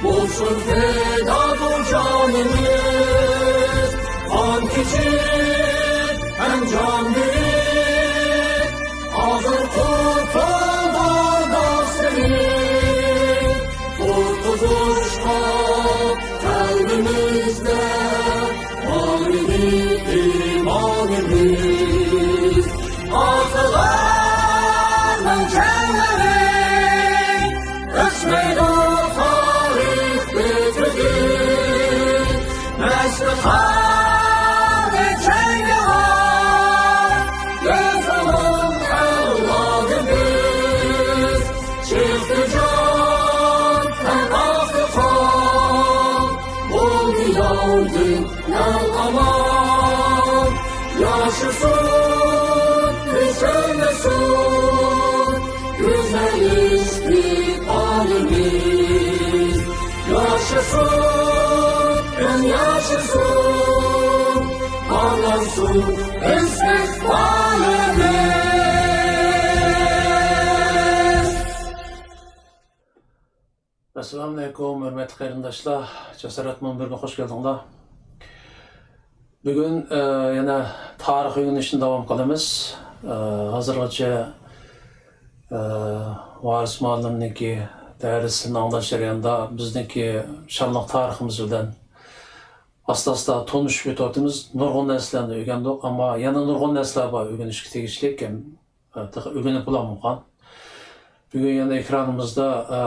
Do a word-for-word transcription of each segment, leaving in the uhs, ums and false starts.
بولسۇن پىدادۇر جانىمىز، قان كېچىپ ھەم جان بېرىپ، ھازىر قۇتۇلدۇق سېنى قۇتقۇزۇشقا قەلبىمىزدە بار ئىدى ئىمانىمىز. ئاتىلارنىڭ جانلىرى ئۆچمەيدۇ تارىخ بېتىدىن. مەستخانا جەڭگىۋار، يېزىلىپ ئەۋلادىمىز. چىقتى جان ھەم ئاقتى قان، بولدى ياۋدىن ئەل ئامان. ياشىسۇن، ئۆزگەرمىسۇن گۈزەل ئىستىقبالىمىز. ياشىسۇن، ياشىسۇن، پارلانسۇن ئىستىقبالىمىز. ئەسسالامۇئەلەيكۇم، ھۆرمەتلىك قېرىنداشلار، جاسارەت مۇنبىرىگە خوش كەلدىڭلار. بۈگۈن، ئە، يەنە تارىخ ئۆگىنىشنى داۋام قىلىمىز. ئە، ھازىرغىچە، ئە، ۋارىس مۇئەللىمنىڭكى دەرسىنى ئاڭلاش جەريانىدا بىزنىڭكى شانلىق تارىخىمىز بىلەن ئاستا-ئاستا تونۇشۇپ ئۆتۈۋاتىمىز. نۇرغۇن نەرسىلەرنى ئۆگەندۇق، ئەمما يەنە نۇرغۇن نەرسىلەر بار ئۆگىنىشكە تېگىشلىك. ھە، تېخى ئۆگىنىپ بولالمىغان. بۈگۈن يەنە ئېكرانىمىزدا، ئە،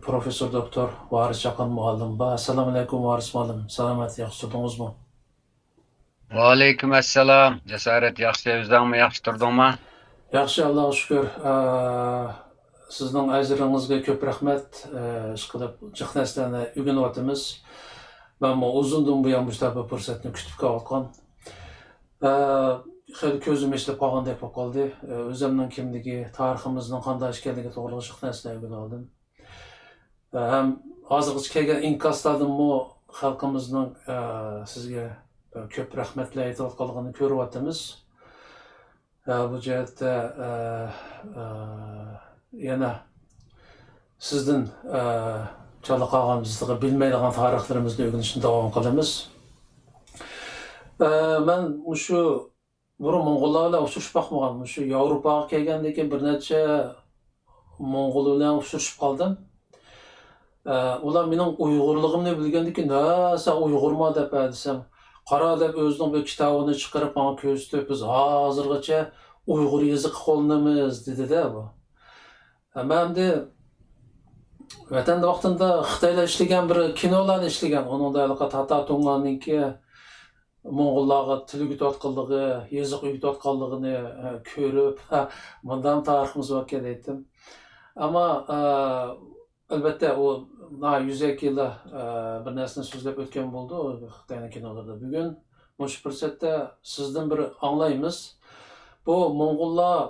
پروفېسسور دوكتور ۋارىس چاقان مۇئەللىم بار. ئەسسالامۇئەلەيكۇم، ۋارىس مۇئەللىم. سالامەت، ياخشى تۇردىڭىزمۇ؟ ۋەئەلەيكۇم ئەسسالام. جاسارەت، ياخشى، ئۆزۈڭمۇ ياخشى تۇردۇڭمۇ؟ ياخشى، ئاللاغا شۈكۈر. ئە، سىزنىڭ ئەجرىڭىزگە كۆپ رەھمەت. ئە، ئىشقىلىپ، جىق نەرسىلەرنى ئۆگىنىۋاتىمىز. مەنمۇ ئۇزۇندىن بۇيان مۇشۇنداق بىر پۇرسەتنى كۈتۈپ كېلىۋاتقان. ئە، خېلى كۆزۈم ئېچىلىپ قالغاندەك بولۇپ قالدى. ئە، ئۆزۈمنىڭ كىملىكى، تارىخىمىزنىڭ قانداق ئىكەنلىكى توغرىلىق جىق نەرسىلەر ئۆگىنىۋالدىم. ئە، ھەم ھازىرغىچە كەلگەن ئىنكاسلاردىنمۇ خەلقىمىزنىڭ، ئە، سىزگە كۆپ رەھمەتلەر ئېيتىۋاتقانلىقىنى كۆرۈۋاتىمىز. ئە، بۇ جەھەتتە، ئە، ئە، يەنە سىزدىن، ئە، چالا قالغان بىز تېخى بىلمەيدىغان تارىخلىرىمىزنى ئۆگىنىشنى داۋام قىلىمىز. ئە، مەن مۇشۇ بۇرۇن موڭغۇللار بىلەن ئۇچرىشىپ باقمىغان، مۇشۇ ياۋروپاغا كەلگەندىن كېيىن بىر نەچچە موڭغۇل بىلەن ئۇچرىشىپ قالدىم. ئە، ئۇلار مېنىڭ ئۇيغۇرلۇقۇمنى بىلگەندىن كېيىن، «ھە، سەن ئۇيغۇرما؟» دەپ، ھە دېسەم، «قارا» دەپ، ئۆزىنىڭ بىر كىتابىنى چىقىرىپ ماڭا كۆرسىتىپ، «بىز ھازىرغىچە ئۇيغۇر يېزىقى قوللىنىمىز» دېدى-دە بۇ. ھە، مەن ئەمدى ۋەتەندە ۋاقتىمدا خىتايلار ئىشلىگەن بىر كىنولارنى ئىشلىگەن. ئۇنىڭدا ھېلىقى تاتا تۇڭگاننىڭكى موڭغۇللارغا تىل ئۆگىتىۋاتقانلىقى، يېزىق ئۆگىتىۋاتقانلىقىنى، ئە، كۆرۈپ، ھە، مۇنداقمۇ تارىخىمىز باركەن دەيتتىم. ئەمما، ئە، ئەلۋەتتە، ئۇ ناھايىتى يۈزەكىلا، ئە، بىر نەرسىنى سۆزلەپ ئۆتكەن بولىدۇ خىتاينىڭ كىنولىرىدا. بۈگۈن مۇشۇ پۇرسەتتە سىزدىن بىر ئاڭلايمىز. بۇ موڭغۇللار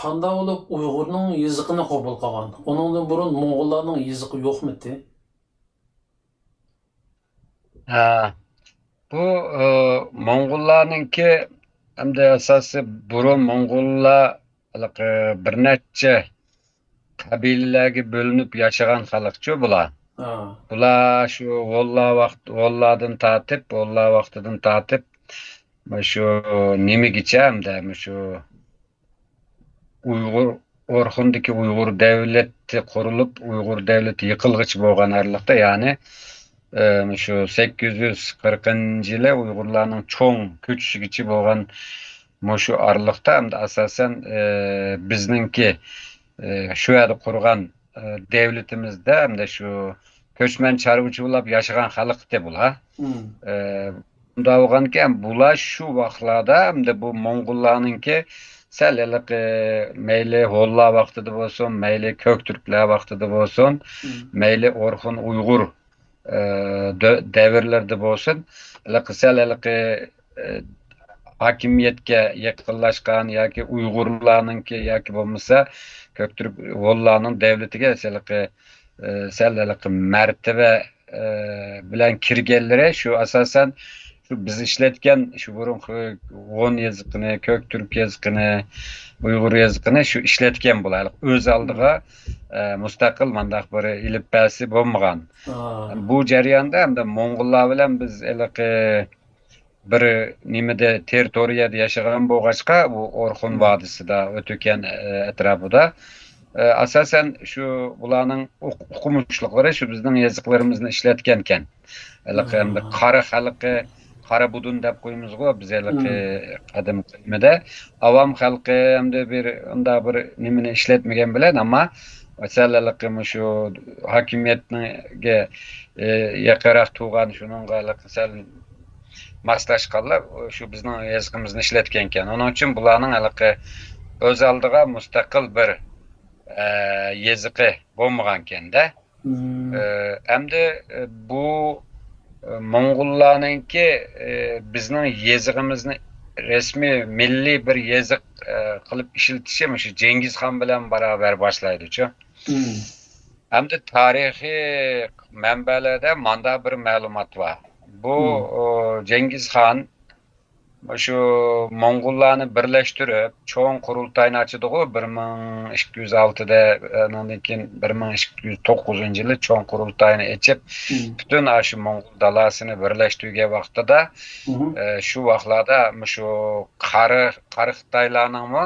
قانداق بولۇپ ئۇيغۇرنىڭ يېزىقىنى قوبۇل قىلغان؟ ئۇنىڭدىن بۇرۇن موڭغۇللارنىڭ يېزىقى يوقمىدى؟ ھە، بۇ، ئى، موڭغۇللارنىڭكى، ئەمدى ئاساسى بۇرۇن موڭغۇللار ھېلىقى بىر نەچچە قەبىلىلەرگە بۆلۈنۈپ ياشىغان خەلقچۇ بۇلار. ھە. بۇلار شۇ ھونلار ۋاقىت، ھونلاردىن تارتىپ، ھونلار ۋاقتىدىن تارتىپ، مۇشۇ نېمىگىچە ئەمدى، مۇشۇ ئۇيغۇر، ئورخۇندىكى ئۇيغۇر دەۋلىتى قۇرۇلۇپ، ئۇيغۇر دەۋلىتى يىقىلغىچە بولغان ئارىلىقتا، يەنى، ئى، مۇشۇ سەككىز يۈز قىرىقىنچى يىلى ئۇيغۇرلارنىڭ چوڭ كۆچۈشىگىچە بولغان مۇشۇ ئارىلىقتا، ئەمدى ئاساسەن، ئى، بىزنىڭكى، ئى، شۇ يەردە قۇرغان، ئى، دەۋلىتىمىزدە، ئەمدى شۇ كۆچمەن چارۋىچى بولاپ ياشىغان خەلقتى بۇلار. مم. ئى، بۇنداق بولغانكەن، بۇلار شۇ ۋاقىتلاردا ئەمدى بۇ موڭغۇللارنىڭكى سەل ھېلىقى مەيلى ھونلار ۋاقتىدا بولسۇن، مەيلى كۆكتۈركلەر ۋاقتىدا بولسۇن، مم. مەيلى ئورخۇن ئۇيغۇر، ئى، دۆ-، دەۋرلىرىدە بولسۇن، ھېلىقى سەل ھېلىقى، ئى، ھاكىمىيەتكە يېقىنلاشقان ياكى ئۇيغۇرلارنىڭكى ياكى بولمىسا كۆكتۈرك ھونلارنىڭ دەۋلىتىگە ھېلىقى، ئى، سەل ھېلىقى مەرتىۋە، ئى، بىلەن كىرگەنلىرى شۇ ئاساسەن شۇ بىز ئىشلەتكەن شۇ بۇرۇنقى ھون يېزىقىنى، كۆك تۈرك يېزىقىنى، ئۇيغۇر يېزىقىنى شۇ ئىشلەتكەن بۇلار. ئۆز ئالدىغا، ئە، مۇستەقىل مانداق بىر ئېلىپبەسى بولمىغان. بۇ جەرياندا ئەمدى موڭغۇللار بىلەن بىز ھېلىقى بىر نېمىدە، تېررىتورىيەدە ياشىغان بولغاچقا، بۇ ئورخۇن ۋادىسىدا، ئۆتۈكەن، ئە، ئەتراپىدا، ئە، ئاساسەن شۇ بۇلارنىڭ ئوق-، ئوقۇمۇشلۇقلىرى شۇ بىزنىڭ يېزىقلىرىمىزنى ئىشلەتكەنكەن. ھېلىقى ئەمدى قارا خەلقى، قارا بۇدۇن دەپ قويىمىزغۇ بىز ھېلىقى قەدىمكى نېمىدە. ئاۋام خەلقى ئەمدى بىر ئۇنداق بىر نېمىنى ئىشلەتمىگەن بىلەن، ئەمما مەسىلەن، ھېلىقى مۇشۇ ھاكىمىيەتنىڭگە، ئى، يېقىنراق تۇرغان، شۇنىڭغا ھېلىقى سەل ماسلاشقانلار شۇ بىزنىڭ يېزىقىمىزنى ئىشلەتكەنكەن. ئۇنىڭ ئۈچۈن بۇلارنىڭ ھېلىقى ئۆز ئالدىغا مۇستەقىل بىر، ئە، يېزىقى بولمىغانكەن-دە. ئە، ئەمدى، ئە، بۇ، ئە، موڭغۇللارنىڭكى، ئە، بىزنىڭ يېزىقىمىزنى رەسمىي مىللىي بىر يېزىق، ئە، قىلىپ ئىشلىتىشى مۇشۇ جېڭگىز خان بىلەن باراۋەر باشلايدۇچۇ. ئەمدى تارىخىي مەنبەلەردە ماندا بىر مەلۇمات بار. بۇ، ئۇ، جېڭگىز خان مۇشۇ موڭغۇللارنى بىرلەشتۈرۈپ، چوڭ قۇرۇلتاينى ئاچىدىغۇ، بىر مىڭ ئىككى يۈز ئالتىدە، ئانىڭدىن كېيىن بىر مىڭ ئىككى يۈز توققۇزىنچى يىلى چوڭ قۇرۇلتاينى ئېچىپ، پۈتۈن ئاشۇ موڭغۇل دالاسىنى بىرلەشتۈرگەن ۋاقتىدا، ئە، شۇ ۋاقىتلاردا مۇشۇ قارا، قارا خىتايلارنىڭمۇ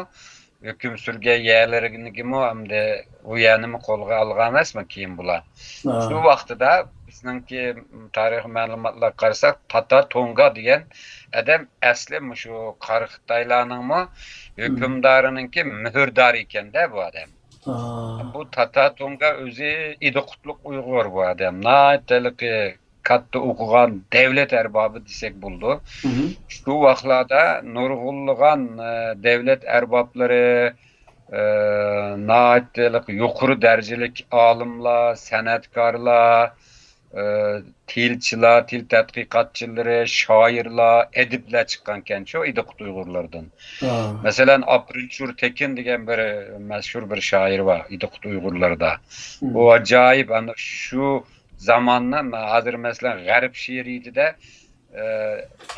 ھۆكۈم سۈرگەن يەرلىرىگىمۇ ئەمدى ئۇ يەرنىمۇ قولغا ئالغان ئەمەسمۇ كېيىن بۇلار؟ شۇ ۋاقتىدا بىزنىڭكى تارىخىي مەلۇماتلارغا قارىساق، تاتا تونگا دېگەن ئادەم ئەسلى مۇشۇ قارا خىتايلارنىڭمۇ ھۆكۈمدارىنىڭكى مۆھۈردارى ئىكەن-دە بۇ ئادەم. بۇ تاتا تونگا ئۆزى ئىدىقۇتلۇق ئۇيغۇر بۇ ئادەم. ناھايىتى ھېلىقى كاتتا ئوقۇغان دەۋلەت ئەربابى دېسەك بولىدۇ. شۇ ۋاقىتلاردا نۇرغۇنلىغان، ئە، دەۋلەت ئەربابلىرى، ئە، ناھايىتى ھېلىقى يۇقىرى دەرىجىلىك ئالىملار، سەنئەتكارلار، ئە، تىلچىلار، تىل تەتقىقاتچىلىرى، شائىرلار، ئەدىبلەر چىققانكەن شۇ ئىدىقۇت ئۇيغۇرلىرىدىن. مەسىلەن، ئاپرىن چۈرتېكىن دېگەن بىر مەشھۇر بىر شائىر بار ئىدىقۇت ئۇيغۇرلىرىدا. ئۇ ئاجايىپ، ئەنە شۇ زاماننى، ھازىر مەسىلەن، غەرب شېئىرىيىتىدە، ئە،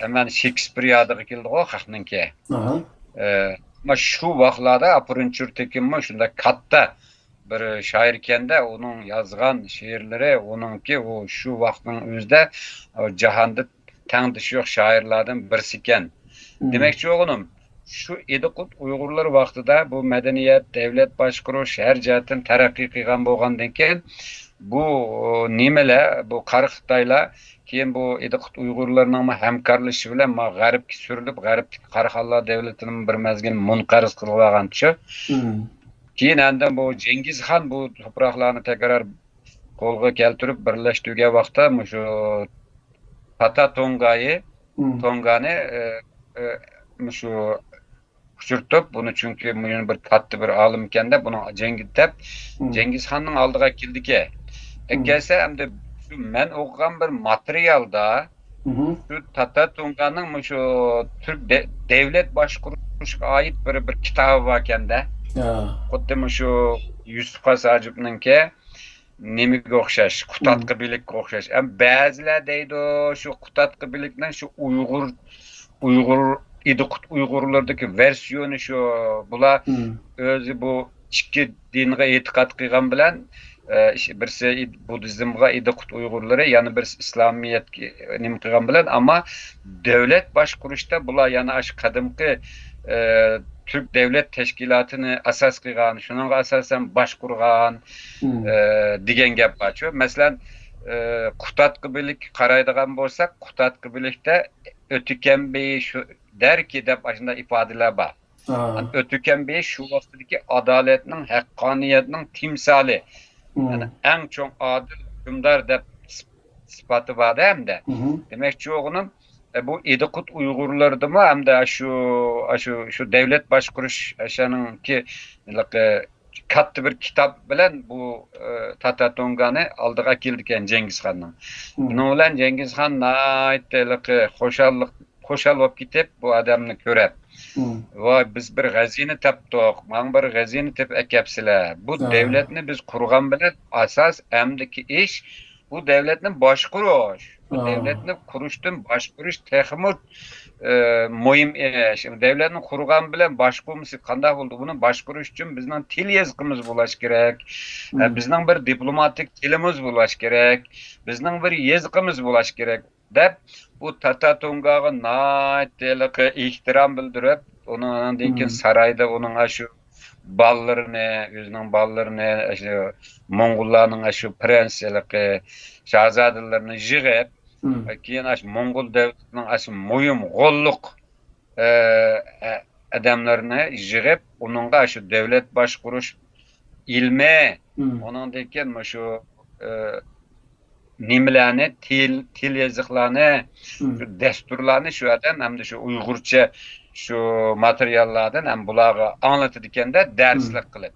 ھەممە شېكسپىر يادىغا كېلىدىغۇ خەقنىڭكى. ئە، ئەمما شۇ ۋاقىتلاردا ئاپرىن چۈرتېكىنمۇ شۇنداق كاتتا بىر شائىركەن-دە، ئۇنىڭ يازغان شېئىرلىرى، ئۇنىڭكى ئۇ شۇ ۋاقىتنىڭ ئۆزىدە، ئۇ جاھاندا تەڭدىشى يوق شائىرلاردىن بىرسىكەن. دېمەكچى بولغىنىم، شۇ ئىدىقۇت ئۇيغۇرلىرى ۋاقتىدا بۇ مەدەنىيەت، دەۋلەت باشقۇرۇش ھەر جەھەتتىن تەرەققىي قىلغان بولغاندىن كېيىن، بۇ نېمىلەر، بۇ قارا خىتايلار كېيىن بۇ ئىدىقۇت ئۇيغۇرلىرىنىڭمۇ ھەمكارلىشىشى بىلەن ما غەربكە سۈرۈلۈپ، غەربتىكى قاراخانلار دۆلىتىنىمۇ بىر مەزگىل مۇنقەرز قىلىۋالغانچۇ. كېيىن ئاندىن بۇ جېڭگىز خان بۇ تۇپراقلارنى تەكرار قولغا كەلتۈرۈپ بىرلەشتۈرگەن ۋاقىتتا مۇشۇ تاتا تونگايى، تونگانى، ئە، ئە، مۇشۇ ئۇچرىتىپ، بۇنى چۈنكى مۇ-، يەنە بىر كاتتا بىر ئالىمكەن دەپ، بۇنىڭ جەڭگى دەپ، جېڭگىز خاننىڭ ئالدىغا كەلدىكەن. ئەكەلسە، ئەمدى شۇ مەن ئوقۇغان بىر ماتېرىيالدا شۇ تاتا تونگانىڭ مۇشۇ تۈرك دە-، دەۋلەت باشقۇرۇشقا ئائىت بىر، بىر كىتابى باركەن-دە. خۇددى مۇشۇ يۈسۈپ خاس ھاجىپنىڭكى نېمىگە ئوخشاش، قۇتادغا بىلىككە ئوخشاش. ئەمما بەزىلەر دەيدۇ، شۇ قۇتادغا بىلىكنىڭ شۇ ئۇيغۇر، ئۇيغۇر، ئىدىقۇت ئۇيغۇرلىرىدىكى ۋېرسىيونى شۇ. بۇلار ئۆزى بۇ ئىككى دىنغا ئېتىقاد قىلغان بىلەن، ئە، ئىش-، بىرسى ئىد-، بۇددىزمغا ئىدىقۇت ئۇيغۇرلىرى، يەنە بىرسى ئىسلامىيەتكە نېمە قىلغان بىلەن، ئەمما دۆلەت باشقۇرۇشتا بۇلار يەنە ئاشۇ قەدىمكى، ئە، تۈرك دۆلەت تەشكىلاتىنى ئاساس قىلغان، شۇنىڭغا ئاساسەن باشقۇرغان، ئە، دېگەن گەپ بارچۇ. مەسىلەن، ئە، قۇتادغا بىلىك قارايدىغان بولساق، قۇتادغا بىلىكتە ئۆتۈكەن بېيى شۇ دەركى دەپ ئاشۇنداق ئىپادىلەر بار. ئۆتۈكەن بېيى شۇ ۋاقتىدىكى ئادالەتنىڭ، ھەققانىيەتنىڭ تىمسالى. يەنى ئەڭ چوڭ ئادىل ھۆكۈمدار دەپ سىپ-، سىپاتى بار-دە ھەمدە. دېمەكچى بولغىنىم، ئە، بۇ ئىدىقۇت ئۇيغۇرلىرىدىمۇ ھەمدە شۇ، شۇ، شۇ دەۋلەت باشقۇرۇش ئەشەنىڭكى ھېلىقى كاتتا بىر كىتاب بىلەن بۇ، ئە، تاتا تونگانى ئالدىغا ئەكېلىدىكەن جېڭگىز خاننىڭ. بۇنىڭ بىلەن جېڭگىز خان ناھايىتى ھېلىقى خۇشاللىق، خۇشال بولۇپ كېتىپ، بۇ ئادەمنى كۆرۈپ، ۋاي، بىز بىر خەزىنە تاپتۇق، ماڭا بىر خەزىنە تېپىپ ئەكەپسىلە. بۇ دۆلەتنى بىز قۇرغان بىلەن ئاساس ئەمدىكى ئىش بۇ دەۋلەتنى باشقۇرۇش، بۇ دەۋلەتنى قۇرۇشتىن باشقۇرۇش تېخىمۇ ئى، مۇھىم ئىش. دەۋلەتنى قۇرغان بىلەن باشقۇرمىسى قانداق بولىدۇ؟ بۇنى باشقۇرۇش ئۈچۈن بىزنىڭ تىل يېزىقىمىز بولۇش كېرەك. ئە، بىزنىڭ بىر دىپلوماتىك تىلىمىز بولۇش كېرەك. بىزنىڭ بىر يېزىقىمىز بولۇش كېرەك، دەپ، بۇ تاتا تونگاغا ناھايىتى ھېلىقى ئېھتىرام بىلدۈرۈپ، ئۇنىڭ ئاندىن كېيىن سارايدا ئۇنىڭ ئاشۇ بالىلىرىنى، ئۆزىنىڭ بالىلىرىنى، ئاشۇ موڭغۇللارنىڭ ئاشۇ پرىنس ھېلىقى شاھزادىلىرىنى يىغىپ، كېيىن ئاشۇ موڭغۇل دۆلىتىنىڭ ئاشۇ مۇھىم غوللۇق، ئە، ئە، ئادەملىرىنى يىغىپ، ئۇنىڭغا شۇ دۆلەت باشقۇرۇش ئىلمى، ئۇنىڭدىن كېيىن مۇشۇ، ئە، نېمىلەرنى، تىل، تىل يېزىقلارنى، شۇ دەستۇرلارنى شۇ ئادەم ھەمدە شۇ ئۇيغۇرچە شۇ ماتېرىياللاردىن ھەم بۇلارغا ئاڭلىتىدىكەندە دەرسلىك قىلىپ.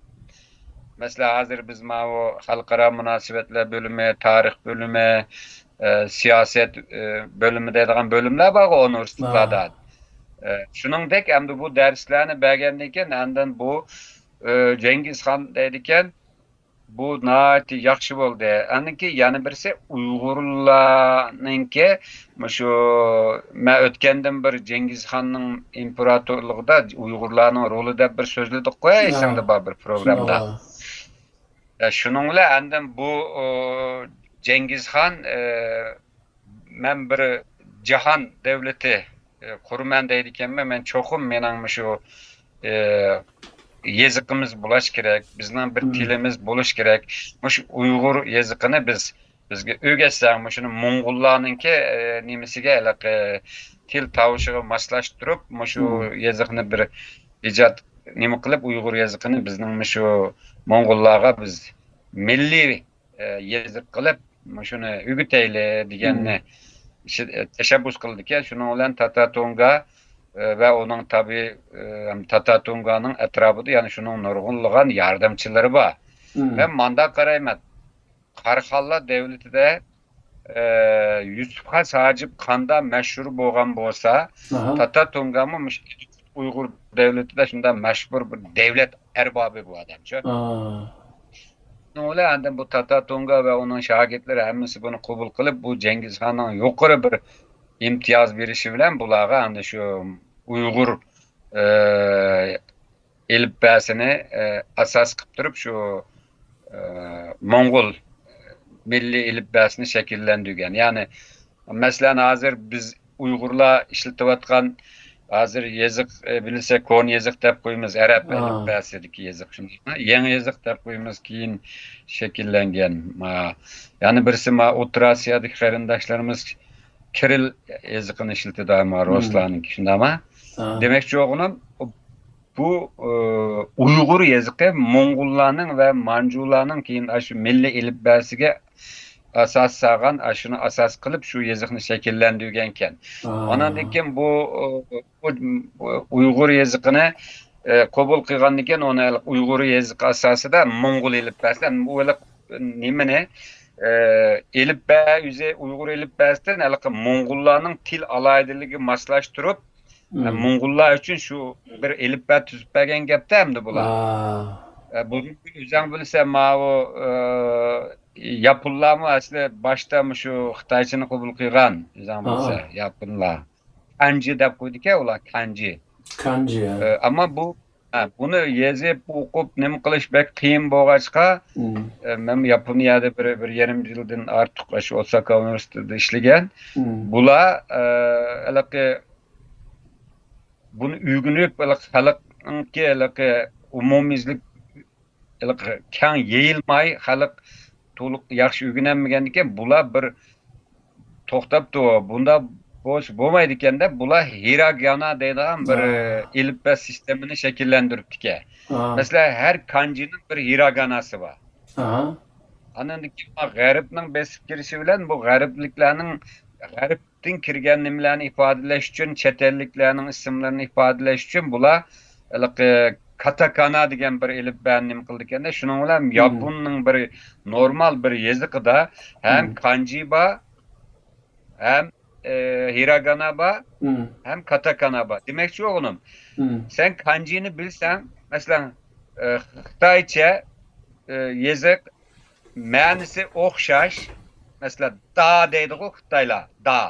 مەسىلەن، ھازىر بىز ماۋۇ خەلقئارا مۇناسىۋەتلەر بۆلۈمى، تارىخ بۆلۈمى، ئە، سىياسەت، ئە، بۆلۈمى دەيدىغان بۆلۈملەر بارغۇ ئۇنىۋېرسىتېتلاردا. ئە، شۇنىڭدەك ئەمدى بۇ دەرسلەرنى بەرگەندىن كېيىن، ئاندىن بۇ، ئە، جەڭگىزخان دەيدىكەن، بۇ ناھايىتى ياخشى بولدى. ئاندىن كېيىن يەنە بىرسى ئۇيغۇرلارنىڭكى مۇشۇ، مەن ئۆتكەندىن بىر جەڭگىزخاننىڭ ئىمپېراتورلۇقىدا ئۇيغۇرلارنىڭ رولى دەپ بىر سۆزلىدۇققۇ، ھە، ئېسىڭدە بار بىر پروگرامدا. شۇنىڭغا. ئە، شۇنىڭ بىلەن ئاندىن بۇ، ئۇ، جەڭگىزخان، ئە، مەن بىر جاھان دۆلىتى، ئە، قۇرىمەن دەيدىكەنمەن، مەن چوقۇم مېنىڭ مۇشۇ، ئە، يېزىقىمىز بولۇش كېرەك، بىزنىڭ بىر تىلىمىز بولۇش كېرەك. مۇشۇ ئۇيغۇر يېزىقىنى بىز، بىزگە ئۆگەتسەڭ، مۇشۇنى موڭغۇللارنىڭكى، ئە، نېمىسىگە، ھېلىقى تىل تاۋۇشىغا ماسلاشتۇرۇپ، مۇشۇ يېزىقنى بىر ئىجاد نېمە قىلىپ، ئۇيغۇر يېزىقىنى بىزنىڭ مۇشۇ موڭغۇللارغا بىز مىللىي ئە، يېزىق قىلىپ، مۇشۇنى ئۆگىتەيلى دېگەننى شى-، تەشەببۇس قىلىدىكەن. شۇنىڭ بىلەن تاتا تونگا، ئە، ۋە ئۇنىڭ تابى، ئە، تاتا تونگانىڭ ئەتراپىدا يەنە شۇنىڭ نۇرغۇنلىغان ياردەمچىلىرى بار. مەن مانداق قارايمەن، قاراخانلار دەۋلىتىدە، ئە، يۈسۈپ خاس ھاجىپ قاندا مەشھۇر بولغان بولسا، تاتا تونگامۇ مۇشۇ ئۇيغۇر دەۋلىتىدە شۇنداق مەشھۇر بىر دەۋلەت ئەربابى بۇ ئادەم شۇ. شۇنىڭ بىلەن ئاندىن بۇ تاتا تونگا ۋە ئۇنىڭ شاگىرتلىرى ھەممىسى بۇنى قوبۇل قىلىپ، بۇ جەڭگىزخاننىڭ يۇقىرى بىر ئىمتىياز بېرىشى بىلەن بۇلارغا ئەنە شۇ ئۇيغۇر، ئە، ئېلىپبەسىنى، ئە، ئاساس قىلىپ تۇرۇپ، شۇ، ئە، موڭغۇل مىللىي ئېلىپبەسىنى شەكىللەندۈرگەن. يەنى، مەسىلەن، ھازىر بىز ئۇيغۇرلار ئىشلىتىۋاتقان ھازىر يېزىق، ئە، بىلسە كونا يېزىق دەپ قويىمىز، ئەرەب ئېلىپبەسىدىكى يېزىق شۇنداقمۇ؟ يېڭى يېزىق دەپ قويىمىز، كېيىن شەكىللەنگەن. ما، يەنە بىرسى، ما، ئوتتۇرا ئاسىيادىكى قېرىنداشلىرىمىز كىرىل يېزىقىنى ئىشلىتىدۇ، ما، رۇسلارنىڭكى، شۇنداقمۇ؟ دېمەكچى بولغىنىم، بۇ، ئۇ، ئۇيغۇر يېزىقى موڭغۇللارنىڭ ۋە مانجۇلارنىڭ كېيىن ئاشۇ مىللىي ئېلىپبەسىگە ئاساس سالغان، ئاشۇنى ئاساس قىلىپ شۇ يېزىقنى شەكىللەندۈرگەنكەن. ئاندىن كېيىن بۇ، ئۇ، بۇ، بۇ ئۇيغۇر يېزىقىنى، ئە، قوبۇل قىلغاندىن كېيىن ئۇنى ئۇيغۇر يېزىقى ئاساسىدا موڭغۇل ئېلىپبەسى، بۇ ھېلىقى نېمىنى، ئە، ئېلىپبە ئۆزى ئۇيغۇر ئېلىپبەسىدىن ھېلىقى موڭغۇللارنىڭ تىل ئالاھىدىلىكىگە ماسلاشتۇرۇپ، ئە، موڭغۇللار ئۈچۈن شۇ بىر ئېلىپبە تۈزۈپ بەرگەن گەپتە ئەمدى بۇلار. ئە، بۇنى ئۆزەڭ بىلسە، ماۋۇ، ئە، ياپونلارمۇ ئەسلى باشتا مۇشۇ خىتايچىنى قوبۇل قىلغان، ئۆزەڭ بىلسە، ياپونلار. كانجى دەپ قويىدىكەن ئۇلار، كانجى. كانجى، ھە. ئە، ئەمما بۇ، ھە، بۇنى يېزىپ، ئوقۇپ، نېمە قىلىش بەك قىيىن بولغاچقا، ئە، مەن ياپونىيەدە بىر، بىر يېرىم يىلدىن ئارتۇق ئاشۇ ئوساكا ئۇنىۋېرسىتېتىدا ئىشلىگەن. بۇلار، ئە، ھېلىقى بۇنى ئۆگىنىپ، ھېلىقى خەلقنىڭكى ھېلىقى ئومۇميۈزلۈك ھېلىقى كەڭ يېيىلماي، خەلق تولۇق ياخشى ئۆگىنەلمىگەندىكىن، بۇلار بىر توختاپتۇ، بۇنداق بولسا بولمايدىكەن دەپ، بۇلار ھىراگانا دەيدىغان بىر ئېلىپبە سىستېمىنى شەكىللەندۈرۈپتىكەن. مەسىلەن، ھەر كانجىنىڭ بىر ھىراگاناسى بار. ئاندىن كېيىن غەربنىڭ بېسىپ كىرىشى بىلەن بۇ غەربلىكلەرنىڭ، غەرب دىن كىرگەن نېمىلەرنى ئىپادىلەش ئۈچۈن، چەت ئەللىكلەرنىڭ ئىسىملىرىنى ئىپادىلەش ئۈچۈن بۇلار ھېلىقى كاتاكانا دېگەن بىر ئېلىپبەنى نېمە قىلىدىكەن-دە، شۇنىڭ بىلەن ياپوننىڭ بىر نورمال بىر يېزىقىدا ھەم كانجى بار، ھەم، ئى، ھىراگانا بار، ھەم كاتاكانا بار. دېمەكچى بولغىنىم، سەن كانجىنى بىلسەڭ، مەسىلەن، ئى، خىتايچە، ئى، يېزىق مەنىسى ئوخشاش، مەسىلەن، دا دەيدىغۇ خىتايلار، دا.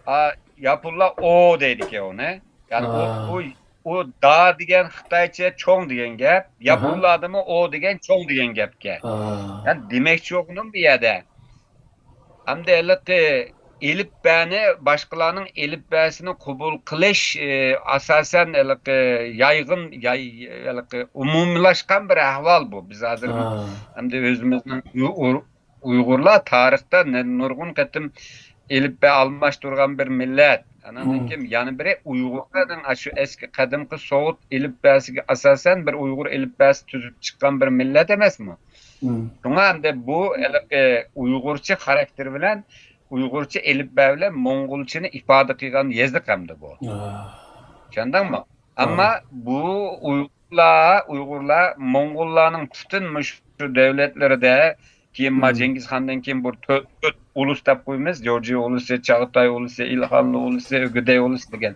ئا، ياپونلار ئو دەيدىكەن ئۇنى. يەنى ئۇ، ئۇ، ئۇ دا دېگەن خىتايچە چوڭ دېگەن گەپ. ياپونلاردىمۇ ئو دېگەن چوڭ دېگەن گەپكەن. يەنى دېمەكچى بولغىنىم بۇ يەردە. ئەمدى ھېلىقى ئېلىپبەنى، باشقىلارنىڭ ئېلىپبەسىنى قوبۇل قىلىش، ئى، ئاساسەن ھېلىقى يايغىن، ياي-، ھېلىقى ئومۇملاشقان بىر ئەھۋال بۇ. بىز ھازىر ئەمدى ئۆزىمىزنىڭ ئۇ-، ئۇ-، ئۇيغۇرلار تارىختا نە-، نۇرغۇن قېتىم ئېلىپبە ئالماشتۇرغان بىر مىللەت. ئاناندىن كېيىن يەنە بىرى ئۇيغۇرلارنىڭ ئاشۇ ئەسكى قەدىمكى سوۋېت ئېلىپبەسىگە ئاساسەن بىر ئۇيغۇر ئېلىپبەسى تۈزۈپ چىققان بىر مىللەت ئەمەسمۇ؟ شۇڭا ئەمدى بۇ ھېلىقى ئۇيغۇرچە خاراكتېر بىلەن، ئۇيغۇرچە ئېلىپبە بىلەن موڭغۇلچىنى ئىپادە قىلغان يېزىق ئەمدى بۇ. چۈشەندىڭمۇ؟ ئەمما بۇ ئۇيغۇرلار، ئۇيغۇرلار موڭغۇللارنىڭ پۈتۈن مۇشۇ دۆلەتلىرىدە، كېيىن ما جېڭگىزخاندىن كېيىن بۇ تۆت، تۆت ئۇلۇس دەپ قويىمىز، جورجىيە ئۇلۇسى، چاغاتاي ئۇلۇسى، ئىلخانلى ئۇلۇسى، ئۆگىدەي ئۇلۇسى دېگەن.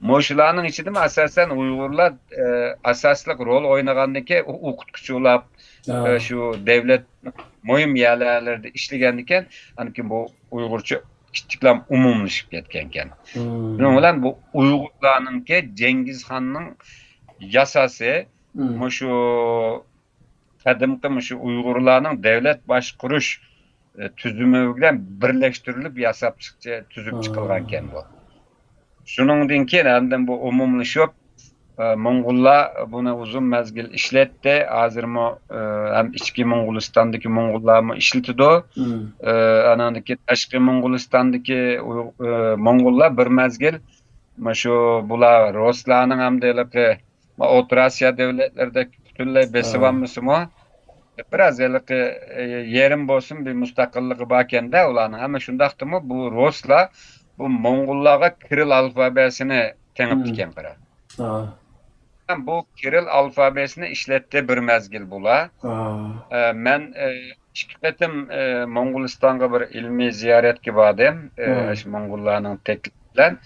مۇشۇلارنىڭ ئىچىدىمۇ ئاساسەن ئۇيغۇرلار، ئە، ئاساسلىق رول ئوينىغاندىكى ئوقۇتقۇچى بولاپ، ئە، شۇ دۆلەت مۇھىم يەرلەردە ئىشلىگەندىكەن، ئاندىن كېيىن بۇ ئۇيغۇرچە كىچىكلەم ئومۇملىشىپ كەتكەنكەن. شۇنىڭ بىلەن بۇ ئۇيغۇرلارنىڭكى جېڭگىزخاننىڭ ياساسى مۇشۇ قەدىمكى مۇشۇ ئۇيغۇرلارنىڭ دۆلەت باشقۇرۇش، ئە، تۈزۈمى بىلەن بىرلەشتۈرۈلۈپ ياساپ چىق-، تۈزۈپ چىقىلغانكەن بۇ. شۇنىڭدىن كېيىن ئاندىن بۇ ئومۇملىشىپ، ئە، موڭغۇللار بۇنى ئۇزۇن مەزگىل ئىشلەتتى. ھازىرمۇ، ئە، ھەم ئىچكى موڭغۇلىستاندىكى موڭغۇللارمۇ ئىشلىتىدۇ. ئە، ئاناندىكى تاشقى موڭغۇلىستاندىكى ئۇيغ-، ئە، موڭغۇللار بىر مەزگىل مۇشۇ بۇلار رۇسلارنىڭ ھەمدە ھېلىقى ئوتتۇرا ئاسىيا دۆلەتلىرىدەك پۈتۈنلەي بېسىۋالمىسىمۇ، بىراز ھېلىقى، ئە، يېرىم بولسۇن بىر مۇستەقىللىقى باركەن-دە ئۇلارنىڭ. ئەمما شۇنداقتىمۇ بۇ رۇسلار بۇ موڭغۇللارغا كىرىل ئالفابېسىنى تېڭىپتىكەن، قارا. بۇ كىرىل ئالفابېسىنى ئىشلەتتى بىر مەزگىل بۇلار. ئە، مەن، ئە، ئىككى قېتىم، ئە، موڭغۇلىستانغا بىر ئىلمىي زىيارەتكە باردىم. ئە، شۇ موڭغۇللارنىڭ تەكلىپى بىلەن.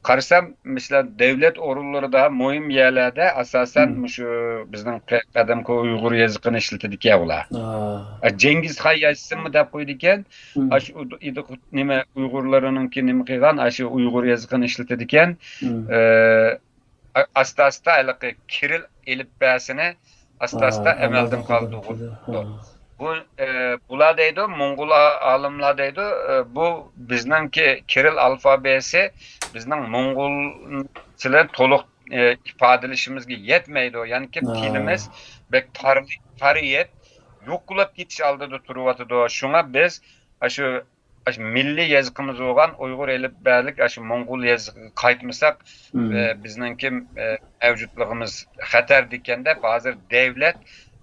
قارىسام، مەسىلەن، دۆلەت ئورۇنلىرىدا، مۇھىم يەرلەردە ئاساسەن مۇشۇ بىزنىڭ قە-، قەدىمكى ئۇيغۇر يېزىقىنى ئىشلىتىدىكەن ئۇلار. ئە، جېڭگىز خان ياشىسۇنمۇ دەپ قويىدىكەن. ئاشۇ ئۇد-، ئىدىق-، نېمە، ئۇيغۇرلىرىنىڭكى نېمە قىلغان، ئاشۇ ئۇيغۇر يېزىقىنى ئىشلىتىدىكەن. ئە، ئا-، ئاستا-ئاستا ھېلىقى كىرىل ئېلىپبەسىنى ئاستا-ئاستا ئەمەلدىن قالدۇرغۇزىدۇ. بۇ، ئە، بۇلار دەيدۇ، موڭغۇل ئا-، ئالىملار دەيدۇ، ئە، بۇ بىزنىڭكى كىرىل ئالفابېسى بىزنىڭ موڭغۇلچە بىلەن تولۇق، ئە، ئىپادىلىشىمىزگە يەتمەيدۇ. يەنىكى تىلىمىز بەك تار-، تارىيىپ، يوقىلىپ كېتىش ئالدىدا تۇرۇۋاتىدۇ. شۇڭا بىز ئاشۇ ئاشۇ مىللىي يېزىقىمىز بولغان ئۇيغۇر ئېلىپبەلىك ئاشۇ موڭغۇل يېزىقىغا قايتمىساق، ئە، بىزنىڭكى، ئە، مەۋجۇتلۇقىمىز خەتەردە ئىكەن دەپ، ھازىر دۆلەت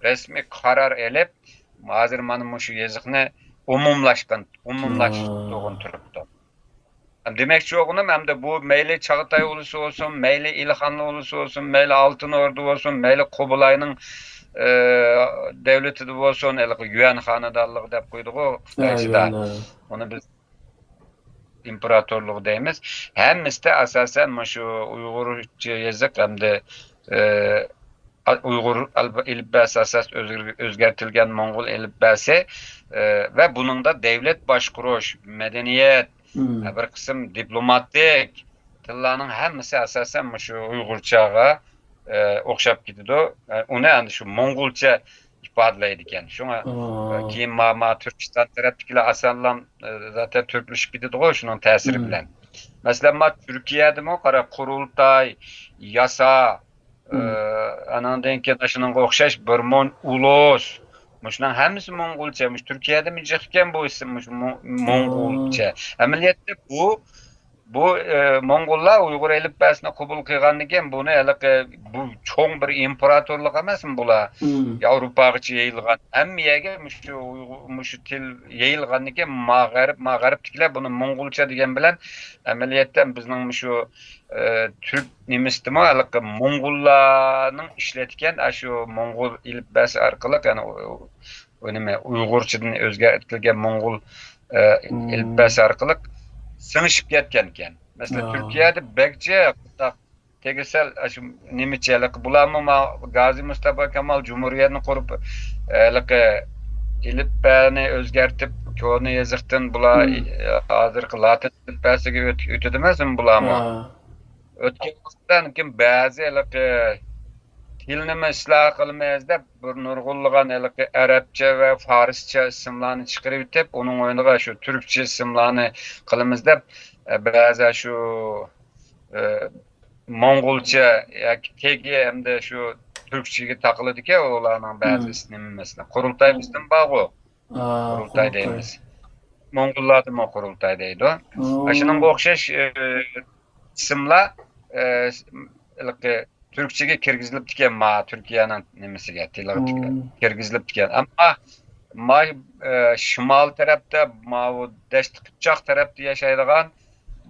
رەسمىي قارار ئېلىپ، ھازىر مانا مۇشۇ يېزىقنى ئومۇملاشقان، ئومۇملاشتۇرغىلى تۇرۇپتۇ. دېمەكچى بولغىنىم، ئەمدى بۇ مەيلى چاغاتاي ئۇلۇسى بولسۇن، مەيلى ئىلخانلى ئۇلۇسى بولسۇن، مەيلى ئالتۇن ئوردا بولسۇن، مەيلى قۇبلاينىڭ، ئە، دۆلىتىدە بولسۇن، ھېلىقى يۈەن خانىدانلىقى دەپ قويىدىغۇ خىتايچىدا. ئۇنى بىز ئىمپېراتورلۇقى دەيمىز. ھەممىسىدە ئاساسەن مۇشۇ ئۇيغۇرچە يېزىق ھەمدە، ئى، ئۇيغۇر ئەلپ-، ئېلىپبەسى ئاساس ئۆزگەر-، ئۆزگەرتىلگەن موڭغۇل ئېلىپبەسى، ئى، ۋە بۇنىڭدا دۆلەت باشقۇرۇش، مەدەنىيەت، بىر قىسىم دىپلوماتىك تىللارنىڭ ھەممىسى ئاساسەن مۇشۇ ئۇيغۇرچىغا، ئى، ئوخشاپ كېتىدۇ. ئى، ئۇنى ئەنە شۇ موڭغۇلچە ئىپادىلەيدىكەن. شۇڭا، ئى، كېيىن ما-، ما تۈركىستان تەرەپتىكىلەر ئاسانلا، ئى، زاتەن تۈركلىشىپ كېتىدىغۇ شۇنىڭ تەسىرى بىلەن. مەسىلەن، ما تۈركىيەدىمۇ قارا، قۇرۇلتاي، ياسا، ئى، ئانىڭدىن كېيىن شۇنىڭغا ئوخشاش بىر مۇن ئۇلۇس. مۇشۇنىڭ ھەممىسى موڭغۇلچە. مۇشۇ تۈركىيەدىمۇ جىق ئىكەن بۇ ئىسىم، مۇشۇ مو-، موڭغۇلچە. ئەمەلىيەتتە بۇ بۇ، ئى، موڭغۇللار ئۇيغۇر ئېلىپبەسىنى قوبۇل قىلغاندىن كېيىن، بۇنى ھېلىقى، بۇ چوڭ بىر ئىمپېراتورلۇق ئەمەسمۇ بۇلار؟ ياۋروپاغىچە يېيىلغان. ھەممە يەرگە مۇشۇ ئۇيغۇر، مۇشۇ تىل يېيىلغاندىن كېيىن، ما غەرب، ما غەربتىكىلەر بۇنى موڭغۇلچە دېگەن بىلەن، ئەمەلىيەتتە بىزنىڭ مۇشۇ، ئى، تۈرك نېمىسىدىمۇ ھېلىقى موڭغۇللارنىڭ ئىشلەتكەن ئاشۇ موڭغۇل ئېلىپبەسى ئارقىلىق، يەنى ئۇ، ئۇ نېمە، ئۇيغۇرچىدىن ئۆزگەرتىلگەن موڭغۇل، ئە، ئېلىپبەسى ئارقىلىق سىڭىشىپ كەتكەنكەن. مەسىلەن، تۈركىيەدە بەك جىق بۇنداق تېگىسەل، ئاشۇ نېمىچە، ھېلىقى بۇلارمۇ ما-، گازى مۇستاپا كامال جۇمھۇرىيەتنى قۇرۇپ، ئە، ھېلىقى ئېلىپبەنى ئۆزگەرتىپ، كونا يېزىقتىن بۇلار، ئى، ھازىرقى لاتىن ئەلىپبەسىگە ئۆت-، ئۆتىدۇ ئەمەسمۇ بۇلارمۇ؟ ئۆتكەن ۋاقىتتا لېكىن بەزى ھېلىقى تىلنىمۇ ئىسلاھ قىلىمىز دەپ، بىر نۇرغۇنلىغان ھېلىقى ئەرەبچە ۋە فارسچە ئىسىملارنى چىقىرىۋېتىپ، ئۇنىڭ ئورنىغا شۇ تۈركچە ئىسىملارنى قىلىمىز دەپ، ئە، بەزى شۇ، ئە، موڭغۇلچە ياكى تېگى ھەمدە شۇ تۈركچىگە تاقىلىدىكەن، ئۇلارنىڭ بەزى ئىسمى، مەسىلەن، قۇرۇلتايىمىزدىن بارغۇ. قۇرۇلتاي دەيمىز. موڭغۇللاردىمۇ قۇرۇلتاي دەيدۇ. ئاشۇنىڭغا ئوخشاش، ئى، ئىسىملار، ئى، ھېلىقى تۈركچىگە كىرگۈزۈلۈپتىكەن، ما، تۈركىيەنىڭ نېمىسىگە، تىلىغا كىرگۈزۈلۈپتىكەن. ئەمما ما، ئى، شىمال تەرەپتە، ماۋۇ دەشتى قىپچاق تەرەپتە ياشايدىغان،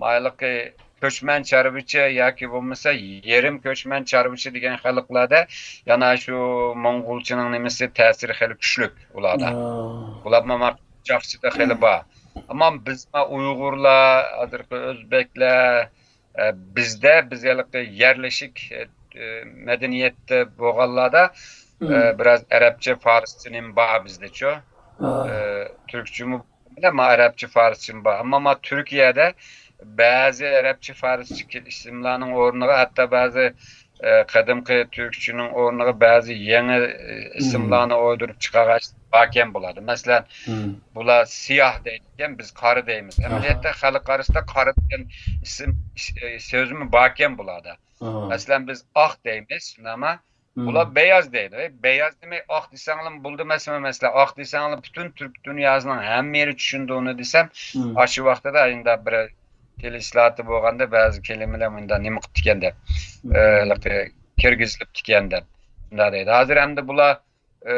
ما ھېلىقى كۆچمەن چارۋىچى ياكى بولمىسا يېرىم كۆچمەن چارۋىچى دېگەن خەلقلەردە يەنە شۇ موڭغۇلچىنىڭ نېمىسى، تەسىرى خېلى كۈچلۈك ئۇلاردا. ئۇلار مانا قىپچاقچىدا خېلى بار. ئەمما بىز، ما، ئۇيغۇرلار، ھازىرقى ئۆزبەكلەر، ئە، بىزدە، بىز ھېلىقى يەرلىشىك، ئە، مەدەنىيەتتە بولغانلاردا، ئە، بىراز ئەرەبچە، فارسچە نېمە بار بىزدىچۇ. ئە، تۈركچىمۇ بىلەن ما ئەرەبچە، فارسچىمۇ بار. ئەمما ما تۈركىيەدە بەزى ئەرەبچە، فارسچە ئىسىملارنىڭ ئورنىغا ھەتتا بەزى، ئە، قەدىمكى تۈركچىنىڭ ئورنىغا بەزى يېڭى، ئە، ئىسىملارنى ئويدۇرۇپ چىقارغان باركەن بۇلاردا. مەسىلەن، بۇلار سىياھ دەيدىكەن، بىز قارا دەيمىز. ئەمەلىيەتتە خەلق ئارىسىدا قارا دېگەن ئىسىم، ئىس-، ئە، سۆزمۇ باركەن بۇلاردا. مەسىلەن، بىز ئاق دەيمىز، شۇنداقمۇ؟ ئۇلار بەياز دەيدۇ. ئەي، بەياز دېمەي، ئاق دېسەڭلارمۇ بولىدۇ ئەمەسمۇ؟ مەسىلەن، ئاق دېسەڭلار پۈتۈن تۈرك دۇنياسىنىڭ ھەممە يېرى چۈشىنىدۇ ئۇنى دېسەم، ئاشۇ ۋاقتىدا ئەمدى بىر تىل ئىسلاھاتى بولغاندا بەزى كەلىمىلەر مۇنداق نېمە قىپتىكەن دەپ، ئە، ھېلىقى كىرگۈزۈلۈپتىكەن دەپ شۇنداق دەيدۇ. ھازىر ئەمدى بۇلار، ئە،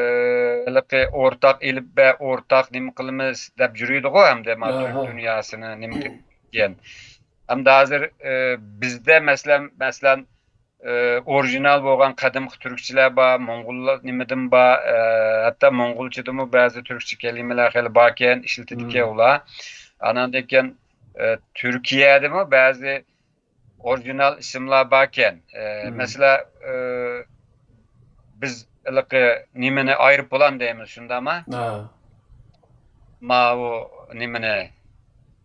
ھېلىقى ئورتاق ئېلىپبە، ئورتاق نېمە قىلىمىز دەپ يۈرىدىغۇ، ئەمدى ما تۈرك دۇنياسىنى نېمە قىلىدىكەن. ئەمدى ھازىر، ئە، بىزدە مەسىلەن، مەسىلەن، ئى، ئورىگىنال بولغان قەدىمكى تۈركچىلەر بار، موڭغۇللار نېمىدىن بار، ئى، ھەتتا موڭغۇلچىدىمۇ بەزى تۈركچە كەلىمىلەر خېلى باركەن، ئىشلىتىدىكەن ئۇلار. ئاناندىن كېيىن، ئى، تۈركىيەدىمۇ بەزى ئورىگىنال ئىسىملار باركەن. ئى، مەسىلەن، ئى، بىز ھېلىقى نېمىنى ئايروپىلان دەيمىز، شۇنداقمۇ؟ ماۋۇ نېمىنى،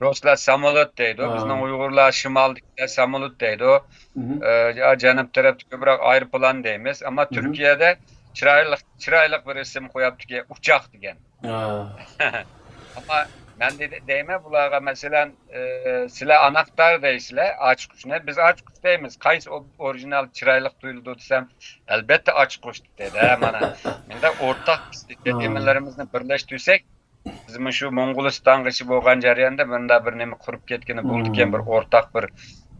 رۇسلار ساموليوت دەيدۇ، بىزنىڭ ئۇيغۇرلار شىمالدىكىلەر ساموليوت دەيدۇ. ئە، جەنۇب تەرەپتە كۆپرەك ئايروپىلان دەيمىز. ئەمما تۈركىيەدە چىرايلىق، چىرايلىق بىر ئىسىم قويۇپتىكەن، ئۇچاق دېگەن. ئەمما مەن دېدى-، دەيمەن بۇلارغا، مەسىلەن، ئە، سىلەر ئاناقتار دەيسىلەر، ئاچقۇچنى، بىز ئاچقۇچ دەيمىز. قايسى ئو-، ئورىگىنال، چىرايلىق تۇيۇلىدۇ دېسەم، ئەلبەتتە ئاچقۇچ دېدى. ھە، مانا، مەندە ئورتاق كەلىمىلىرىمىزنى بىرلەشتۈرسەك، بىز مۇشۇ موڭغۇلىستانغىچە بولغان جەرياندا مۇنداق بىر نېمە قۇرۇپ كەتكىنى بولىدىكەن، بىر ئورتاق بىر،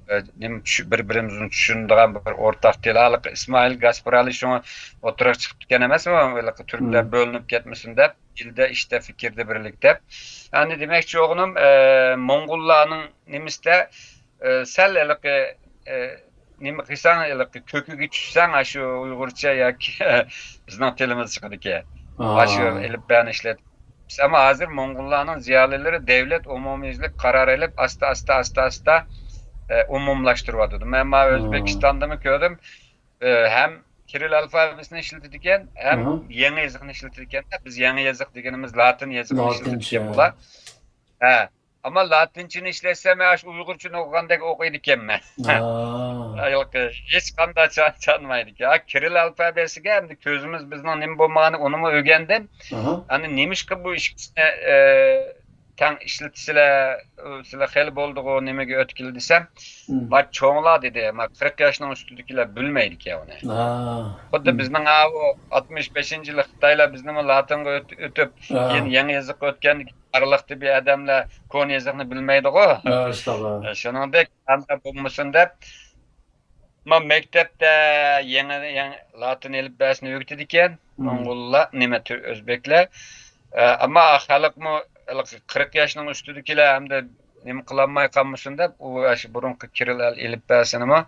ئە، نېمە چۈش-، بىر-بىرىمىزنى چۈشىنىدىغان بىر ئورتاق تىل. ھېلىقى ئىسمائىل گاسپارالى شۇڭا ئوتتۇرىغا چىقىپتىكەن ئەمەسمۇ؟ ھېلىقى تۈركلەر بۆلۈنۈپ كەتمىسۇن دەپ، ئىلدە، ئىشتە، پىكىردە بىرلىك دەپ. يەنى دېمەكچى بولغىنىم، ئە، موڭغۇللارنىڭ نېمىسىدە، ئە، سەل ھېلىقى، ئە، نېمە قىلساڭ، ھېلىقى كۆكىگە چۈشسەڭ، ئاشۇ ئۇيغۇرچە ياكى بىزنىڭ تىلىمىز چىقىدىكەن. ئاشۇ ئېلىپبەنى ئىشلەت-، ئەمما ھازىر موڭغۇللارنىڭ زىيالىيلىرى دەۋلەت ئومۇميۈزلۈك قارار ئېلىپ، ئاستا، ئاستا، ئاستا، ئاستا، ئە، ئومۇملاشتۇرۇۋاتىدۇ. مەن مانا ئۆزبېكىستاندىمۇ كۆردۈم. ئە، ھەم كىرىل ئەلفابېسىنى ئىشلىتىدىكەن، ھەم يېڭى يېزىقنى ئىشلىتىدىكەن. بىز يېڭى يېزىق دېگىنىمىز لاتىن يېزىقىنى ئىشلىتىدىكەن بۇلار. ھە. ئەمما لاتىنچىنى ئىشلەتسە، مەن ئاشۇ ئۇيغۇرچىنى ئوقۇغاندەك ئوقۇيدىكەنمەن. ھېلىقى ھېچقانداق چان-، چانمايدىكەن. ھا، كىرىل ئەلفابېسىگە ئەمدى كۆزىمىز بىزنىڭ نېمە بولمىغانىنى ئۇنىمۇ ئۆگەندىم. ئەمدى نېمىشقا بۇ ئىككىسىنى، ئە، تەڭ ئىشلىتىسىلەر، سىلەر خېلى بولدىغۇ نېمىگە ئۆتكىلى دېسەم، ما چوڭلار دېدى، ما قىرىق ياشنىڭ ئۈستىدىكىلەر بىلمەيدىكەن ئۇنى. خۇددى بىزنىڭ ئاۋۇ ئاتمىش بەشىنچى يىلى خىتايلار بىزنىمۇ لاتىنغا ئۆت-، ئۆتۈپ، كېيىن يېڭى يېزىققا ئۆتكەندىكىن ئارىلىقتا بىر ئادەملەر كونا يېزىقنى بىلمەيدىغۇ. شۇنىڭدەك ئاندا بولمىسۇن دەپ، ما مەكتەپتە يېڭى، يېڭى لاتىن ئېلىپبەسىنى ئۆگىتىدىكەن، موڭغۇللار، نېمە، تۈر-، ئۆزبەكلەر. ئە، ئەمما خەلقمۇ ھېلىقى قىرىق ياشنىڭ ئۈستىدىكىلەر ئەمدى نېمە قىلالماي قالمىسۇن دەپ، ئۇ ئاشۇ بۇرۇنقى كىرىل ئەل-، ئېلىپبەسىنىمۇ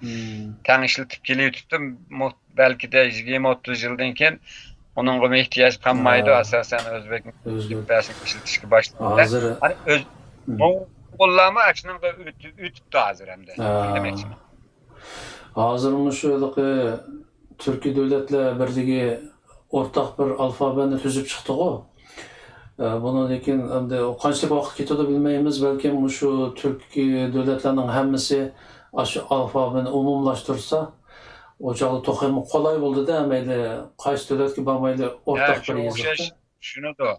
تەڭ ئىشلىتىپ كېلىۋېتىپتۇ. مۇ-، بەلكىدە يىگىرمە، ئوتتۇز يىلدىن كېيىن ئۇنىڭغىمۇ ئېھتىياج قالمايدۇ. ئاساسەن ئۆزبەك ئېلىپبەسىنى ئىشلىتىشكە باشلىدى. ھازىر، ھە، ئۆز-، موڭغۇللارمۇ ئاشۇنىڭغا ئۆتۈپ، ئۆتۈپتۇ ھازىر ئەمدى. دېمەكچىمەن. ھازىر مۇشۇ ھېلىقى تۈركىي دۆلەتلەر بىرلىكى ئورتاق بىر ئالفابېنى تۈزۈپ چىقتىغۇ. ئە، بۇنىڭدىن كېيىن ئەمدى قانچىلىك ۋاقىت كېتىدۇ بىلمەيمىز. بەلكىم مۇشۇ تۈركىي دۆلەتلەرنىڭ ھەممىسى ئاشۇ ئالفابېنى ئومۇملاشتۇرسا، ئۇ چاغدا تېخىمۇ قولاي بولىدۇ-دە، مەيلى قايسى دۆلەتكە بارمايلى ھە، ئورتاق بىر شۇنىڭغا ئوخشاش يېزىقتا. چۈشىنىدۇ.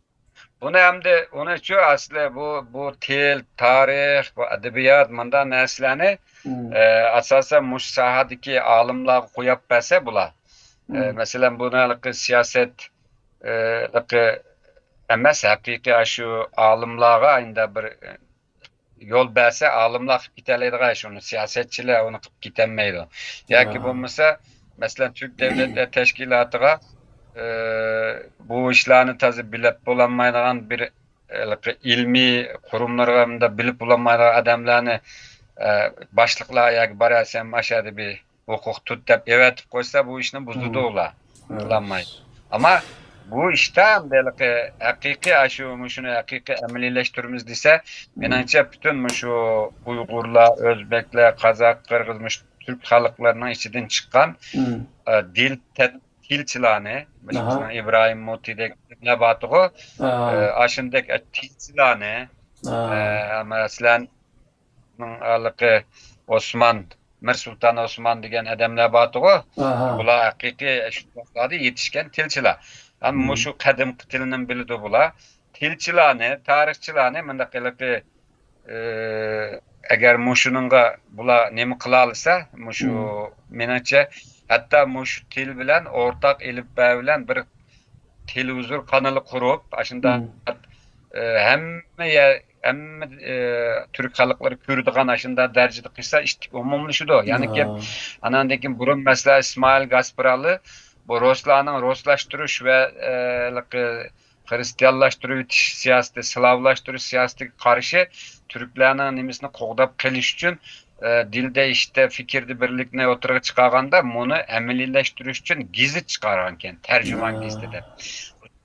بۇنى ئەمدى، ئۇنىچۇ ئەسلى بۇ، بۇ تىل، تارىخ، بۇ ئەدەبىيات، مۇنداق نەرسىلەرنى، مم. ئە، ئاساسەن مۇشۇ ساھەدىكى ئالىملارغا قويۇپ بەرسە بۇلار. ئە، مم. مەسىلەن، بۇنى ھېلىقى سىياسەت، ئە، ھېلىقى ئەمەس، ھەقىقىي ئاشۇ ئالىملارغا ئەندى بىر، ئە، يول بەرسە، ئالىملار قىلىپ كېتەلەيدىغان ئىش ئۇنى، سىياسەتچىلەر ئۇنى قىلىپ كېتەلمەيدۇ. ياكى ھە. بولمىسا، مەسىلەن، تۈرك دۆلەتلەر تەشكىلاتىغا، ئە، بۇ ئىشلارنى تازا بىلىپ بولالمايدىغان بىر، ھېلىقى ئىلمىي قۇرۇملارغا مۇنداق بىلىپ بولالمايدىغان ئادەملەرنى، ئە، باشلىقلار ياكى بار سەن ئاشۇ يەردە بىر ھوقۇق تۇت دەپ ئەۋەتىپ قويسا، بۇ ئىشنى بۇزىدۇ مم. ئۇلار. ھە. قىلالمايدۇ. ئەمما بۇ ئىشتا ھېلىقى ھەقىقىي ئاشۇ، مۇشۇنى ھەقىقىي ئەمەلىيلەشتۈرىمىز دېسە، مم. مېنىڭچە پۈتۈن مۇشۇ ئۇيغۇرلار، ئۆزبەكلەر، قازاق، قىرغىز، مۇشۇ تۈرك خەلقلىرىنىڭ ئىچىدىن چىققان، مم. ئە، دىل تەت-، تىلچىلارنى، مۇشۇ ئاھا. بىزنىڭ ئىبراھىم مۇتىدەك نەباتىغۇ، ئا. ئە، ئاشۇندەك، ئە، تىلچىلارنى، ئا. ئە، مەسىلەن، ھېلىقى ئوسمان، مىرسۇلتان ئوسمان دېگەن ئادەملەر بارتىغۇ. ئاھا. بۇلار ھەقىقىي شۇ چاغلاردا يېتىشكەن تىلچىلار. ھەم مم. مۇشۇ قەدىمكى تىلنى بىلىدۇ بۇلار. تىلچىلارنى، تارىخچىلارنى مۇنداق ھېلىقى، ئى، ئەگەر مۇشۇنىڭغا بۇلار نېمە قىلالىسا، مۇشۇ مم. مېنىڭچە، ھەتتا مۇشۇ تىل بىلەن ئورتاق ئېلىپبە بىلەن بىر تېلېۋىزور قانىلى قۇرۇپ، ئاشۇنداق، مم. ئى، ھەممە يە-، ھەممە، ئى، تۈرك خەلقلىرى كۆرىدىغان ئاشۇنداق دەرىجىدە قىلسا، ئىتتىك ئومۇملىشىدۇ. يەنى كىم، ھا. ئاناندىن كېيىن بۇرۇن، مەسىلەن، ئىسمائىل گاسپىرالى بۇ رۇسلارنىڭ رۇسلاشتۇرۇش ۋە، ئى، ھېلىقى خىرىستىيانلاشتۇرۇۋېتىش سىياسىتى، سلاۋلاشتۇرۇش سىياسىتىگە قارشى تۈركلەرنىڭ نېمىسىنى قوغداپ قېلىش ئۈچۈن، ئى، دىلدا، ئىشتا، پىكىردە بىرلىكنى ئوتتۇرىغا چىقارغاندا، مۇنى ئەمەلىيلەشتۈرۈش ئۈچۈن گېزىت چىقارغانىكەن، تەرجىمان ھا. گېزىتى دەپ.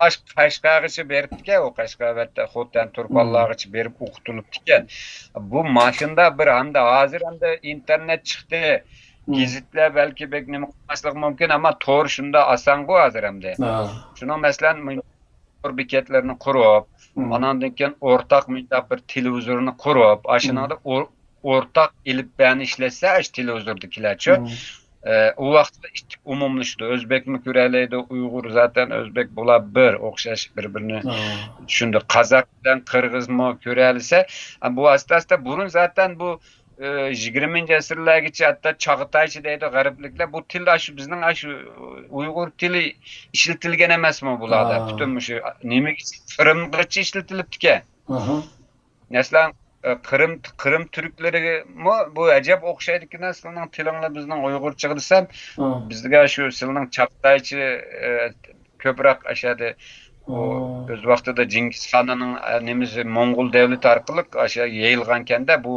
قەش-، قەشقەرگىچە بېرىپتىكەن، ئۇ قەشقەر ۋە خوتەن، مم. تۇرپانلارغىچە بېرىپ ئوقۇتۇلۇپتىكەن. بۇ ماشىنىدا بىر ھەمدە ھازىر ھەمدە ئىنتېرنېت چىقتى. مم. گېزىتلەر بەلكى بەك نېمە قىلماسلىقى مۇمكىن، ئەمما تور شۇنداق ئاسانغۇ ھازىر ھەمدە. ھا. شۇنىڭ مەسىلەن، تور بېكەتلىرىنى قۇرۇپ، مم. ئاناندىن كېيىن ئورتاق مۇنداق بىر تېلېۋىزورنى قۇرۇپ، مم. ئاشۇنىڭدا ئور-، ئورتاق ئېلىپبەنى ئىشلەتسە، ئاشۇ تېلېۋىزوردىكىلەرچۇ، مم. ئە، ئۇ ۋاقىتتا ئىتتىك ئومۇملىشىدۇ. ئۆزبەكمۇ كۆرەلەيدۇ، ئۇيغۇر زاتەن ئۆزبەك بۇلار بىر ئوخشاش بىر-بىرىنى ھا. چۈشىنىدۇ. قازاق بىلەن قىرغىزمۇ كۆرەلىسە، بۇ ئاستا-ئاستا بۇرۇن زاتەن بۇ، ئە، يىگىرمىنچى ئەسىرلەرگىچە ھەتتا چاغاتايچە دەيدۇ غەربلىكلەر. بۇ تىل ئاشۇ بىزنىڭ ئاشۇ ئۇيغۇر تىلى ئىشلىتىلگەن ئەمەسمۇ بۇلاردا؟ ھا. پۈتۈن مۇشۇ نېمىگىچە، قىرىمغىچە ئىشلىتىلىپتىكەن. ئاھا. مەسىلەن، ئە، قىرىم، قىرىم تۈركلىرىمۇ بۇ ئەجەب ئوخشايدىكەن، سىلىنىڭ تىلىڭلار بىزنىڭ ئۇيغۇرچىغا دېسەم، ئا. بىزگە شۇ سىلىنىڭ چاغاتايچە، ئە، كۆپرەك ئاشۇ يەردە ئۇ ئا. ئۆز ۋاقتىدا جىڭگىز خاننىڭ، ئە، نېمىسى، موڭغۇل دەۋلىتى ئارقىلىق ئاشۇ يېيىلغانكەندە، بۇ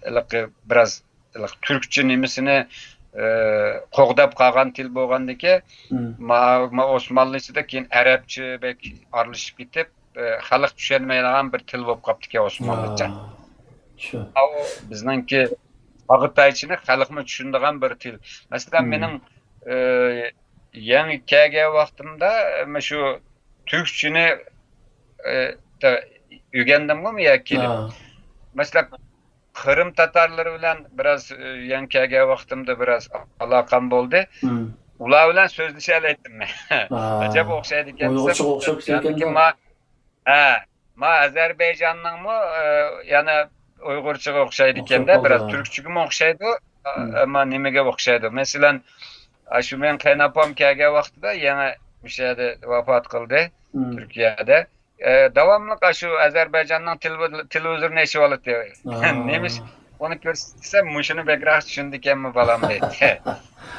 ھېلىقى بىراز ھېلىقى تۈركچە نېمىسىنى، ئە، قوغداپ قالغان تىل بولغاندىكى، مم. ما، ما ئوسمانلىچىدا كېيىن ئەرەبچە بەك ئارىلىشىپ كېتىپ، ئە، خەلق چۈشەنمەيدىغان بىر تىل بولۇپ قاپتىكەن ئوسمانلىچە. ھا، شۇ. ئاۋۇ بىزنىڭكى چاغاتايچىنى خەلقمۇ چۈشىنىدىغان بىر تىل. مەسىلەن، مم. مېنىڭ، ئە، يېڭى كەلگەن ۋاقتىمدا، ئە، مۇشۇ تۈركچىنى، ئە، ئۆگەندىمغۇ ياكى كېلىپ. ھا. مەسىلەن، قىرىم تاتارلىرى بىلەن بىراز، ئە، يېڭى كەلگەن ۋاقتىمدا بىراز ئالاقەم بولدى. مم. ئۇلار بىلەن سۆزلىشەلەيتتىم مەن. ھا. ئەجەب ئوخشايدىكەن دېسەم، ئۇيغۇرچىغا ئوخشاپ يەنىكى كېتىدىكەن-دە. ما-، ھە، ما ئەزەربەيجاننىڭمۇ، ئە، يەنە ئۇيغۇرچىغا ئوخشايدىكەن-دە، ئوخشاپ بىراز قالدى. تۈركچىگىمۇ ئوخشايدۇ، ئە، مم. ئەمما نېمىگە ئوخشايدۇ؟ مەسىلەن، ئاشۇ مېنىڭ قېيىنئاپام كەلگەن ۋاقتىدا يېڭى مۇشۇ يەردە ۋاپات قىلدى، مم. تۈركىيەدە. ئە، داۋاملىق ئاشۇ ئەزەربەيجاننىڭ تېلېۋىز-، تېلېۋىزورىنى ئېچىۋالاتتى. ھا. نېمىش، ئۇنى كۆرسىتىپ دېسەم، مۇشۇنى بەكرەك چۈشىنىدىكەنمۇ بالام دەيتتى.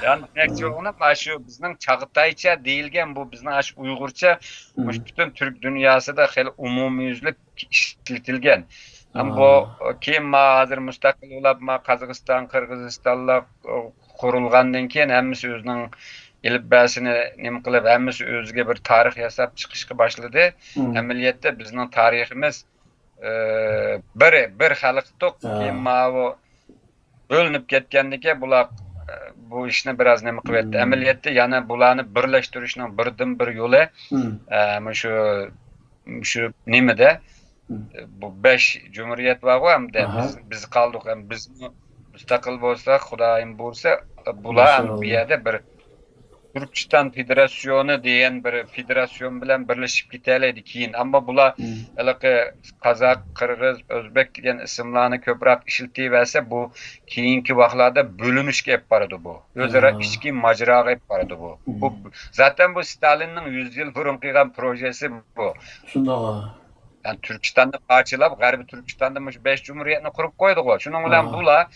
يەنى دېمەكچى بولغىنىم، ئاشۇ بىزنىڭ چاغاتايچە دېيىلگەن بۇ بىزنىڭ ئاشۇ ئۇيغۇرچە، مم. مۇشۇ پۈتۈن تۈرك دۇنياسىدا خېلى ئومۇميۈزلۈك ئىشلىتىلگەن. ھەم بۇ ھا. كېيىن ما ھازىر مۇستەقىل بولاپ، ما قازاقىستان، قىرغىزىستانلار، ئۇ، قۇرۇلغاندىن كېيىن ھەممىسى ئۆزىنىڭ ئېلىپبەسىنى نېمە قىلىپ، ھەممىسى ئۆزىگە بىر تارىخ ياساپ چىقىشقا باشلىدى. مم. ئەمەلىيەتتە بىزنىڭ تارىخىمىز، ئى، بىر، بىر خەلق ئىدۇق. ھە. كېيىن ماۋۇ بۆلۈنۈپ كەتكەندىن كېيىن بۇلار، ئى، بۇ ئىشنى بىراز نېمە قىلىۋەتتى. مم. ئەمەلىيەتتە يەنە بۇلارنى بىرلەشتۈرۈشنىڭ بىردىنبىر يولى، مم. ئى، مۇشۇ شۇ نېمىدە، بۇ بەش جۇمھۇرىيەت بارغۇ، ھەمدە بىز، بىز قالدۇق، ھەم بىزمۇ مۇستەقىل بولساق، خۇدايىم بۇيرۇسا، بۇلار ھەم بۇ يەردە بىر تۈركىستان فېدېراتسىيونى دېگەن بىر فېدېراتسىيون بىلەن بىرلىشىپ كېتەلەيدۇ كېيىن. ئەمما بۇلار ھېلىقى قازاق، قىرغىز، ئۆزبېك دېگەن ئىسىملارنى كۆپرەك ئىشلىتىۋەرسە، بۇ كېيىنكى ۋاقىتلاردا بۆلۈنۈشكە ئېلىپ بارىدۇ بۇ. ئۆزئارا ئىچكى ماجىراغا ئېلىپ بارىدۇ بۇ. بۇ، زاتەن بۇ ستالىننىڭ يۈز يىل بۇرۇن قىلغان پروژېسى بۇ. شۇنداق. يەنى تۈركىستاننى پارچىلاپ، غەربىي تۈركىستاندا مۇشۇ بەش جۇمھۇرىيەتنى قۇرۇپ قويدۇق. شۇنىڭ بىلەن بۇلار،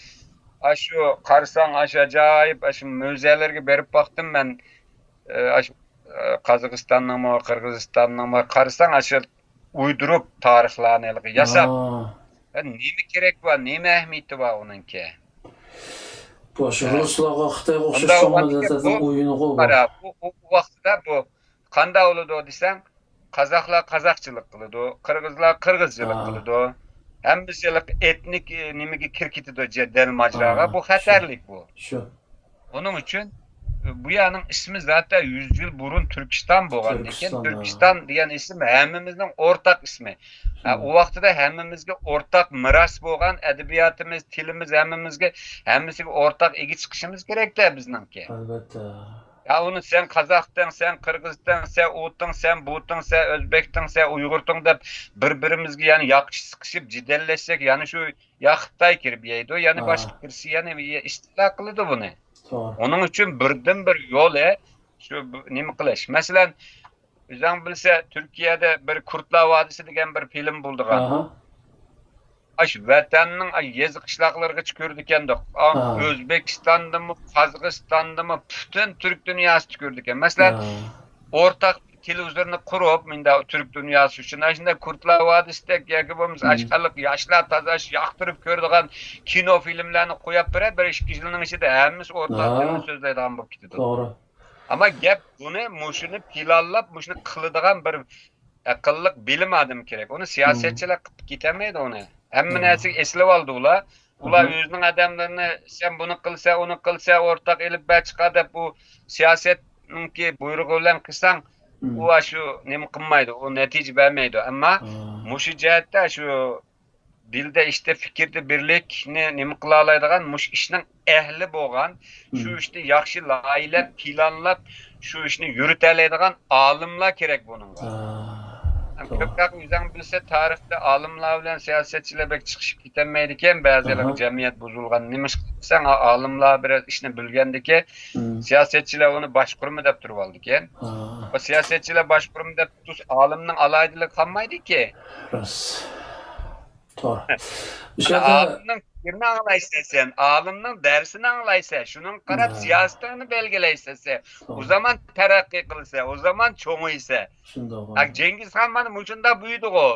ئاشۇ قارىساڭ، ئاشۇ ئاجايىپ، ئاشۇ مۇزېيلەرگە بېرىپ باقتىم مەن. ئاشۇ قازاقىستاننىڭمۇ، قىرغىزىستاننىڭمۇ، قارىساڭ، ئاشۇ ئويدۇرۇپ تارىخلارنى ھېلىقى ياساپ. نېمە كېرەك بار، نېمە ئەھمىيىتى بار ئۇنىڭكى؟ بۇ ئاشۇ رۇسلارغا، خىتايغا ئوخشاش چوڭ مىللەتلەرنىڭ ئويۇنىغۇ بۇ. بۇ، بۇ ۋاقىتتا بۇ قانداق بولىدۇ دېسەڭ، قازاقلار قازاقچىلىق قىلىدۇ، قىرغىزلار قىرغىزچىلىق قىلىدۇ. ھەممىسى ھېلىقى ئېتنىك، ئى، نېمىگە كىرىپ كېتىدۇ، جەدەل ماجىراغا. بۇ خەتەرلىك بۇ. شۇ. ئۇنىڭ ئۈچۈن، ئى، بۇ يەرنىڭ ئىسمى زاتەن يۈز يىل بۇرۇن تۈركىستان بولغاندىكىن، تۈركىستان، تۈركىستان دېگەن ئىسىم ھەممىمىزنىڭ ئورتاق ئىسمى. ھە، ئۇ ۋاقتىدا ھەممىمىزگە ئورتاق مىراس بولغان ئەدەبىياتىمىز، تىلىمىز ھەممىمىزگە، ھەممىسىگە ئورتاق ئىگە چىقىشىمىز كېرەكتە بىزنىڭكى. ئەلۋەتتە. يا ئۇنى سەن قازاقتىڭ، سەن قىرغىزتىڭ، سەن ئۇتىڭ، سەن بۇتىڭ، سەن ئۆزبېكتىڭ، سەن ئۇيغۇرتىڭ دەپ بىر-بىرىمىزگە يەنە ياقىشىپ سىقىشىپ جېدەللەشسەك، يەنە شۇ يا خىتاي كىرىپ يەيدۇ، يەنە باشقا بىرسى يەنە ئىستىلا قىلىدۇ بۇنى. توغرا. ئۇنىڭ ئۈچۈن بىردىنبىر يولى شۇ بۇ-، نېمە قىلىش. مەسىلەن، ئۆزۈڭ بىلسە، تۈركىيەدە بىر كۇردلار ۋادىسى دېگەن بىر فىلىم بولىدىغان. ئاشۇ ۋەتەننىڭ، ئاشۇ يېزا قىشلاقلىرىغىچە كۆرىدىكەندۇق. ئا، ئۆزبېكىستاندىمۇ، قازاقىستاندىمۇ، پۈتۈن تۈرك دۇنياسىدا كۆرىدىكەن. مەسىلەن، ئورتاق تېلېۋىزورنى قۇرۇپ، مۇنداق تۈرك دۇنياسى ئۈچۈن، ئاشۇنداق كۇردلار ۋادىسىدەك ياكى بولمىسا ئاشۇنداق ياشلار تازا ياقتۇرۇپ كۆرىدىغان كىنو فىلىملەرنى قويۇپ بېرە، بىر ئىككى يىلنىڭ ئىچىدە ھەممىسى ئورتاق تىلنى سۆزلەيدىغان بولۇپ كېتىدۇ. توغرا. ئەمما گەپ بۇنى، مۇشۇنى پىلانلاپ، مۇشۇنى قىلىدىغان بىر ئەقىللىق بىلىم ئادىمى كېرەك. ئۇنى سىياسەتچىلەر قىلىپ كېتەلمەيدۇ ئۇنى. ھەممە نەرسىگە ئېسىلىۋالدى ئۇلار. ئۇلار ئۆزىنىڭ ئادەملىرىنى، سەن بۇنى قىلسا، ئۇنى قىلسا، ئورتاق ئېلىپ بەر چىقار دەپ، ئۇ سىياسەتنىڭكى بۇيرۇقى بىلەن قىلساڭ، ئۇ ئاشۇ نېمە قىلمايدۇ، ئۇ نەتىجە بەرمەيدۇ. ئەمما مۇشۇ جەھەتتە شۇ دىلدا، ئىشتا، پىكىردە بىرلىكنى نېمە قىلالايدىغان، مۇشۇ ئىشنىڭ ئەھلى بولغان، شۇ ئىشنى ياخشى لايىھەلەپ، پىلانلاپ، شۇ ئىشنى يۈرۈتەلەيدىغان ئالىملار كېرەك بۇنىڭغا. ھەم كۆپرەك ئۆزۈڭ بىلسە، تارىختا ئالىملار بىلەن سىياسەتچىلەر بەك چىقىشىپ كېتەلمەيدىكەن، بەزىلەر جەمئىيەت بۇزۇلغان، نېمىشقا دېسەڭ، ئالىملار بىرەر ئىشنى بىلگەندىكى، سىياسەتچىلەر ئۇنى باشقۇرما دەپ تۇرۇۋالىدىكەن. بۇ سىياسەتچىلەر باشقۇرما دەپ تۇرسا، ئالىمنىڭ ئالاھىدىلىكى قالمايدىكى. راست. توغرا. ئالىمنىڭ پىكرىنى ئاڭلايسەن سەن، ئالىمنىڭ دەرسىنى ئاڭلايسەن، شۇنىڭغا قاراپ سىياسىتىڭنى بەلگىلەيسەن سەن. ئۇ زامان تەرەققىي قىلىسەن، ئۇ زامان چوڭىيىسەن. شۇنداق. جېڭگىزخان مانا مۇشۇنداق بۇيرۇيدىغۇ.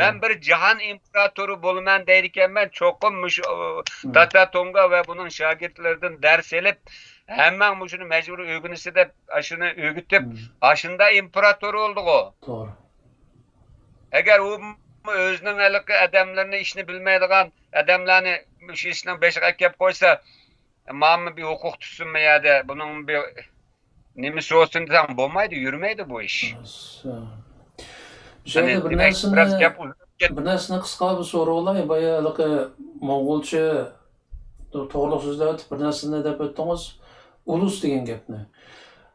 مەن بىر جاھان ئىمپېراتورى بولىمەن دەيدىكەنمەن، چوقۇم مۇشۇ، ئۇ، تاتا تونگا ۋە بۇنىڭ شاگىرتلىرىدىن دەرس ئېلىپ، ھەممەڭ مۇشۇنى مەجبۇرىي ئۆگىنىسە دەپ، ئاشۇنى ئۆگىتىپ، ئاشۇنداق ئىمپېراتور بولدىغۇ. توغرا. ئەگەر ئۇ ئۆزىنىڭ ھېلىقى ئادەملىرىنى، ئىشنى بىلمەيدىغان ئادەملەرنى مۇشۇ ئىشنىڭ بېشىغا ئەكەپ قويسا، ماڭىمۇ بىر ھوقۇق تۇتسۇن بۇ يەردە، بۇنىڭ بىر نېمىسى بولسۇن دېسەڭ بولمايدۇ، يۈرمەيدۇ بۇ ئىش. بۇ يەردە بىر نەرسىنى، بىر نەرسىنى قىسقا بىر سوراۋالاي. بايا ھېلىقى موڭغۇلچە توغرىلىق سۆزلەۋېتىپ بىر نەرسىنى دەپ ئۆتتىڭىز. ئۇلۇس دېگەن گەپنى.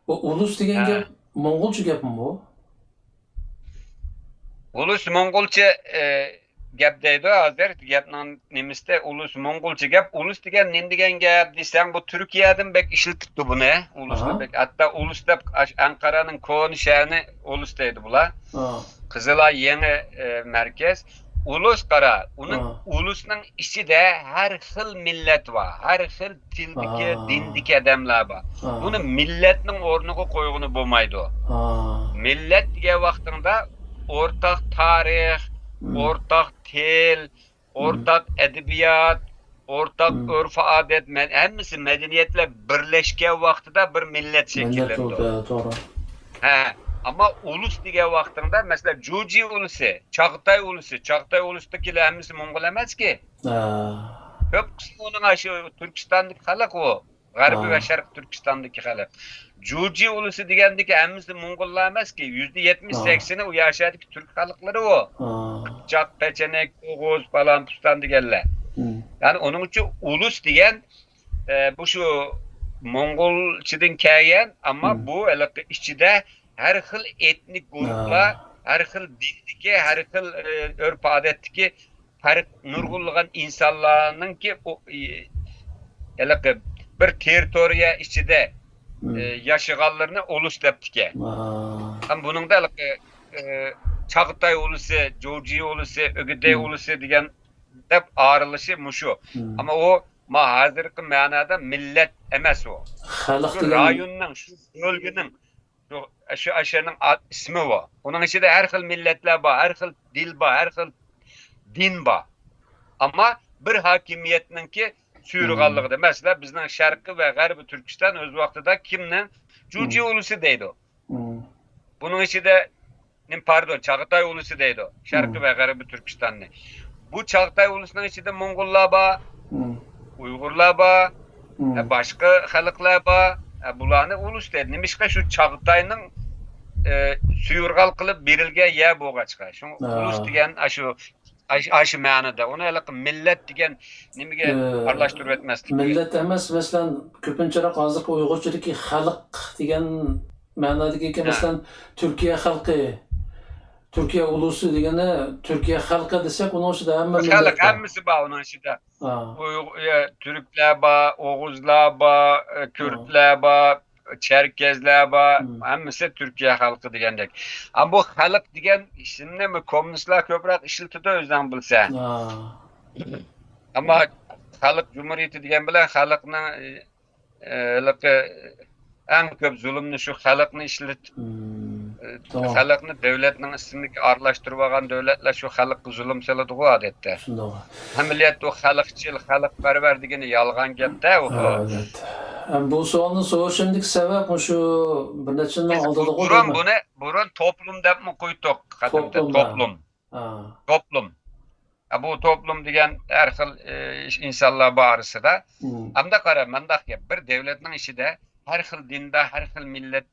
بۇ ئۇلۇس دېگەن گەپ موڭغۇلچە گەپمۇ بۇ؟ ئۇلۇس موڭغۇلچە، ئى، گەپ دەيدۇ ھازىر. گەپنىڭ نېمىسىدە ئۇلۇس موڭغۇلچە گەپ. ئۇلۇس دېگەن نېمە دېگەن گەپ دېسەڭ، بۇ تۈركىيەدىن بەك ئىشلىتىپتۇ بۇنى. ئۇلۇسنى بەك، ھەتتا ئۇلۇس دەپ ئاش-، ئەنقەرەنىڭ كونا شەھىرىنى ئۇلۇس دەيدۇ بۇلار. قىزىلئاي يېڭى، ئى، مەركەز. ئۇلۇس قارا، ئۇنىڭ، ئۇلۇسنىڭ ئىچىدە ھەر خىل مىللەت بار، ھەر خىل تىلدىكى، دىندىكى ئادەملەر بار. بۇنى مىللەتنىڭ ئورنىغا قويغىلى بولمايدۇ. مىللەت دېگەن ۋاقتىڭدا ئورتاق تارىخ، ئورتاق تىل، ئورتاق ئەدەبىيات، ئورتاق ئۆرپ-ئادەت، مەن-، ھەممىسى مەدەنىيەتلەر بىرلەشكەن ۋاقتىدا بىر مىللەت شەكىللىنىدۇ. توغرا. ھە، ئەمما ئۇلۇس دېگەن ۋاقتىڭدا، مەسىلەن، جۇجى ئۇلۇسى، چاغتاي ئۇلۇسى، چاغتاي ئۇلۇسىدىكىلەر ھەممىسى موڭغۇل ئەمەسكى. كۆپ قىسمى ئۇنىڭ ئاشۇ تۈركىستاندىكى خەلق ئۇ. غەربىي ۋە شەرقىي تۈركىستاندىكى خەلق. جۇجى ئۇلۇسى دېگەندىكى ھەممىسى موڭغۇللار ئەمەسكى، يۈزدە يەتمىش سەكسىنى ئۇ يەر شەھەردىكى تۈرك خەلقلىرى ئۇ. قىپچاق، پېچەنەك، ئوغۇز، پالان، پۇستان دېگەنلەر. يەنى ئۇنىڭ ئۈچۈن ئۇلۇس دېگەن، ئە، بۇ شۇ موڭغۇلچىدىن كەلگەن، ئەمما بۇ ھېلىقى ئىچىدە ھەر خىل ئېتنىك گۇرۇپپىلار، ھەر خىل دىندىكى، ھەر خىل، ئە، ئۆرپ-ئادەتتىكى پەرق نۇرغۇنلىغان ئىنسانلارنىڭكى ئۇ، ئى، ھېلىقى بىر تېررىتورىيە ئىچىدە، ئى، ياشىغانلىرىنى ئۇلۇس دەپتىكەن. ھەم بۇنىڭدا ھېلىقى، ئى، چاغتاي ئۇلۇسى، جۇجى ئۇلۇسى، ئۆگىدەي ئۇلۇسى دېگەن دەپ ئايرىلىشى مۇشۇ. ئەمما ئۇ ما ھازىرقى مەنادا مىللەت ئەمەس ئۇ. خەلق شۇ دېگەن رايوننىڭ، شۇ بۆلگىنىڭ، شۇ، شۇ ئەشەنىڭ ئا-، ئىسمى ئۇ. ئۇنىڭ ئىچىدە ھەر خىل مىللەتلەر بار، ھەر خىل دىل بار، ھەر خىل دىن بار. ئەمما بىر ھاكىمىيەتنىڭكى سۇيۇرغانلىقىدا، مەسىلەن، بىزنىڭ شەرقىي ۋە غەربىي تۈركىستان ئۆز ۋاقتىدا كىمنىڭ؟ جۇجى ئۇلۇسى دەيدۇ. بۇنىڭ ئىچىدە، نېمە، پاردون، چاغاتاي ئۇلۇسى دەيدۇ، شەرقىي ۋە غەربىي تۈركىستاننى. بۇ چاغاتاي ئۇلۇسىنىڭ ئىچىدە موڭغۇللار بار، ئۇيغۇرلار بار، ئە، باشقا خەلقلەر بار. ئە، بۇلارنى ئۇلۇس دەيدۇ. نېمىشقا شۇ چاغاتاينىڭ، ئە، سۇيۇرغال قىلىپ بېرىلگەن يەر بولغاچقا. شۇڭا ئۇلۇس دېگەن ئاشۇ، ئاش-، ئاشۇ مەنىدە. ئۇنى ھېلىقى مىللەت دېگەن نېمىگە ئارىلاشتۇرۇۋەتمەسلىك كېرەك. مىللەت ئەمەس، مەسىلەن، كۆپىنچىراق ھازىرقى ئۇيغۇرچىدىكى خەلق دېگەن مەنادىكى، مەسىلەن، تۈركىيە خەلقى، تۈركىيە ئۇلۇسى دېگىنى، تۈركىيە خەلقى دېسەك، ئۇنىڭ ئىچىدە ھەممە خەلق، مىللەت بار. ھەممىسى بار ئۇنىڭ ئىچىدە. ئۇيغۇر، ئە، تۈركلەر بار، ئوغۇزلار بار، ئە، كۈردلەر بار، چەركەزلەر بار، ھەممىسى تۈركىيە خەلقى دېگەندەك. ئەمما بۇ خەلق دېگەن ئىسىمنى بۇ كوممۇنىستلار كۆپرەك ئىشلىتىدۇ، ئۆزۈڭ بىلسەڭ. ئەمما خەلق جۇمھۇرىيىتى دېگەن بىلەن خەلقنىڭ، ئە، ھېلىقى ئەڭ كۆپ زۇلۇمنى شۇ خەلقنى ئىشلىتىپ، ئە، توغرا. خەلقنى دۆلەتنىڭ ئىسمىگە ئارىلاشتۇرۇپ ئالغان دۆلەتلەر شۇ خەلققە زۇلۇم سالىدىغۇ ئادەتتە. شۇنداق. ئەمەلىيەتتە ئۇ خەلقچىل، خەلقپەرۋەر دېگىنى يالغان گەپتە ئۇ. ھە، ئەلۋەتتە. ھەم بۇ سوئالنى سورىشىمدىكى سەۋەب مۇشۇ بىر نەچچە يىلنىڭ ئالدىدىغۇ بۇرۇن دەيمەن. بۇنى، بۇرۇن توپلۇم دەپمۇ قويدۇق قەدىمدە، توپلۇم. توپلۇم. توپلۇم. ئە، بۇ توپلۇم دېگەن ھەر خىل، ئى، ئىنسانلار بار ئارىسىدا. ئەمدى قارا، مۇنداق گەپ، بىر دۆلەتنىڭ ئىچىدە ھەر خىل دىندا، ھەر خىل مىللەت،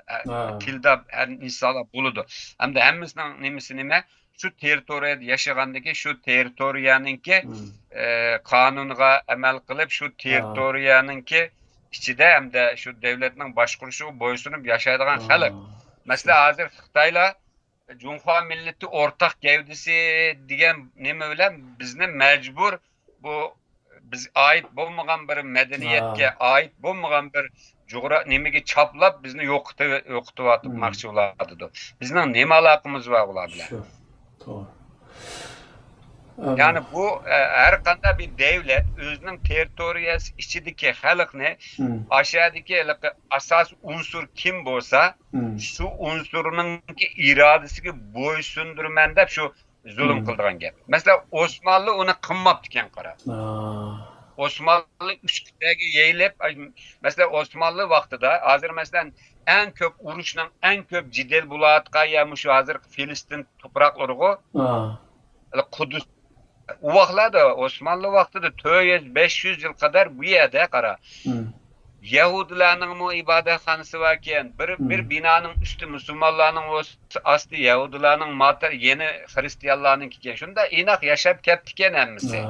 ئە، تىلدا ھەر ئىنسانلار بولىدۇ. ئەمدى ھەممىسىنىڭ نېمىسى نېمە؟ شۇ تېررىتورىيەدە ياشىغاندىكى، شۇ تېررىتورىيەنىڭكى، ئە، قانۇنىغا ئەمەل قىلىپ، شۇ تېررىتورىيەنىڭكى ئىچىدە ھەمدە شۇ دۆلەتنىڭ باشقۇرۇشىغا بويسۇنۇپ ياشايدىغان خەلق. مەسىلەن، ھازىر خىتايلار جۇڭخۇا مىللىتى ئورتاق گەۋدىسى دېگەن نېمە بىلەن بىزنى مەجبۇر بۇ بىز ئائىت بولمىغان بىر مەدەنىيەتكە، ئائىت بولمىغان بىر جۇغرا-، نېمىگە چاپلاپ بىزنى يوقىتىۋ-، يوقىتىۋاتماقچى بولۇۋاتىدۇ. بىزنىڭ نېمە ئالاقىمىز بار ئۇلار بىلەن؟ شۇ. توغرا. يەنى بۇ، ئە، ھەر قانداق بىر دۆلەت ئۆزىنىڭ تېررىتورىيەسى ئىچىدىكى خەلقنى ئاشۇ يەردىكى ھېلىقى ئاساسىي ئۇنسۇر كىم بولسا، شۇ ئۇنسۇرنىڭكى ئىرادىسىگە بويسۇندۇرىمەن دەپ شۇ زۇلۇم قىلىدىغان گەپ. مەسىلەن، ئوسمانلى ئۇنى قىلماپتىكەن، قارا. ئوسمانلى ئۈچ قىتئەگە يېيىلىپ، ئاي، مەسىلەن، ئوسمانلى ۋاقتىدا، ھازىر، مەسىلەن، ئەڭ كۆپ ئۇرۇشنىڭ، ئەڭ كۆپ جېدەل بولۇۋاتقان يەر مۇشۇ ھازىرقى فىلىستىن توپراقلىرىغۇ. قۇدۇس. ئۇ ۋاقىتلاردا، ئوسمانلى ۋاقتىدا تۆت يۈز، بەش يۈز يىل قەدەر بۇ يەردە، قارا. يەھۇدىيلارنىڭمۇ ئىبادەتخانىسى باركەن، بىر، بىر بىنانىڭ ئۈستى مۇسۇلمانلارنىڭ بولسا، ئاستى يەھۇدىيلارنىڭ، ماتەر يەنە خرىستىيانلارنىڭكىكەن. شۇنداق ئىناق ياشاپ كەپتىكەن ھەممىسى.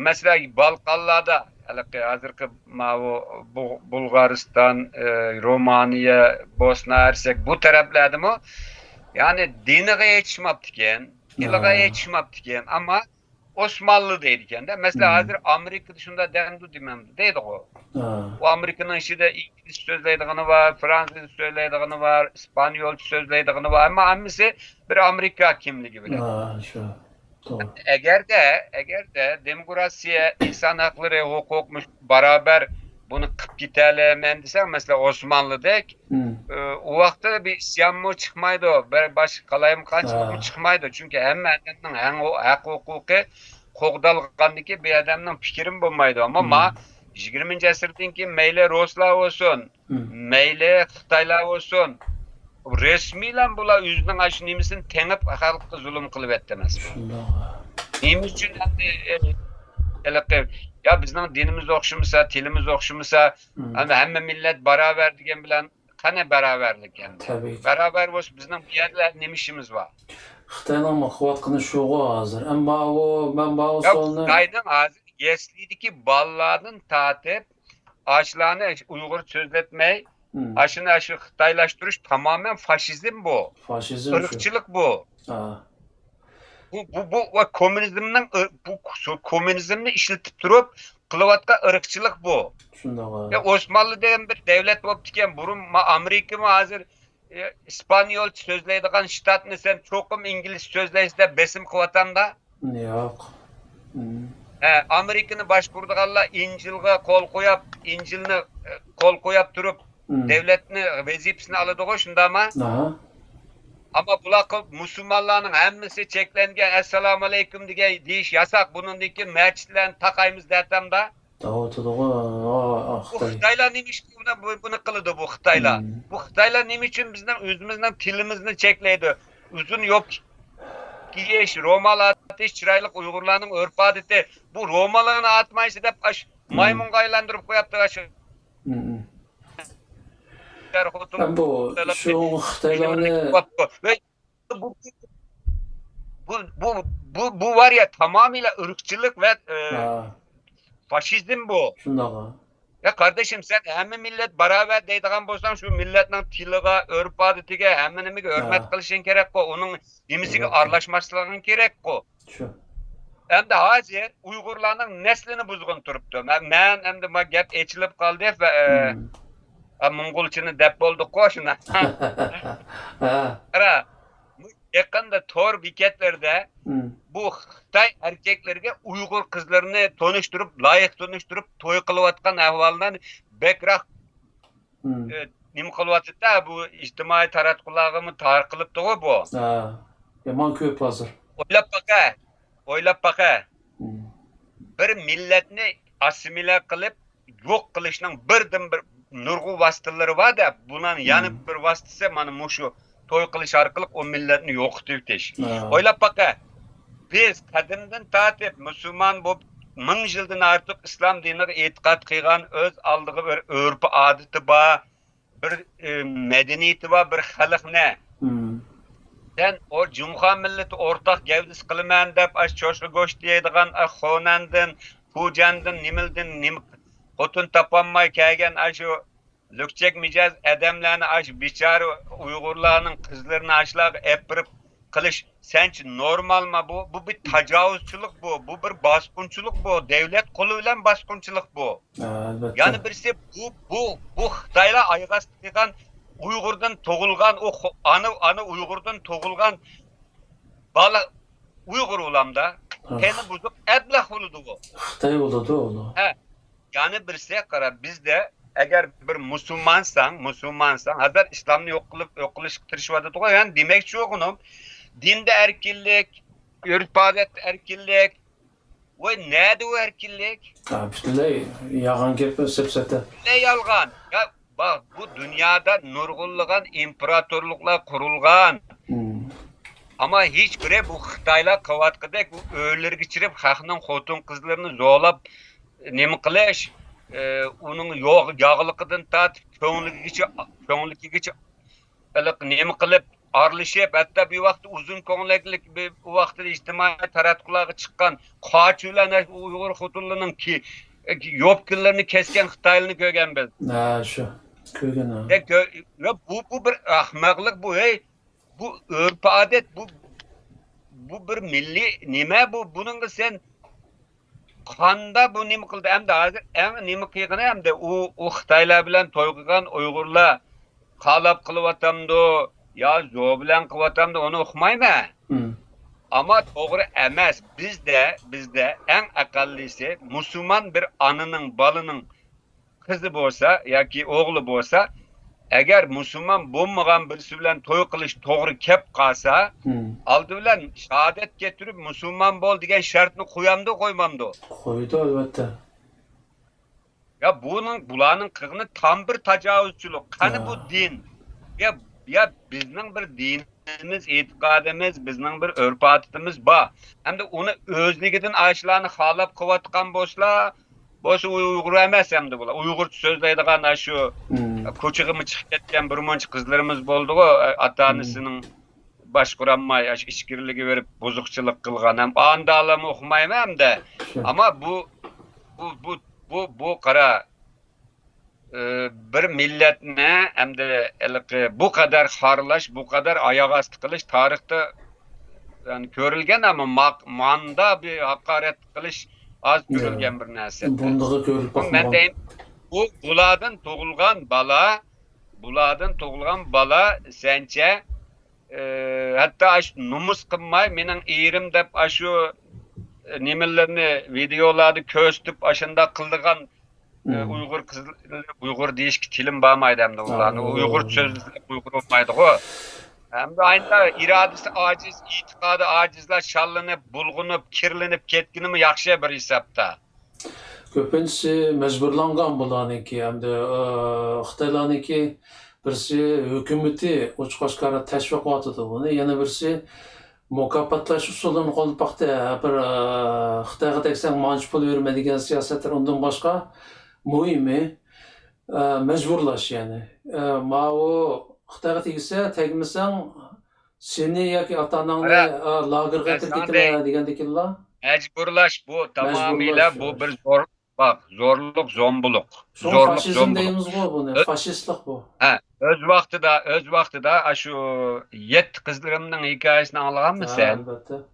مەسىلەن، بالقانلاردا، ھېلىقى ھازىرقى ماۋۇ بۇ-، بۇلغارىستان، ئى، رومانىيە، بوسنا ھەرسەك بۇ تەرەپلەردىمۇ، يەنى دىنىغا يېتىشماپتىكەن، تىلىغا يېتىشماپتىكەن، ئەمما ئوسمانلى دەيدىكەن-دە. مەسىلەن، ھازىر ئامېرىكىدا شۇنداق دەمدۇ دېمەمدۇ دەيدىغۇ. ئۇ ئامېرىكىنىڭ ئىچىدە ئىنگلىز سۆزلەيدىغىنى بار، فرانسۇز سۆزلەيدىغىنى بار، ئىسپانيولچە سۆزلەيدىغىنى بار. ئەمما ھەممىسى بىر ئامېرىكا كىملىكى بىلەن. ئەگەردە، ئەگەردە دېموكراتىيە، ئىنسان ھەقلىرى، ھوقۇق، مۇش-، باراۋەر بۇنى قىپ كېتەلەيمەن دېسەڭ، مەسىلەن، ئوسمانلىدەك، ئى، ئۇ ۋاقىتتا بىر ئىسيانمۇ چىقمايدۇ، بىر باشقا قالايمىقانچىلىقمۇ چىقمايدۇ. چۈنكى ھەممە ئادەمنىڭ ھەق-، ھەق ھوقۇقى قوغدالغاندىكى بىر ئادەمنىڭ پىكرىمۇ بولمايدۇ. ئەمما ما يىگىرمىنچى ئەسىردىن كېيىن مەيلى رۇسلار بولسۇن، مەيلى خىتايلار بولسۇن، رەسمىيلا بۇلار ئۆزىنىڭ ئاشۇ نېمىسىنى تېڭىپ خەلققە زۇلۇم قىلىۋەتتى ئەمەسمۇ؟ شۇنداق. نېمە ئۈچۈن ئەمدى، ئى، ھېلىقى، يا بىزنىڭ دىنىمىز ئوخشىمىسا، تىلىمىز ئوخشىمىسا، ئەمدى ھەممە مىللەت باراۋەر دېگەن بىلەن قەنە باراۋەرلىك ئەمدى؟ تەبىئىي. باراۋەر بولسا بىزنىڭ بۇ يەردە نېمە ئىشىمىز بار؟ خىتاينىڭ قىلىۋاتقىنى شۇغۇ ھازىر. ئەمما ئۇ، مەن بۇ يا سوئالنى خىتاينىڭ ھازىر يەسلىدىكى بالىلاردىن تارتىپ، ئاشۇلارنى ئۇيغۇر سۆزلەتمەي، ئاشۇنى، ئاشۇ خىتايلاشتۇرۇش تامامەن فاشىزم بۇ. فاشىزم شۇ. ئىرقچىلىق بۇ. ھا. بۇ، بۇ، بۇ ۋە كوممۇنىزمنىڭ، بۇ كوممۇنىزمنى ئىشلىتىپ تۇرۇپ قىلىۋاتقان ئىرقچىلىق بۇ. شۇنداق. يا، ئوسمانلى دېگەن بىر دەۋلەت بولۇپتىكەن، بۇرۇن ما-، ئامېرىكىمۇ ھازىر، ئە، ئىسپانيولچە سۆزلەيدىغان شتاتنى سەن چوقۇم ئىنگلىزچە سۆزلەيسىز دەپ بېسىم قىلىۋاتامدا؟ ياق. ھە، ئامېرىكىنى باشقۇرىدىغانلار ئىنجىلغا قول قوياپ، ئىنجىلنى، ئە، قول قوياپ تۇرۇپ، دۆلەتنى ۋەزىپىسىنى ئالىدىغۇ، شۇنداقما؟ ئەمما بۇلارغا مۇسۇلمانلارنىڭ ھەممىسى چەكلەنگەن، ئەسسالامۇئەلەيكۇم دېگەن دېيىش ياساق. بۇنىڭدىن كېيىن مەچىتلەرنى تاقايمىز دەتەمدا. دەۋاتىدىغۇ، بۇ خىتايلار نېمە ئۈچۈن بۇنى، بۇ-، بۇنى قىلىدۇ، بۇ خىتايلار؟ بۇ خىتايلار نېمە ئۈچۈن بىزنىڭ ئۆزىمىزنىڭ تىلىمىزنى چەكلەيدۇ؟ ئۇزۇن يوپكا كىيىش، رومال ئاتىش، چىرايلىق ئۇيغۇرلارنىڭ ئۆرپ-ئادىتى. بۇ رومالىڭنى ئاتمايسى دەپ، ئاش مايمۇنغا ئايلاندۇرۇپ قوياپتۇ، ئاشۇ. ئەر خوتۇن بۇ شۇ خىتايلارنى بۇ، بۇ، بۇ، بۇ، بۇ، بۇ ۋار يا، تامامىيلا ئىرقچىلىق ۋە، ئە، فاشىزم بۇ. شۇنداق. يا قاردىشىم، سەن ھەممە مىللەت باراۋەر دەيدىغان بولساڭ، شۇ مىللەتنىڭ تىلىغا، ئۆرپ-ئادىتىگە، ھەممە نېمىگە ھۆرمەت قىلىشىڭ كېرەكقۇ. ئۇنىڭ نېمىسىگە ئارىلاشماسلىقىڭ كېرەققۇ. شۇ. ئەمدى ھازىر ئۇيغۇرلارنىڭ نەسلىنى بۇزغىنى تۇرۇپتۇ. مەن، مەن ئەمدى ما گەپ ئېچىلىپ قالدى، ئە، موڭغۇلچىنى دەپ بولدۇققۇ شۇنى. ھە. قارا، يېقىندا تور بېكەتلىرىدە بۇ خىتاي ئەركەكلىرىگە ئۇيغۇر قىزلىرىنى تونۇشتۇرۇپ، لايىق تونۇشتۇرۇپ، توي قىلىۋاتقان ئەھۋاللار بەكرەك، ئە، نېمە قىلىۋاتىدۇ-دە، بۇ ئىجتىمائىي تاراتقۇلارغىمۇ تارقىلىپتىغۇ بۇ. ھە، يامان كۆپ ھازىر. ئويلاپ باقە، ئويلاپ باقە. بىر مىللەتنى ئاسسىمىلە قىلىپ، يوق قىلىشنىڭ بىردىنبىر نۇرغۇن ۋاسىتىلىرى بار-دە، بۇنىڭ يەنە بىر ۋاسىتىسى مانا مۇشۇ توي قىلىش ئارقىلىق ئۇ مىللەتنى يوقىتىۋېتىش. ھە. ئويلاپ باقە، بىز قەدىمدىن تارتىپ مۇسۇلمان بولۇپ، مىڭ يىلدىن ئارتۇق ئىسلام دىنىغا ئېتىقاد قىلغان، ئۆز ئالدىغا بىر ئۆرپ-ئادىتى بار، بىر، ئى، مەدەنىيىتى بار بىر خەلقنى. سەن ئۇ جۇڭخۇا مىللىتى ئورتاق گەۋدىسى قىلىمەن دەپ، ئاشۇ چوشقا گۆشى يەيدىغان، ئاشۇ خۇنەندىن، فۇجيەندىن، نېمىلدىن، نېمە خوتۇن تاپالماي كەلگەن ئاشۇ لۈكچەك مىجەز ئادەملەرنى، ئاشۇ بىچارە ئۇيغۇرلارنىڭ قىزلىرىنى ئاشۇلارغا ئېلىپ بېرىپ قىلىش سەنچە نورمالما بۇ؟ بۇ بىر تاجاۋۇزچىلىق بۇ، بۇ بىر باسقۇنچىلىق بۇ، دەۋلەت قولى بىلەن باسقۇنچىلىق بۇ. ھە، ئەلۋەتتە. يەنە بىرسى بۇ، بۇ، بۇ خىتايلار ئايىغى ئاستى قىلغان ئۇيغۇردىن تۇغۇلغان، ئۇ خو-، ئانا، ئانا ئۇيغۇردىن تۇغۇلغان بالا ئۇيغۇر بولامدا؟ ھە. تېنى بۇزۇق ئەبلەخ بولىدۇ بۇ. خىتاي بولىدۇ ئۇلار. ھە. يەنە بىرسى، قارا، بىزدە ئەگەر بىر مۇسۇلمانساڭ، مۇسۇلمانساڭ، ھازىر ئىسلامنى يوق قىلىپ، يوق قىلىشقا تىرىشىۋاتىدىغۇ، يەنى دېمەكچى بولغىنىم، دىندا ئەركىنلىك، ئۆرپ-ئادەتتە ئەركىنلىك. ۋاي، نەدە ئۇ ئەركىنلىك؟ ھە، پۈتۈنلەي يالغان گەپ، سەپسەتە. پۈتۈنلەي يالغان. يا، باق، بۇ دۇنيادا نۇرغۇنلىغان ئىمپېراتورلۇقلار قۇرۇلغان. ئەمما ھېچ بىرى بۇ خىتايلار قىلىۋاتقۇدەك، بۇ ئۆيلىرىگە چىرىپ، خەقنىڭ خوتۇن-قىزلىرىنى زورلاپ، نېمە قىلىش، ئى، ئۇنىڭ يوغ-، ياغلىقىدىن تارتىپ، كۆڭلىكىگىچە، كۆڭلىكىگىچە ھېلىقى نېمە قىلىپ، ئارىلىشىپ، ھەتتا بىر ۋاقىتتا ئۇزۇن كۆڭلەكلىك، بىر، ئۇ ۋاقىتتا ئىجتىمائىي تاراتقۇلارغا چىققان قاچا بىلەن ئۇيغۇر خوتۇنلىرىنىڭ كى-، يوپكىلىرىنى كەسكەن خىتايلارنى كۆرگەن بىز. ھە، شۇ. كۆرگەن، ھە. يا، كۆ-، يا، بۇ، بۇ بىر ئەخمەقلىق بۇ، ھەي. بۇ ئۆرپ-ئادەت، بۇ، بۇ بىر مىللىي نېمە بۇ؟ بۇنىڭغا سەن قاندا بۇ نېمە قىلدى؟ ئەمدى ھازىر ئەڭ نېمە قىلغىنى ئەمدى ئۇ، ئۇ خىتايلار بىلەن توي قىلغان ئۇيغۇرلار خالاپ قىلىۋاتامدۇ يا زور بىلەن قىلىۋاتامدۇ، ئۇنى ئۇقمايمەن. ئەمما توغرا ئەمەس. بىزدە، بىزدە ئەڭ ئەقەللىسى مۇسۇلمان بىر ئانىنىڭ، بالىنىڭ قىزى بولسا ياكى ئوغلى بولسا، ئەگەر مۇسۇلمان بولمىغان بىرسى بىلەن توي قىلىش توغرا كەپ قالسا، ئالدى بىلەن شاھادەت كەتۈرۈپ، مۇسۇلمان بول دېگەن شەرتنى قويامدۇ، قويمامدۇ؟ قويىدۇ، ئەلۋەتتە. يا بۇنىڭ، بۇلارنىڭ قىلغىنى تام بىر تاجاۋۇزچىلىق. قېنى بۇ دىن؟ يا، يا بىزنىڭ بىر دىن دىنىمىز، ئېتىقادىمىز، بىزنىڭ بىر ئۆرپ-ئادىتىمىز بار. ئەمدى ئۇنى ئۆزلۈكىدىن ئاشۇلارنى خالاپ قىلىۋاتقان بولسىلا، بولسا ئۇيغۇر ئەمەس ئەمدى بۇلار. ئۇيغۇرچە سۆزلەيدىغان ئاشۇ كوچىغىمۇ چىقىپ كەتكەن بىر مۇنچە قىزلىرىمىز بولدىغۇ، ئاتا-ئانىسىنىڭ باشقۇرالماي، ئاشۇ ئىچكىرىلىگە بېرىپ بۇزۇقچىلىق قىلغان. ھەم ئاندالارمۇ ئۇقمايمەن ئەمدى. ئەمما بۇ، بۇ، بۇ، بۇ، بۇ قارا، ئى، بىر مىللەتنى ئەمدى ھېلىقى بۇ قەدەر خارلاش، بۇ قەدەر ئاياغ ئاستى قىلىش تارىختا، يەنى، كۆرۈلگەن، ئەمما ماق-، ماندا بىر ھاقارەت قىلىش ئاز كۆرۈلگەن بىر نەرسە. بۇندىغا كۆرۈلۈپ مەن باقمىغان. دەيمەن، بۇ، بۇلاردىن تۇغۇلغان بالا، بۇلاردىن تۇغۇلغان بالا سەنچە، ئى، ھەتتا ئاشۇ نومۇس قىلماي، مېنىڭ ئېرىم دەپ ئاشۇ، ئى، نېمىلىرىنى ۋىدېئولاردا كۆرسىتىپ، ئاشۇنداق قىلىدىغان ئۇيغۇر قىز، ئۇيغۇر دېيىشكە تىلىم بارمايدۇ ئەمدى ئۇلارنى. ئۇيغۇر سۆزلىسە ئۇيغۇر بولمايدىغۇ. ئەمدى ئايتا ئىرادىسى ئاجىز، ئېتىقادى ئاجىزلار شاللىنىپ، بۇلغىنىپ، كىرلىنىپ كەتكىنىمۇ ياخشى بىر ھېسابتا. كۆپىنچىسى مەجبۇرلانغان بۇلارنىڭكى. ئەمدى، ئى، خىتايلارنىڭكى بىرسى ھۆكۈمىتى ئوچۇق-ئاشكارا تەشۋىق قىلىۋاتىدۇ بۇنى. يەنە بىرسى مۇكاپاتلاش ئۇسۇلىنى قوللىنىپ باقتى. بىر، ئى، خىتايغا تەگسەڭ مانچە پۇل بېرىمەن دېگەن سىياسەتلەر، ئۇندىن باشقا مۇھىمى، ئى، مەجبۇرلاش، يەنى. ئى، ماۋۇ خىتايغا تېگسە، تەگمىسەڭ سېنى ياكى ئاتا-ئاناڭنى، ئى، لاگېرغا ئەكىرىپ كېتىمەن دېگەندىكىنلا. مەجبۇرلاش بۇ تامامىلا بۇ بىر زور، باق، زورلۇق، زومبۇلۇق. شۇڭا زورلۇق، فاشىزم زومبۇلۇق دەيمىزغۇ بۇنى، ئۆ-، فاشىستلىق بۇ. ھە، ئۆز ۋاقتىدا، ئۆز ۋاقتىدا ئاشۇ يەتتە قىزلىرىمنىڭ ھېكايىسىنى ئاڭلىغانمۇ سەن؟ ئەلبەتتە.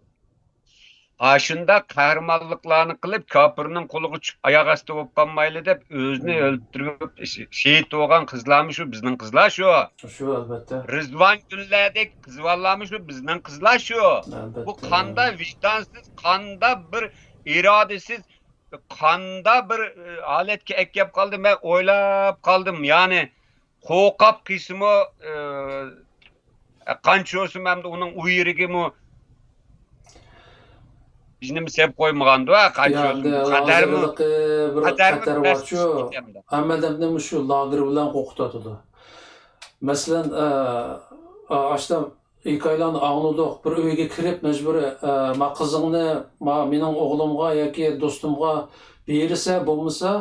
ئاشۇنداق قەھرىمانلىقلارنى قىلىپ، كاپىرنىڭ قولىغا چۈشۈپ، ئاياغ ئاستى بولۇپ قالمايلى دەپ، ئۆزىنى ئۆلتۈرۈپ، ش-، شېھىت بولغان قىزلارمۇ شۇ، بىزنىڭ قىزلار شۇ. شۇ، ئەلبەتتە. رىزۋان گۈللەردەك قىزۋاللارمۇ شۇ، بىزنىڭ قىزلار شۇ. ئەلبەتتە. بۇ قاندا ۋىجدانسىز، قاندا بىر ئىرادىسىز، قاندا بىر، ئى، ھالەتكە ئەكەپ قالدى. مەن ئويلاپ قالدىم، يەنى قورقۇپ قېلسىمۇ، ئى، قانچە بولسىمۇ ئەمدى ئۇنىڭ ئۇ يېرىگىمۇ ھېچنېمە سېلىپ قويمىغاندۇ، قانچە بولسىمۇ. قەدەرمۇ، بىر قەدەر بارچۇ، ھەممە ئادەمنى مۇشۇ لاگېر بىلەن قورقۇتۇۋاتىدۇ. مەسىلەن، ئى، ئى، ئاشتا ھېكايىلەرنى ئاڭلىدۇق. بىر ئۆيگە كىرىپ مەجبۇرىي، ئە، ما قىزىڭنى، ما مېنىڭ ئوغلۇمغا ياكى دوستۇمغا بېرىسە، بولمىسا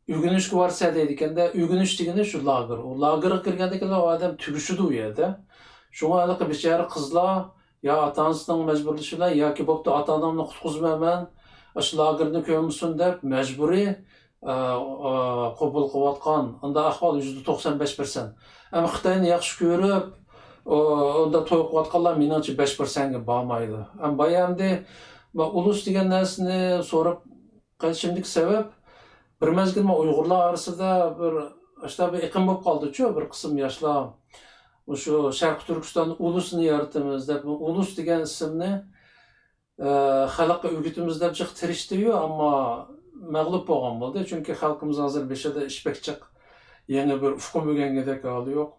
ئۆگىنىشكە بارسا دەيدىكەندە، ئۆگىنىش دېگىنى شۇ لاگېر. ئۇ لاگېرغا كىرگەندىكىن ئۇ ئادەم تۈگىشىدۇ ئۇ يەردە. شۇڭا ھېلىقى بىچارە قىزلار يا ئاتا-ئانىسىنىڭ مەجبۇرلىشى بىلەن ياكى بوپتۇ، ئاتا-ئانامنى قۇتقۇزىمەن مەن، ئاشۇ لاگېرنى كۆرمىسۇن دەپ مەجبۇرىي ئە، ئە، قوبۇل قىلىۋاتقان، ئۇنداق ئەھۋال يۈزدە توقسان بەش پىرسەنت. ئەمما خىتاينى ياخشى كۆرۈپ، ئۇ، ئۇنداق توي قىلىۋاتقانلار مېنىڭچە بەش پىرسەنتكە بارمايدۇ. ئەمما بايا ئەمدى مەن ئۇلۇس دېگەن نەرسىنى سوراپ قېلىشىمدىكى سەۋەب، بىر مەزگىل مەن ئۇيغۇرلار ئارىسىدا بىر، ئاشۇنداق بىر ئېقىم بولۇپ قالدىچۇ، بىر قىسىم ياشلار مۇشۇ شەرقىي تۈركىستاندا ئۇلۇسنى يارىتىمىز دەپ، ئۇلۇس دېگەن ئىسىمنى ئە، خەلققە ئۆگىتىمىز دەپ جىق تىرىشتى-يۇ، ئەمما مەغلۇپ بولغان بولدى. چۈنكى خەلقىمىز ھازىر بېشىدا ئىش بەك جىق، يېڭى بىر ئۇقۇم ئۆگەنگۈدەك ھالى يوق.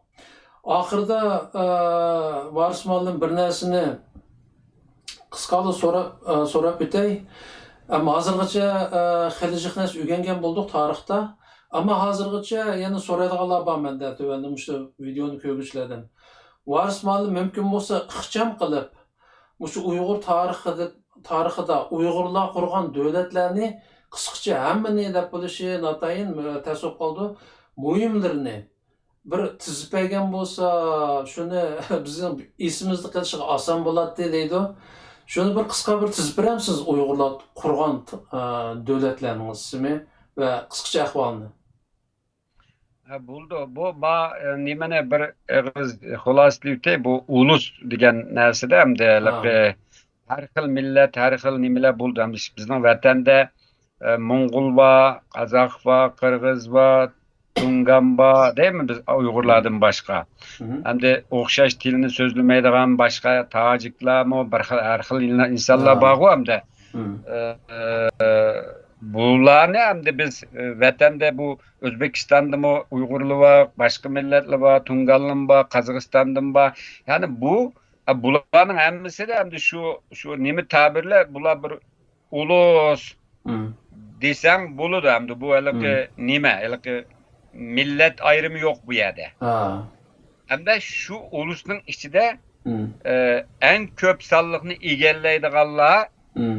ئاخىرىدا، ئە، ۋارىس مۇئەللىم بىر نەرسىنى قىسقىلا سوراپ، ئە، سوراپ ئۆتەي. ئەمما ھازىرغىچە، ئە، خېلى جىق نەرسە ئۆگەنگەن بولدۇق تارىختا. ئەمما ھازىرغىچە يەنە سورايدىغانلار بار مەندە، تۆۋەندە مۇشۇ ۋىدېئونى كۆرگۈچىلەردىن. ۋارىس مۇئەللىم، مۇمكىن بولسا ئىخچام قىلىپ، مۇشۇ ئۇيغۇر تارىخىدا، تارىخىدا ئۇيغۇرلار قۇرغان دۆلەتلەرنى قىسقىچە ھەممىنى دەپ بولۇشى ناتايىن، ئە، تەس بولۇپ قالىدۇ. مۇھىملىرىنى بىر تىزىپ بەرگەن بولسا، شۇنى بىزنىڭ ئېسىمىزدە قېلىشىغا ئاسان بولاتتى دەيدۇ. شۇنى بىر قىسقا بىر تىزىپ بېرەمسىز، ئۇيغۇرلار قۇرغان، ئە، دۆلەتلەرنىڭ ئىسمى ۋە قىسقىچە ئەھۋالىنى؟ ھە، بولىدۇ. بۇ ما-، ئە، نېمىنى بىر ئېغىز خۇلاسىلىۋېتەي، بۇ ئۇلۇس دېگەن نەرسىدە ئەمدى ھېلىقى ھەر خىل مىللەت، ھەر خىل نېمىلەر بولىدۇ. ئەمدى بىزنىڭ ۋەتەندە، ئە، موڭغۇل بار، قازاق بار، قىرغىز بار، تۇڭگان بار، دەيمىز بىز ئۇيغۇرلاردىن باشقا. ئەمدى ئوخشاش تىلنى سۆزلىمەيدىغان باشقا تاجىكلارمۇ، بىر خىل، ھەر خىل ئىنسانلار بارغۇ ئەمدى. ئە، ئە، بۇلارنى ئەمدى بىز، ئە، ۋەتەندە بۇ ئۆزبېكىستاندىمۇ ئۇيغۇرلار بار، باشقا مىللەتلەر بار، تۇڭگانلىرمۇ بار، قازاقىستاندىمۇ بار. يەنى بۇ، ئە، بۇلارنىڭ ھەممىسىدە ئەمدى شۇ، شۇ نېمە تەبىرلەر، بۇلار بىر ئۇلۇس دېسەڭ بولىدۇ. ئەمدى بۇ ھېلىقى نېمە، ھېلىقى مىللەت ئايرىمى يوق بۇ يەردە. ھەمدە شۇ ئۇلۇسنىڭ ئىچىدە ئە، ئەڭ كۆپ سانلىقنى ئىگىلەيدىغانلار،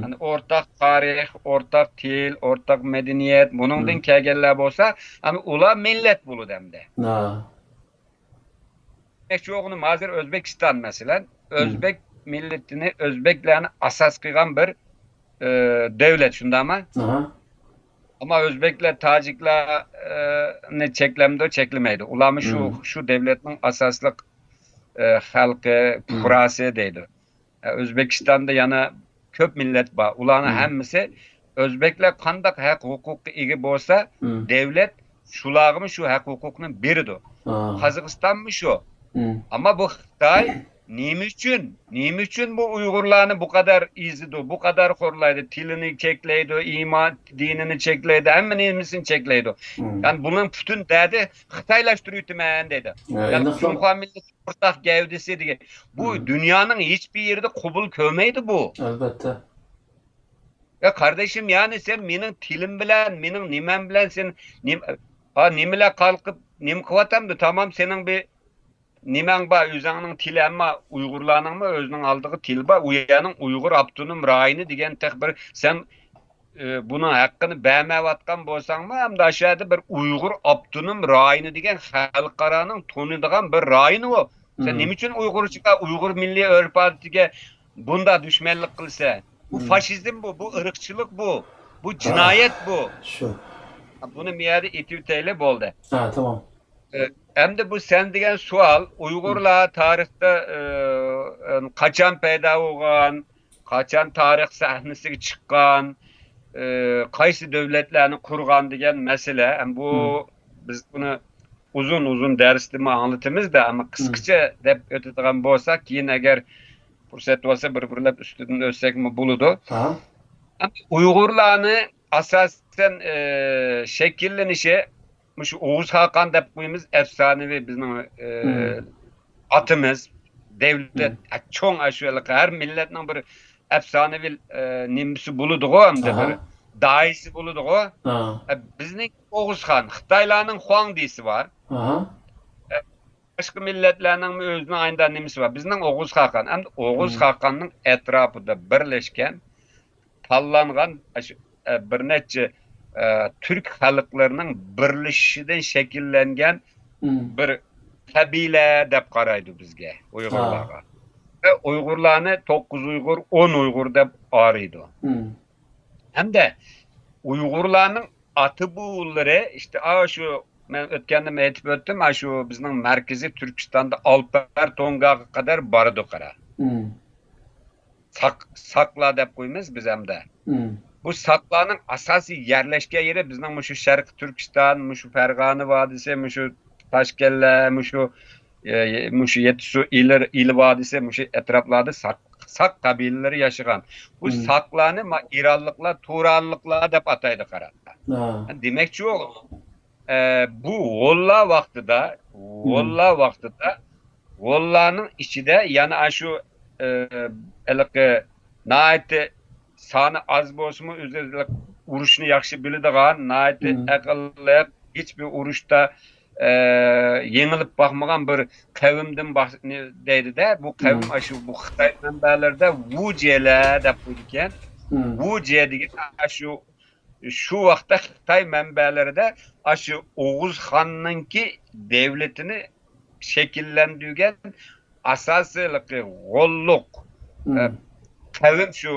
يەنى ئورتاق تارىخ، ئورتاق تىل، ئورتاق مەدەنىيەت، بۇنىڭدىن كەلگەنلەر بولسا، ئەنە ئۇلار مىللەت بولىدۇ ئەمدى. دېمەكچى بولغىنىم، ھازىر ئۆزبېكىستان، مەسىلەن، ئۆزبېك مىللىتىنى، ئۆزبېكلەرنى ئاساس قىلغان بىر، ئە، دۆلەت، شۇنداقمۇ؟ ئەمما ئۆزبېكلەر تاجىكلارنى چەكلەمدۇ؟ چەكلىمەيدۇ. ئۇلارمۇ شۇ، شۇ دۆلەتنىڭ ئاساسلىق، ئە، خەلقى، پۇقراسى دەيدۇ. ئە، ئۆزبېكىستاندا يەنە كۆپ مىللەت بار. ئۇلارنىڭ ھەممىسى، ئۆزبېكلەر قانداق ھەق ھوقۇققا ئىگە بولسا، دۆلەت شۇلارغىمۇ شۇ ھەق ھوقۇقنى بېرىدۇ. قازاقىستانمۇ شۇ. ئەمما بۇ خىتاي نېمە ئۈچۈن، نېمە ئۈچۈن بۇ ئۇيغۇرلارنى بۇ قەدەر ئېزىدۇ، بۇ قەدەر خورلايدۇ، تىلىنى چەكلەيدۇ، ئىمان دىنىنى چەكلەيدۇ، ھەممە نېمىسىنى چەكلەيدۇ. يەنى بۇنىڭ پۈتۈن دەردى خىتايلاشتۇرۇۋېتىمەن دەيدۇ. يەنى ئىناق خان- جۇڭخۇا مىللىتى ئورتاق گەۋدىسى دېگەن. بۇ دۇنيانىڭ ھېچبىر يېرىدە قوبۇل كۆرمەيدۇ بۇ. ئەلۋەتتە. يا قاردىشىم، يەنى سەن مېنىڭ تىلىم بىلەن، مېنىڭ نېمەم بىلەن سەن نېم-، ھا، نېمىلەر قالقىپ، نېمە قىلىۋاتامدۇ؟ تامام، سېنىڭ بىر نېمەڭ بار، ئۆزۈڭنىڭ تىلى، ئەمما ئۇيغۇرلارنىڭمۇ ئۆزىنىڭ ئالدىغا تىلى بار. ئۇ يەرنىڭ ئۇيغۇر ئاپتونوم رايونى دېگەن تېخى بىر سەن ئى، بۇنىڭ ھەققىنى بەرمەيۋاتقان بولساڭمۇ، ئەمدى ئاشۇ يەردە بىر ئۇيغۇر ئاپتونوم رايونى دېگەن خەلقئارانىڭ تونۇيدىغان بىر رايونى بۇ. سەن نېمە ئۈچۈن ئۇيغۇرچىغا، ئۇيغۇر مىللىي ئۆرپ-ئادىتىگە بۇنداق دۈشمەنلىك قىلىسەن؟ بۇ فاشىزم بۇ، بۇ ئىرقچىلىق بۇ، بۇ جىنايەت بۇ. شۇ. بۇنى مۇ يەردە ئېيتىۋېتەيلى، بولدى. ھە، تامام. ئى، ئەمدى بۇ سەن دېگەن سوئال، ئۇيغۇرلار تارىختا، ئى، قاچان پەيدا بولغان، قاچان تارىخ سەھنىسىگە چىققان، ئى، قايسى دۆلەتلەرنى قۇرغان دېگەن مەسىلە. ئەمما بۇ، بىز بۇنى ئۇزۇن-ئۇزۇن دەرستىمۇ ئاڭلىتىمىز-دە، ئەمما قىسقىچە دەپ ئۆتىدىغان بولساق، كېيىن ئەگەر پۇرسەت بولسا بىر-بىرلەپ ئۈستىدىن ئۆتسەكمۇ بولىدۇ. ئەمما ئۇيغۇرلارنى ئاساسەن، ئى، شەكىللىنىشى مۇشۇ ئوغۇز خاقان دەپ قويىمىز، ئەپسانىۋى بىزنىڭ، ئى، ئاتىمىز، دەۋلەت، چوڭ ئاشۇ ھېلىقى ھەر مىللەتنىڭ بىر ئەپسانىۋى، ئى، نېمىسى بولىدىغۇ، ئەمدى بىر داھىيسى بولىدىغۇ. ئە، بىزنىڭ ئوغۇز خان، خىتايلارنىڭ خۇاڭدىسى بار. ئە، باشقا مىللەتلەرنىڭمۇ ئۆزىنىڭ ئاينىدا نېمىسى بار. بىزنىڭ ئوغۇز خاقان. ئەمدى ئوغۇز خاقاننىڭ ئەتراپىدا بىرلەشكەن تاللانغان، ئاشۇ، ئە، بىر نەچچە، ئە، تۈرك خەلقلىرىنىڭ بىرلىشىشىدىن شەكىللەنگەن بىر قەبىلە دەپ قارايدۇ بىزگە، ئۇيغۇرلارغا. ۋە ئۇيغۇرلارنى توققۇز ئۇيغۇر، ئون ئۇيغۇر دەپ ئايرىيدۇ. ھەمدە ئۇيغۇرلارنىڭ ئاتا بوۋىلىرى، ئىشتە، ئاشۇ مەن ئۆتكەندىمۇ ئېيتىپ ئۆتتۈم، ئاشۇ بىزنىڭ مەركىزىي تۈركىستاندا ئالپەر تونگاغا قەدەر بارىدۇ، قارا. ساق-، ساقلار دەپ قويىمىز بىز ئەمدى. بۇ ساقلارنىڭ ئاساسىي يەرلەشكەن يېرى بىزنىڭ مۇشۇ شەرقىي تۈركىستان، مۇشۇ پەرغانە ۋادىسى، مۇشۇ تاشكەنلەر، مۇشۇ، ئە، مۇشۇ يەتتىسۇ ئىلى، ئىلى ۋادىسى، مۇشۇ ئەتراپلاردا ساق، ساق قەبىلىلىرى ياشىغان. بۇ ساقلارنى ما-، ئىرانلىقلار، تۇرانلىقلار دەپ ئاتايدۇ، قارا. دېمەكچى، ئە، بۇ ھونلار ۋاقتىدا، ھونلار ۋاقتىدا، ھونلارنىڭ ئىچىدە يەنە ئاشۇ، ئە، ھېلىقى ناھايىتى سانى ئاز بولسىمۇ، ئۆزى ئۇرۇشنى ياخشى بىلىدىغان، ناھايىتى ئەقىللىق، ھېچبىر ئۇرۇشتا، ئە، يېڭىلىپ باقمىغان بىر قەۋمدىن باش-، نى-، دەيدۇ-دە، بۇ قەۋم ئاشۇ، بۇ خىتاي مەنبەلىرىدە ۋۇجيەلەر دەپ قويىدىكەن. ۋۇجيە دېگەن ئاشۇ شۇ ۋاقىتتا خىتاي مەنبەلىرىدە ئاشۇ ئوغۇز خاننىڭكى دەۋلىتىنى شەكىللەندۈرگەن ئاساسىي ھېلىقى غوللۇق، ئە، قەۋم شۇ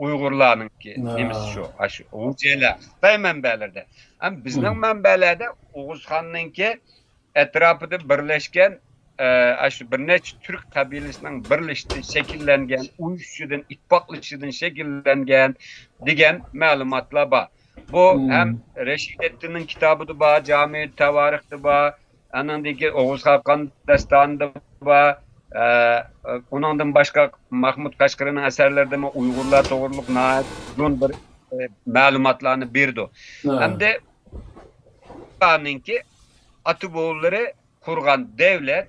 ئۇيغۇرلارنىڭكى نېمىسى شۇ، ئاشۇ ۋۇجيەلەر خىتاي مەنبەلىرىدە. ئەمما بىزنىڭ مەنبەلەردە ئوغۇز خاننىڭكى ئەتراپىدا بىرلەشكەن، ئە، ئاشۇ بىر نەچچە تۈرك قەبىلىسىنىڭ بىرلىشىشىدىن شەكىللەنگەن، ئۇيۇشۇشىدىن، ئىتتىپاقلىشىشىدىن شەكىللەنگەن دېگەن مەلۇماتلار بار. بۇ ھەم رەشىدەتتىننىڭ كىتابىدا بار، جامى تاۋارىختا بار، ئانىڭدىن كېيىن ئوغۇز خاقان داستانىدا بار، ئە، ئۇنىڭدىن باشقا مەھمۇد قەشقىرىنىڭ ئەسەرلىرىدىمۇ ئۇيغۇرلار توغرۇلۇق ناھايىتى ئۇزۇن بىر، ئە، مەلۇماتلارنى بېرىدۇ. ھەمدە ئۇلارنىڭكى ئاتا بوۋىلىرى قۇرغان دەۋلەت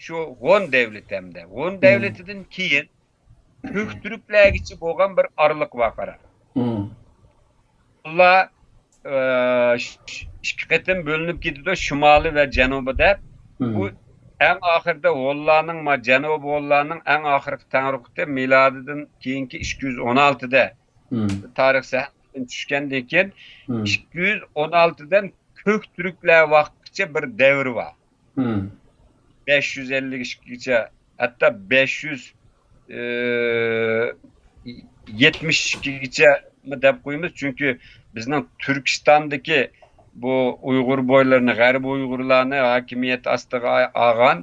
شۇ ھون دەۋلىتى ھەمدە. ھون دەۋلىتىدىن كېيىن كۆكتۈركلەرگىچە بولغان بىر ئارىلىق بار، قارا. ئۇلار، ئى، ئىككى قېتىم بۆلۈنۈپ كېتىدۇ، شىمالىي ۋە جەنۇبىي دەپ. بۇ ئەڭ ئاخىرىدا ھونلارنىڭ، ما، جەنۇبىي ھونلارنىڭ ئەڭ ئاخىرقى تەڭرىقۇتى مىلادىدىن كېيىنكى ئىككى يۈز ئون ئالتىدە تارىخ سەھنىسىدىن چۈشكەندىن كېيىن، ئىككى يۈز ئون ئالتىدىن كۆك تۈركلەر ۋاقىتقىچە بىر دەۋر بار. بەش يۈز ئەللىك ئىككىگىچە، ھەتتا بەش يۈز، ئى، يەتمىش ئىككىگىچە دەپ قويىمىز. چۈنكى بىزنىڭ تۈركىستاندىكى بۇ ئۇيغۇر بويلىرىنى، غەربىي ئۇيغۇرلارنى ھاكىمىيەت ئاستىغا ئالغان،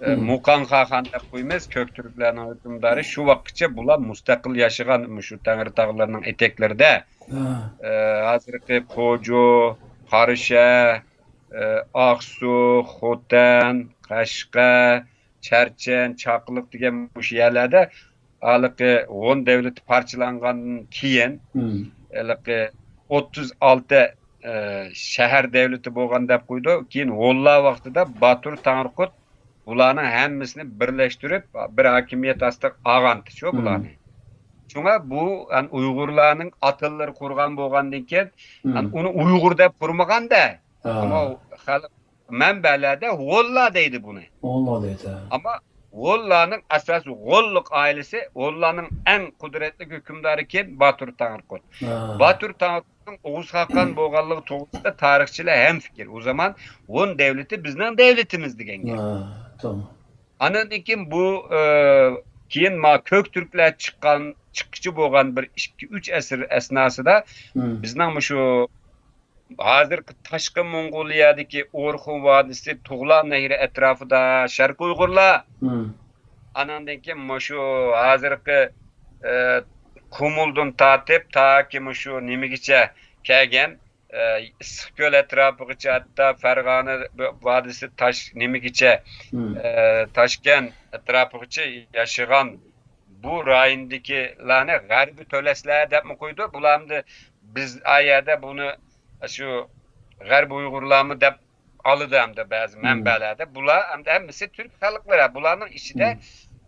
ئى، مۇقاڭ خاخان دەپ قويىمىز، كۆك تۈركلەرنىڭ ھۆكۈمدارى. شۇ ۋاقىتقىچە بۇلار مۇستەقىل ياشىغان مۇشۇ تەڭرىتاغلارنىڭ ئېتەكلىرىدە. ئى، ھازىرقى قوجۇ، قاراشەھەر، ئى، ئاقسۇ، خوتەن، قەشقەر، چەرچەن، چاقىلىق دېگەن مۇشۇ يەرلەردە ھېلىقى ھون دەۋلىتى پارچىلانغاندىن كېيىن، ھېلىقى ئوتتۇز ئالتە، ئى، شەھەر دەۋلىتى بولغان دەپ قويىدۇ. كېيىن ھونلار ۋاقتىدا باتۇر تەڭرىقۇت بۇلارنىڭ ھەممىسىنى بىرلەشتۈرۈپ، بىر ھاكىمىيەت ئاستىغا ئالغانتى شۇ بۇلارنى. شۇڭا بۇ، ئۇيغۇرلارنىڭ ئاتىلىرى قۇرغان بولغاندىن كېيىن، ئۇنى ئۇيغۇر دەپ قۇرمىغاندا، ئەمما خەلق مەنبەلەردە ھونلار دەيدۇ بۇنى. ھونلار دەيدۇ. ئەمما ھونلارنىڭ ئاساسىي ھونلۇق ئائىلىسى، ھونلارنىڭ ئەڭ قۇدرەتلىك ھۆكۈمدارى كىم؟ باتۇر تەڭرىقۇت. باتۇر تەڭرىقۇتنىڭ ئوغۇز خاقان بولغانلىقى توغرىسىدا تارىخچىلار ھەمفىكىر. ئۇ زامان ھون دەۋلىتى بىزنىڭ دەۋلىتىمىز دېگەن گەپ. ئاندىن كېيىن بۇ، ئى، كېيىن ما كۆك تۈركلەر چىققان، چىققىچە بولغان بىر ئىككى، ئۈچ ئەسىر ئەسناسىدا بىزنىڭ مۇشۇ ھازىرقى تاشقى موڭغۇلىيەدىكى ئورخۇن ۋادىسى، تۇغلان نەھرى ئەتراپىدا شەرقىي ئۇيغۇرلار، ئانىڭدىن كېيىن مۇشۇ ھازىرقى، ئى، قۇمۇلدىن تارتىپ تاكى مۇشۇ نېمىگىچە كەلگەن، ئى، ئىسسىقكۆل ئەتراپىغىچە، ھەتتا پەرغانە ۋادىسى تاش نېمىگىچە، ئى، تاشكەنت ئەتراپىغىچە ياشىغان بۇ رايوندىكىلارنى غەربىي تۆلەسلەر دەپمۇ قويىدۇ. بۇلار ئەمدى بىز ئا يەردە بۇنى شۇ غەربىي ئۇيغۇرلارمۇ دەپ ئالىدۇ ئەمدى بەزى مەنبەلەردە. بۇلار ئەمدى ھەممىسى تۈرك خەلقلىرى. بۇلارنىڭ ئىچىدە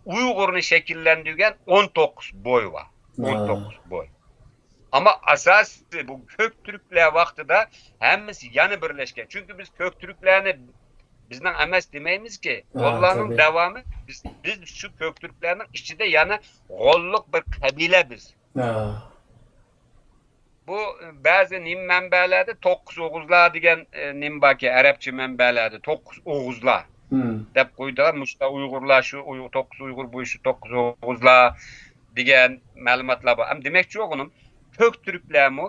ئۇيغۇرنى شەكىللەندۈرگەن ئون توققۇز بوي بار. ئون توققۇز بوي. ئەمما ئاساسىي بۇ كۆك تۈركلەر ۋاقتىدا ھەممىسى يەنە بىرلەشكەن. چۈنكى بىز كۆك تۈركلەرنى بىزنىڭ ئەمەس دېمەيمىزكى. ھونلارنىڭ داۋامى، بىز، بىز شۇ كۆك تۈركلەرنىڭ ئىچىدە يەنە ھونلۇق بىر قەبىلە بىز. بۇ بەزى نېمە مەنبەلەردە توققۇز ئوغۇزلار دېگەن، ئى، نېمە باركى، ئەرەبچە مەنبەلەردە توققۇز ئوغۇزلار دەپ قويىدىغان، مۇشۇنداق ئۇيغۇرلار، شۇ ئۇيغۇر، توققۇز ئۇيغۇر، بۇ شۇ توققۇز ئوغۇزلار دېگەن مەلۇماتلار بار. ئەمما دېمەكچى بولغىنىم، كۆك تۈركلەرمۇ،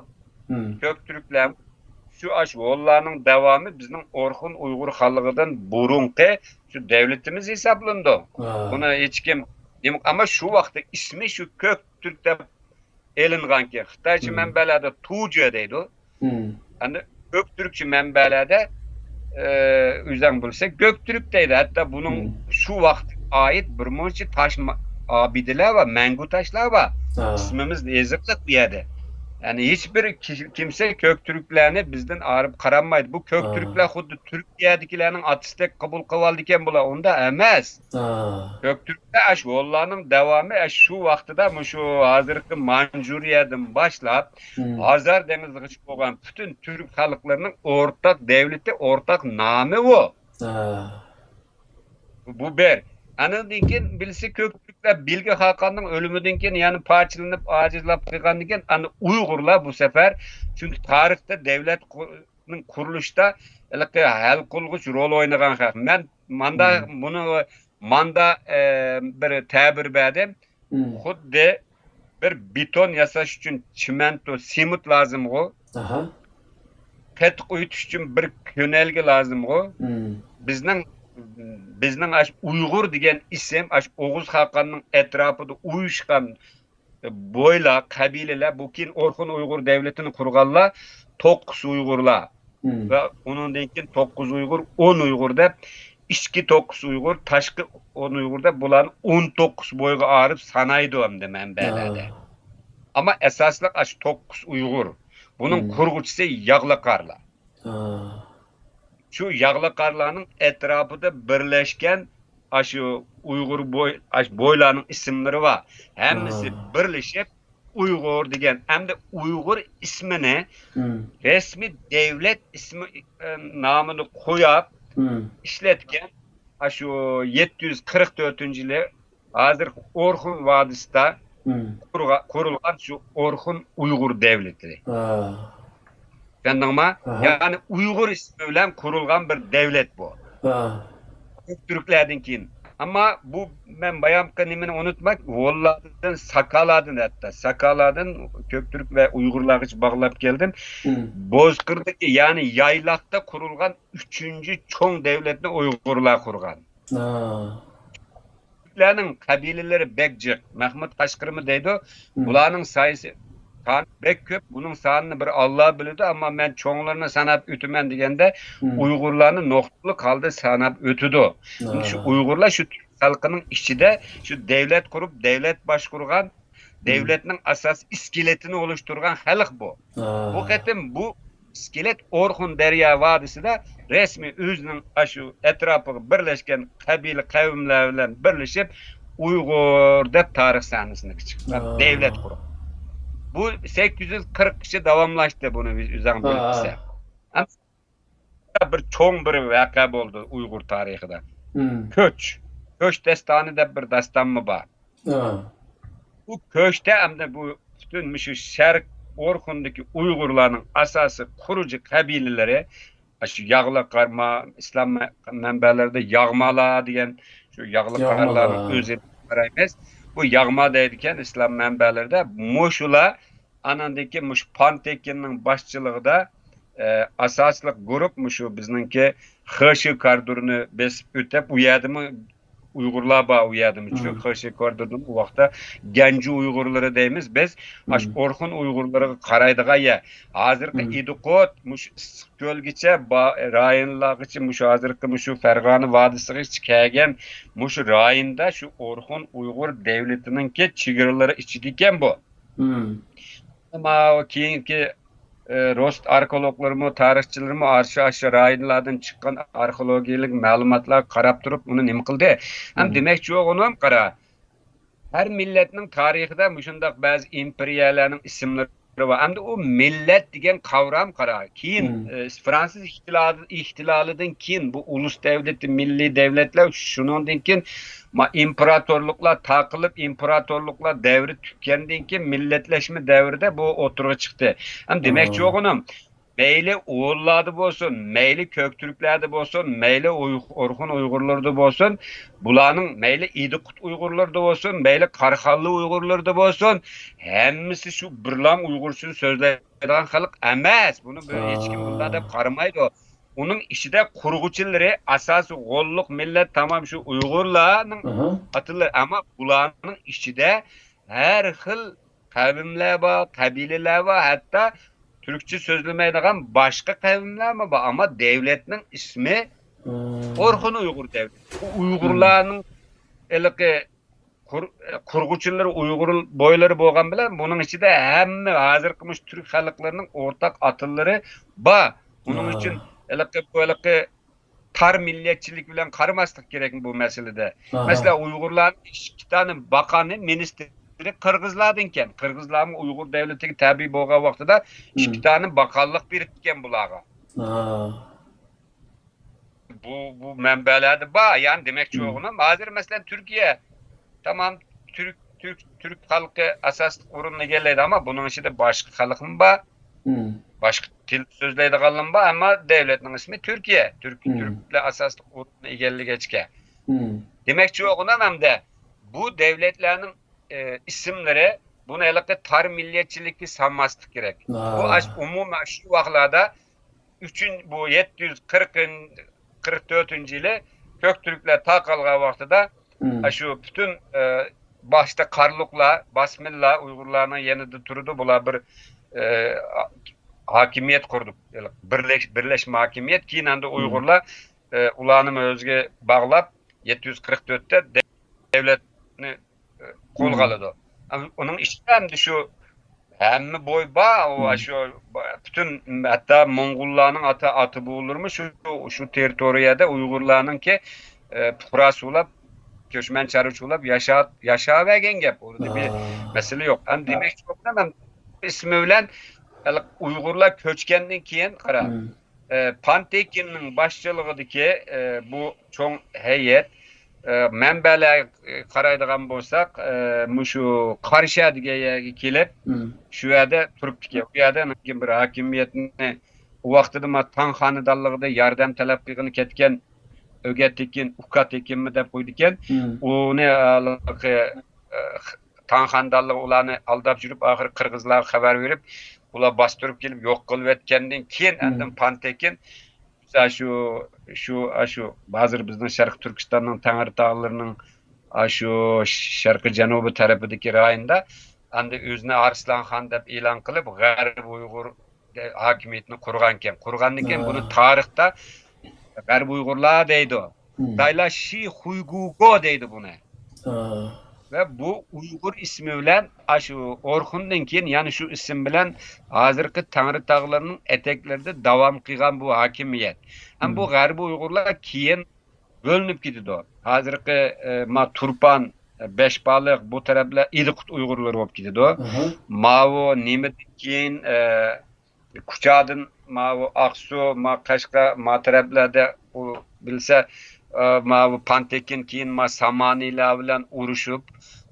كۆك تۈركلەر شۇ ئاشۇ ھونلارنىڭ داۋامى بىزنىڭ ئورخۇن ئۇيغۇر خانلىقىدىن بۇرۇنقى شۇ دەۋلىتىمىز ھېسابلىنىدۇ. بۇنى ھېچكىم، ئەمما شۇ ۋاقىتتا ئىسمى شۇ كۆك تۈرك دەپ ئېلىنغانكەن. خىتايچە مەنبەلەردە تۇجې دەيدۇ. ئەمدى كۆك تۈركچە مەنبەلەردە، ئى، ئۆزەڭ بىلسەڭ، گۆكتۈرك دەيدۇ. ھەتتا بۇنىڭ شۇ ۋاقىتقا ئائىت بىر مۇنچە تاش ما-، ئابىدىلەر بار، مەڭگۈ تاشلار بار. ئىسمىمىز يېزىقلىق بۇ يەردە. يەنى ھېچبىر كىشى، كىمسە كۆك تۈركلەرنى بىزدىن ئايرىپ قارانمايدۇ. بۇ كۆك تۈركلەر خۇددى تۈركىيەدىكىلەرنىڭ ئاتىسىدەك قوبۇل قىلىۋالىدىكەن بۇلار. ئۇنداق ئەمەس. كۆك تۈركلەر ئاشۇ ھونلارنىڭ داۋامى، ئاشۇ ۋاقتىدا مۇشۇ ھازىرقى مانجۇرىيەدىن باشلاپ، ھازار دېڭىزىغىچە بولغان پۈتۈن تۈرك خەلقلىرىنىڭ ئورتاق دەۋلىتى، ئورتاق نامى ئۇ. بۇ بىر. ئاندىن كېيىن بىرسى، كۆك تۈركلەر بىلگە خاقاننىڭ ئۆلۈمىدىن كېيىن يەنە پارچىلىنىپ، ئاجىزلاپ قالغاندىن كېيىن، ئاندىن ئۇيغۇرلار بۇ سەپەر، چۈنكى تارىختا دەۋلەت قۇ-، قۇرۇلۇشتا ھېلىقى ھەل قىلغۇچ رول ئوينىغان خەق. مەن ماندا، مۇنى ماندا، ئە، بىر تەبىر بەردىم. خۇددى بىر بېتون ياساش ئۈچۈن چىمەنتو، سېمونت لازىمغۇ، قېتىق ئۇيۇتۇش ئۈچۈن بىر كۆنەلگە لازىمغۇ. بىزنىڭ، بىزنىڭ ئاشۇ ئۇيغۇر دېگەن ئىسىم، ئاشۇ ئوغۇز خاقاننىڭ ئەتراپىدا ئۇيۇشقان بويلار، قەبىلىلەر، بۇ كېيىن ئورخۇن ئۇيغۇر دەۋلىتىنى قۇرغانلار توققۇز ئۇيغۇرلار ۋە ئۇنىڭدىن كېيىن توققۇز ئۇيغۇر، ئون ئۇيغۇر دەپ، ئىچكى توققۇز ئۇيغۇر، تاشقى ئون ئۇيغۇر دەپ، بۇلارنى ئون توققۇز بويغا ئايرىپ سانايدۇ ئەمدى مەنبەلەردە. ئەمما ئاساسلىق ئاشۇ توققۇز ئۇيغۇر. بۇنىڭ قۇرغۇچىسى ياغلىقارلار. شۇ ياغلىقارلارنىڭ ئەتراپىدا بىرلەشكەن ئاشۇ ئۇيغۇر بوي-، ئاشۇ بويلارنىڭ ئىسىملىرى بار. ھەممىسى بىرلىشىپ ئۇيغۇر دېگەن. ئەمدى ئۇيغۇر ئىسمىنى رەسمىي دەۋلەت ئىسمى، ئە، نامىنى قويۇپ ئىشلەتكەن ئاشۇ يەتتە يۈز قىرىق تۆتىنچى يىلى ھازىرقى ئورخۇن ۋادىسىدا قۇرغا-، قۇرۇلغان شۇ ئورخۇن ئۇيغۇر دەۋلىتى. چۈشەندىڭما؟ يەنى ئۇيغۇر ئىسمى بىلەن قۇرۇلغان بىر دەۋلەت بۇ. كۆك تۈركلەردىن كېيىن. ئەمما بۇ، مەن بايامقى نېمىنى ئۇنتۇماي، ھونلاردىن، ساكالاردىن، ھەتتا ساكالاردىن كۆك تۈرك ۋە ئۇيغۇرلارغىچە باغلاپ كەلدىم. بوزقىردىكى، يەنى يايلاقتا قۇرۇلغان ئۈچىنچى چوڭ دەۋلەتنى ئۇيغۇرلار قۇرغان. تۈركلەرنىڭ قەبىلىلىرى بەك جىق. مەھمۇد قەشقىرىمۇ دەيدۇ. بۇلارنىڭ سايىسى، سانى بەك كۆپ. بۇنىڭ سانىنى بىر ئاللا بىلىدۇ. ئەمما مەن چوڭلىرىنى ساناپ ئۆتىمەن دېگەندە، ئۇيغۇرلارنى نۇقتىلىق ھالدا ساناپ ئۆتىدۇ. چۈنكى شۇ ئۇيغۇرلار شۇ تۈرك خەلقىنىڭ ئىچىدە شۇ دەۋلەت قۇرۇپ، دەۋلەت باشقۇرغان، دۆلەتنىڭ ئاساسىي ئىسكىلىتىنى ئولۇشتۇرغان خەلق بۇ. بۇ قېتىم بۇ ئىسكىلىت ئورخۇن دەريا ۋادىسىدا رەسمىي ئۆزىنىڭ ئاشۇ ئەتراپىغا بىرلەشكەن قەبىلە قەۋملەر بىلەن بىرلىشىپ، ئۇيغۇر دەپ تارىخ سەھنىسىگە چىققان، دۆلەت قۇرۇپ. بۇ سەككىز يۈز قىرىق يىل داۋاملاشتى، بۇنى ئۆزۈڭ بىلىسەن. بىر چوڭ بىر ۋەقە بولدى ئۇيغۇر تارىخىدا. كۆچ. كۆچ داستانى دەپ بىر داستانمۇ بار. بۇ كۆچتە ئەمدى بۇ پۈتۈن مۇشۇ شەرق ئورخۇندىكى ئۇيغۇرلارنىڭ ئاساسىي قۇرۇجى قەبىلىلىرى، شۇ ياغلىق قارما، ئىسلام مە-، مەنبەلىرىدە ياغمالار دېگەن، شۇ ياغلىق قارلارنىڭ ئۆزى قارايمىز. بۇ ياغما دەيدىكەن ئىسلام مەنبەلىرىدە. مۇشۇلار ئاناندىن كېيىن مۇشۇ پانتېكىننىڭ باشچىلىقىدا، ئە، ئاساسلىق گۇرۇپ مۇشۇ بىزنىڭكى خېشى كاردۇرنى بېسىپ ئۆتۈپ، ئۇ يەردىمۇ ئۇيغۇرلار بار، ئۇ يەردىمۇ. چۈنكى خېشى كاردۇردىن ئۇ ۋاقىتتا گەنجى ئۇيغۇرلىرى دەيمىز بىز. ئاشۇ ئورخۇن ئۇيغۇرلىرىغا قارايدىغان يەر. ھازىرقى ئىدىقۇت، مۇشۇ ئىسسىق كۆلگىچە با-، رايونلارغىچە، مۇشۇ ھازىرقى مۇشۇ فەرغانە ۋادىسىغىچە كەلگەن مۇشۇ رايوندا شۇ ئورخۇن ئۇيغۇر دەۋلىتىنىڭكى چېگرىلىرى ئىچىدىكەن بۇ. ماۋۇ كېيىنكى، ئى، رۇس ئارخېئولوگلىرىمۇ، تارىخچىلىرىمۇ ئاشۇ، ئاشۇ رايونلاردىن چىققان ئارخېئولوگىيەلىك مەلۇماتلارغا قاراپ تۇرۇپ ئۇنى نېمە قىلدى. ھەم دېمەكچى بولغىنىم، قارا، ھەر مىللەتنىڭ تارىخىدا مۇشۇنداق بەزى ئىمپېرىيەلەرنىڭ ئىسىملىرى بار. ئەمدى ئۇ مىللەت دېگەن قاۋرام، قارا، كېيىن، ئى، فرانسىز ئىھتىلالى-، ئىھتىلالىدىن كېيىن بۇ ئۇلۇس دەۋلىتى، مىللىي دەۋلەتلەر، شۇنىڭدىن كېيىن ما-، ئىمپېراتورلۇقلار تارقىلىپ، ئىمپېراتورلۇقلار دەۋرى پۈتكەندىن كېيىن مىللەتلەشمە دەۋرىدە بۇ ئوتتۇرىغا چىقتى. ھەم دېمەكچى بولغىنىم، مەيلى ھونلاردا بولسۇن، مەيلى كۆكتۈركلەردە بولسۇن، مەيلى ئۇي-، ئورخۇن ئۇيغۇرلىرىدا بولسۇن، بۇلارنىڭ مەيلى ئىدىقۇت ئۇيغۇرلىرىدا بولسۇن، مەيلى قاراخانلى ئۇيغۇرلىرىدا بولسۇن، ھەممىسى شۇ بىرلام ئۇيغۇرچىنى سۆزلەيدىغان خەلق ئەمەس. بۇنى بىر ھېچكىم بۇنداق دەپ قارىمايدۇ. ئۇنىڭ ئىچىدە قۇرغۇچىلىرى، ئاساسىي غوللۇق مىللەت تامام شۇ ئۇيغۇرلارنىڭ ئاتىلىرى. ئەمما بۇلارنىڭ ئىچىدە ھەر خىل قەۋملەر بار، قەبىلىلەر بار، ھەتتا تۈركچە سۆزلىمەيدىغان باشقا قەۋملەرمۇ بار. ئەمما دەۋلەتنىڭ ئىسمى ئورخۇن ئۇيغۇر دەۋلىتى. بۇ ئۇيغۇرلارنىڭ ھېلىقى قۇر-، قۇرغۇچىلىرى ئۇيغۇر بويلىرى بولغان بىلەن، بۇنىڭ ئىچىدە ھەممە ھازىرقى مۇشۇ تۈرك خەلقلىرىنىڭ ئورتاق ئاتىلىرى بار. بۇنىڭ ئۈچۈن ھېلىقى، بۇ ھېلىقى تار مىللەتچىلىك بىلەن قارىماسلىق كېرەك بۇ مەسىلىدە. مەسىلەن، ئۇيغۇرلارنىڭ ئىككى دانە باقانى، مىنىستىرى قىرغىزلاردىنكەن. قىرغىزلارمۇ ئۇيغۇر دەۋلىتىگە تەبىئىي بولغان ۋاقتىدا ئىككى دانە باقانلىق بېرىپتىكەن بۇلارغا. بۇ، بۇ مەنبەلەردە بار. يەنى دېمەكچى بولغىنىم، ھازىر مەسىلەن، تۈركىيە تامام تۈرك، تۈرك، تۈرك خەلقى ئاساسلىق ئورۇننى ئىگىلەيدۇ، ئەمما بۇنىڭ ئىچىدە باشقا خەلقمۇ بار. باشقا تىل سۆزلەيدىغانلارمۇ بار، ئەمما دەۋلەتنىڭ ئىسمى تۈركىيە. تۈرك، تۈركلەر ئاساسلىق ئورۇننى ئىگىلىگەچكە. دېمەكچى بولغىنىم، ھەمدە بۇ دەۋلەتلەرنىڭ، ئى، ئىسىملىرى، بۇنى ھېلىقى تار مىللەتچىلىككە سالماسلىق كېرەك. بۇ ئاش-، ئومۇمەن شۇ ۋاقىتلاردا ئۈچىن-، بۇ يەتتە يۈز قىرىق، قىرىق تۆتىنچى يىلى كۆك تۈركلەر تارقالغان ۋاقتىدا، ئاشۇ پۈتۈن، ئى، باشتا قارلۇقلار، باسمىللار ئۇيغۇرلارنىڭ يېنىدا تۇرىدۇ. بۇلار بىر، ئى، ھاكىمىيەت قۇردى. بىرلەش-، بىرلەشمە ھاكىمىيەت. كېيىن ئەمدى ئۇيغۇرلار، ئى، ئۇلارنىمۇ ئۆزىگە باغلاپ، يەتتە يۈز قىرىق تۆتتە دەۋلەتنى، ئى، قولغا ئالىدۇ. ئۇنىڭ ئىچىدە ئەمدى شۇ ھەممە بوي بار، ئۇ شۇ پۈتۈن، ھەتتا موڭغۇللارنىڭ ئاتا، ئاتا بوۋىلىرىمۇ شۇ، شۇ تېررىتورىيەدە ئۇيغۇرلارنىڭكى، ئى، پۇقراسى بولاپ، كۆچمەن چارۋىچى بولاپ ياشا-، ياشاۋەرگەن گەپ. ئۇنىڭدا بىر مەسىلە يوق. ئەمدى دېمەكچى بولغىنىم، ئىسمى بىلەن ئۇيغۇرلار كۆچكەندىن كېيىن، قارا، ئە، پانتېكىننىڭ باشچىلىقىدىكى، ئە، بۇ چوڭ ھەيئەت، ئە، مەنبەلەرگە قارايدىغان بولساق، ئە، مۇشۇ قارشا دېگەن يەرگە كېلىپ، شۇ يەردە تۇرۇپتىكەن. ئۇ يەردە ئاندىن كېيىن بىر ھاكىمىيەتنى، ئۇ ۋاقتىدا ما تاڭ خانىدانلىقىدا ياردەم تەلەپ قىلغىلى كەتكەن ئۆگە تېكىن، ئۇكا تېكىنمۇ دەپ قويىدىكەن. ئۇنى ھېلىقى، ئە، تاڭ خانىدانلىقى ئۇلارنى ئالداپ يۈرۈپ، ئاخىرى قىرغىزلارغا خەۋەر بېرىپ، ئۇلار باستۇرۇپ كېلىپ يوق قىلىۋەتكەندىن كېيىن، ئاندىن پانتېكىن شۇ، شۇ، ئاشۇ ھازىر بىزنىڭ شەرقىي تۈركىستاننىڭ تەڭرىتاغلىرىنىڭ ئاشۇ شەرقىي جەنۇبىي تەرىپىدىكى رايوندا ئەمدى ئۆزىنى ئارسلانخان دەپ ئېلان قىلىپ، غەربىي ئۇيغۇر ھاكىمىيىتىنى قۇرغانكەن. قۇرغاندىن كېيىن بۇنى تارىختا غەربىي ئۇيغۇرلار دەيدۇ. خىتايلار شى خۇيگۇگو دەيدۇ بۇنى. ۋە بۇ ئۇيغۇر ئىسمى بىلەن، ئاشۇ ئورخۇندىن كېيىن يەنە شۇ ئىسىم بىلەن ھازىرقى تەڭرىتاغلارنىڭ ئەتەكلىرىدە داۋام قىلغان بۇ ھاكىمىيەت. ھەم بۇ غەربىي ئۇيغۇرلار كېيىن بۆلۈنۈپ كېتىدۇ. ھازىرقى، ئە، ما تۇرپان، ئە، بەشبالىق، بۇ تەرەپلەر ئىدىقۇت ئۇيغۇرلىرى بولۇپ كېتىدۇ. ماۋۇ نېمىدىن كېيىن، ئە، كۇچادىن ماۋۇ ئاقسۇ، ما قەشقەر، ما تەرەپلەردە ئۇ بىلسە، ئە، ماۋۇ پانتېكىن كېيىن ما سامانىيلار بىلەن ئۇرۇشۇپ،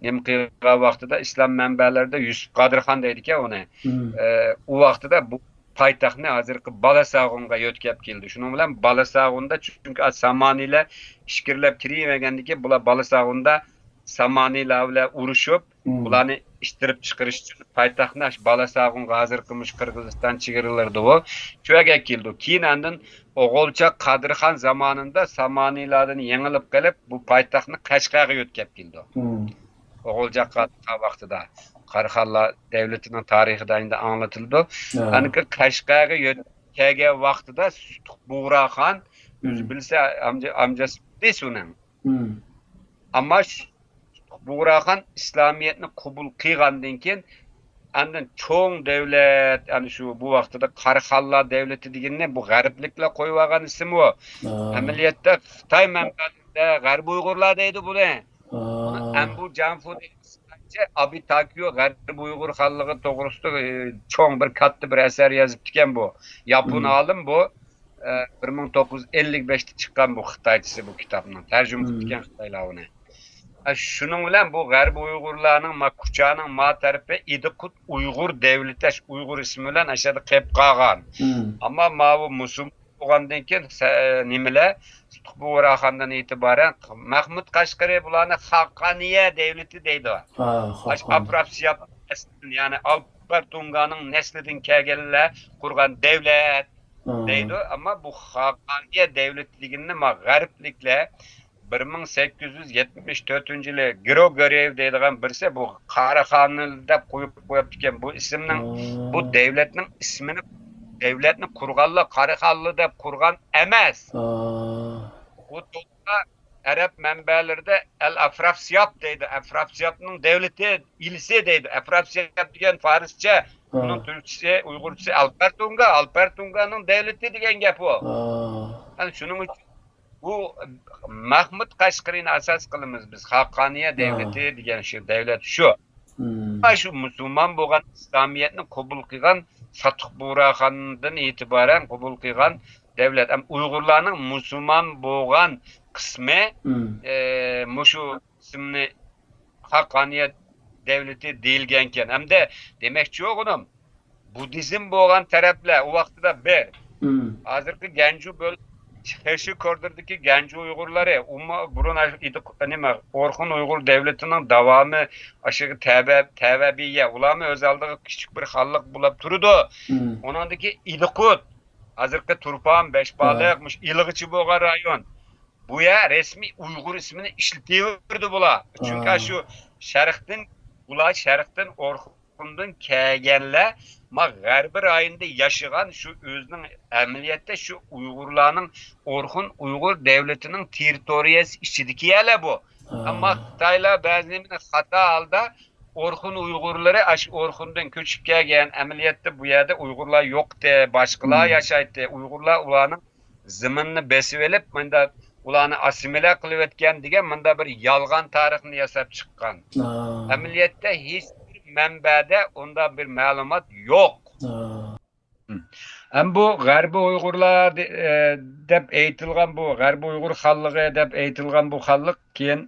نېمە قىلغان ۋاقتىدا ئىسلام مەنبەلىرىدە يۈسۈپ قادىرخان دەيدىكەن ئۇنى. ئە، ئۇ ۋاقتىدا بۇ پايتەختنى ھازىرقى بالاساغۇنغا يۆتكەپ كېلىدۇ. شۇنىڭ بىلەن بالاساغۇندا، چۈنكى سامانىيلار ئىچكىرىلەپ كىرىۋەرگەندىن كېيىن، بۇلار بالاساغۇندا سامانىيلار بىلەن ئۇرۇشۇپ، بۇلارنى ئىتتىرىپ چىقىرىش ئۈچۈن پايتەختنى ئاشۇ بالاساغۇنغا، ھازىرقى مۇشۇ قىرغىزىستان چېگرىلىرىدىغۇ، شۇ يەرگە كېلىدۇ. كېيىن ئاندىن ئوغۇلچاق قادىرخان زامانىدا سامانىيلاردىن يېڭىلىپ قېلىپ، بۇ پايتەختنى قەشقەرگە يۆتكەپ كېلىدۇ. ئوغۇلجاق قادىرخان ۋاقتىدا قاراخانلار دەۋلىتىنىڭ تارىخىدا ئەمدى ئاڭلىتىلىدۇ. ئاندىن كېيىن قەشقەرگە يۆت-، كەلگەن ۋاقتىدا سۇتۇق بۇغراخان، ئۆزى بىلسە، ئامجا-، ئامجاسى بىلدى ئۇنىڭ. ئەمما سۇتۇق بۇغراخان ئىسلامىيەتنى قوبۇل قىلغاندىن كېيىن، ئاندىن چوڭ دەۋلەت، ئەنە شۇ بۇ ۋاقتىدا قاراخانلار دەۋلىتى دېگىنىنى بۇ غەربلىكلەر قويۇۋالغان ئىسىم ئۇ. ئەمەلىيەتتە خىتاي مەنبەلىرىدە غەربىي ئۇيغۇرلار دەيدۇ بۇنى. بۇنى ئەمبۇ جانفۇ دەيدۇ. ئابى تاكيو غەربىي ئۇيغۇر خانلىقى توغرىسىدا، ئى، چوڭ بىر كاتتا بىر ئەسەر يېزىپتىكەن بۇ. ياپون ئالىم بۇ. ئە، بىر مىڭ توققۇز يۈز ئەللىك بەشتە چىققان بۇ خىتايچىسى بۇ كىتابنىڭ. تەرجىمە قىپتىكەن خىتايلار ئۇنى. ئە، شۇنىڭ بىلەن بۇ غەربىي ئۇيغۇرلارنىڭ ما كۇچانىڭ ما تەرىپى ئىدىقۇت ئۇيغۇر دەۋلىتى، ئۇيغۇر ئىسمى بىلەن ئاشۇ يەردە قېلىپ قالغان. ئەمما ماۋۇ مۇسۇلمان بولغاندىن كېيىن سە-، نېمىلەر، سۇتۇق بۇغراخاندىن ئېتىبارەن مەھمۇد قەشقىرى بۇلارنى خاقانىيە دەۋلىتى دەيدۇ. ئاشۇ ئافراسىياب نەسلىدىن، يەنى ئالپەر تۇڭگانىڭ نەسلىدىن كەلگەنلەر قۇرغان دەۋلەت دەيدۇ. ئەمما بۇ خاقانىيە دەۋلىتى دېگىنىنى ما غەربلىكلەر بىر مىڭ سەككىز يۈز يەتمىش تۆتىنچى يىلى گرىگوريېۋ دەيدىغان بىرسى بۇ قاراخانلى دەپ قويۇپ قويۇپتىكەن. بۇ ئىسىمنىڭ، بۇ دەۋلەتنىڭ ئىسمىنى، دەۋلەتنى قۇرغانلار قاراخانلى دەپ قۇرغان ئەمەس. بۇ توغرىدا ئەرەب مەنبەلىرىدە ئەل ئەفراسىياب دەيدۇ. ئەفراسىيابنىڭ دەۋلىتى، ئىلىسى دەيدۇ. ئەفراسىياب دېگەن فارسچە، ئۇنىڭ تۈركچىسى، ئۇيغۇرچىسى ئەلپەر تۇڭگا، ئەلپەر تۇڭگانىڭ دەۋلىتى دېگەن گەپ ئۇ. يەنى شۇنىڭ ئۈچۈن بۇ مەھمۇد قەشقىرىنى ئاساس قىلىمىز بىز. خاقانىيە دەۋلىتى دېگەن شۇ دەۋلەت شۇ. مم. شۇ مۇسۇلمان بولغان، ئىسلامىيەتنى قوبۇل قىلغان ساتۇق بۇغراخاندىن ئېتىبارەن قوبۇل قىلغان دەۋلەت. ئەم، ئۇيغۇرلارنىڭ مۇسۇلمان بولغان قىسمى، مم. ئە، مۇشۇ ئىسىمنى خاقانىيە دەۋلىتى دېيىلگەنكەن. ئەمدى دېمەكچى بولغىنىم، بۇددىزم بولغان تەرەپلەر ئۇ ۋاقتىدا بىر. مم. ھازىرقى گەنجۇ بۆل-، شېشى كوردىردىكى گەنجۇ ئۇيغۇرلىرى، ئۇمۇ بۇرۇن ئىدىق-، نېمە، ئورخۇن ئۇيغۇر دەۋلىتىنىڭ داۋامى، ئاشۇ تەبە-، تەبەبىيە، ئۇلارمۇ ئۆز ئالدىغا كىچىك بىر خانلىق بولاپ تۇرىدۇ. مم. ئۇنىڭدىكى ئىدىقۇت، ھازىرقى تۇرپان، بەشبالىق، ھە، مۇشۇ ئىلغىچە بولغان رايون. بۇ يەر رەسمىي ئۇيغۇر ئىسمىنى ئىشلىتىۋېرىدۇ بۇلار. چۈنكى ھە، شۇ شەرقتىن، بۇلار شەرقتىن ئورخۇن ئورخۇندىن كەلگەنلەر ما غەربىي رايوندا ياشىغان، شۇ ئۆزىنىڭ ئەمەلىيەتتە شۇ ئۇيغۇرلارنىڭ ئورخۇن ئۇيغۇر دەۋلىتىنىڭ تېررىتورىيەسى ئىچىدىكى يەرلەر بۇ. ھە. ئەمما خىتايلار بەزى نېمىنى خاتا ھالدا ئورخۇن ئۇيغۇرلىرى ئاشۇ ئورخۇندىن كۆچۈپ كەلگەن، ئەمەلىيەتتە بۇ يەردە ئۇيغۇرلار يوقتى، باشقىلار مم. ياشايتتى، ئۇيغۇرلار ئۇلارنىڭ زېمىننى بېسىۋېلىپ، مۇنداق ئۇلارنى ئاسسىمىلە قىلىۋەتكەن دېگەن مۇنداق بىر يالغان تارىخنى ياساپ چىققان. ئا. ئەمەلىيەتتە ھېچ بىر مەنبەدە ئۇنداق بىر مەلۇمات يوق. ئا. ھەم بۇ غەربىي ئۇيغۇرلار دە-، ئە، دەپ ئېيتىلغان بۇ غەربىي ئۇيغۇر خانلىقى دەپ ئېيتىلغان بۇ خانلىق كېيىن،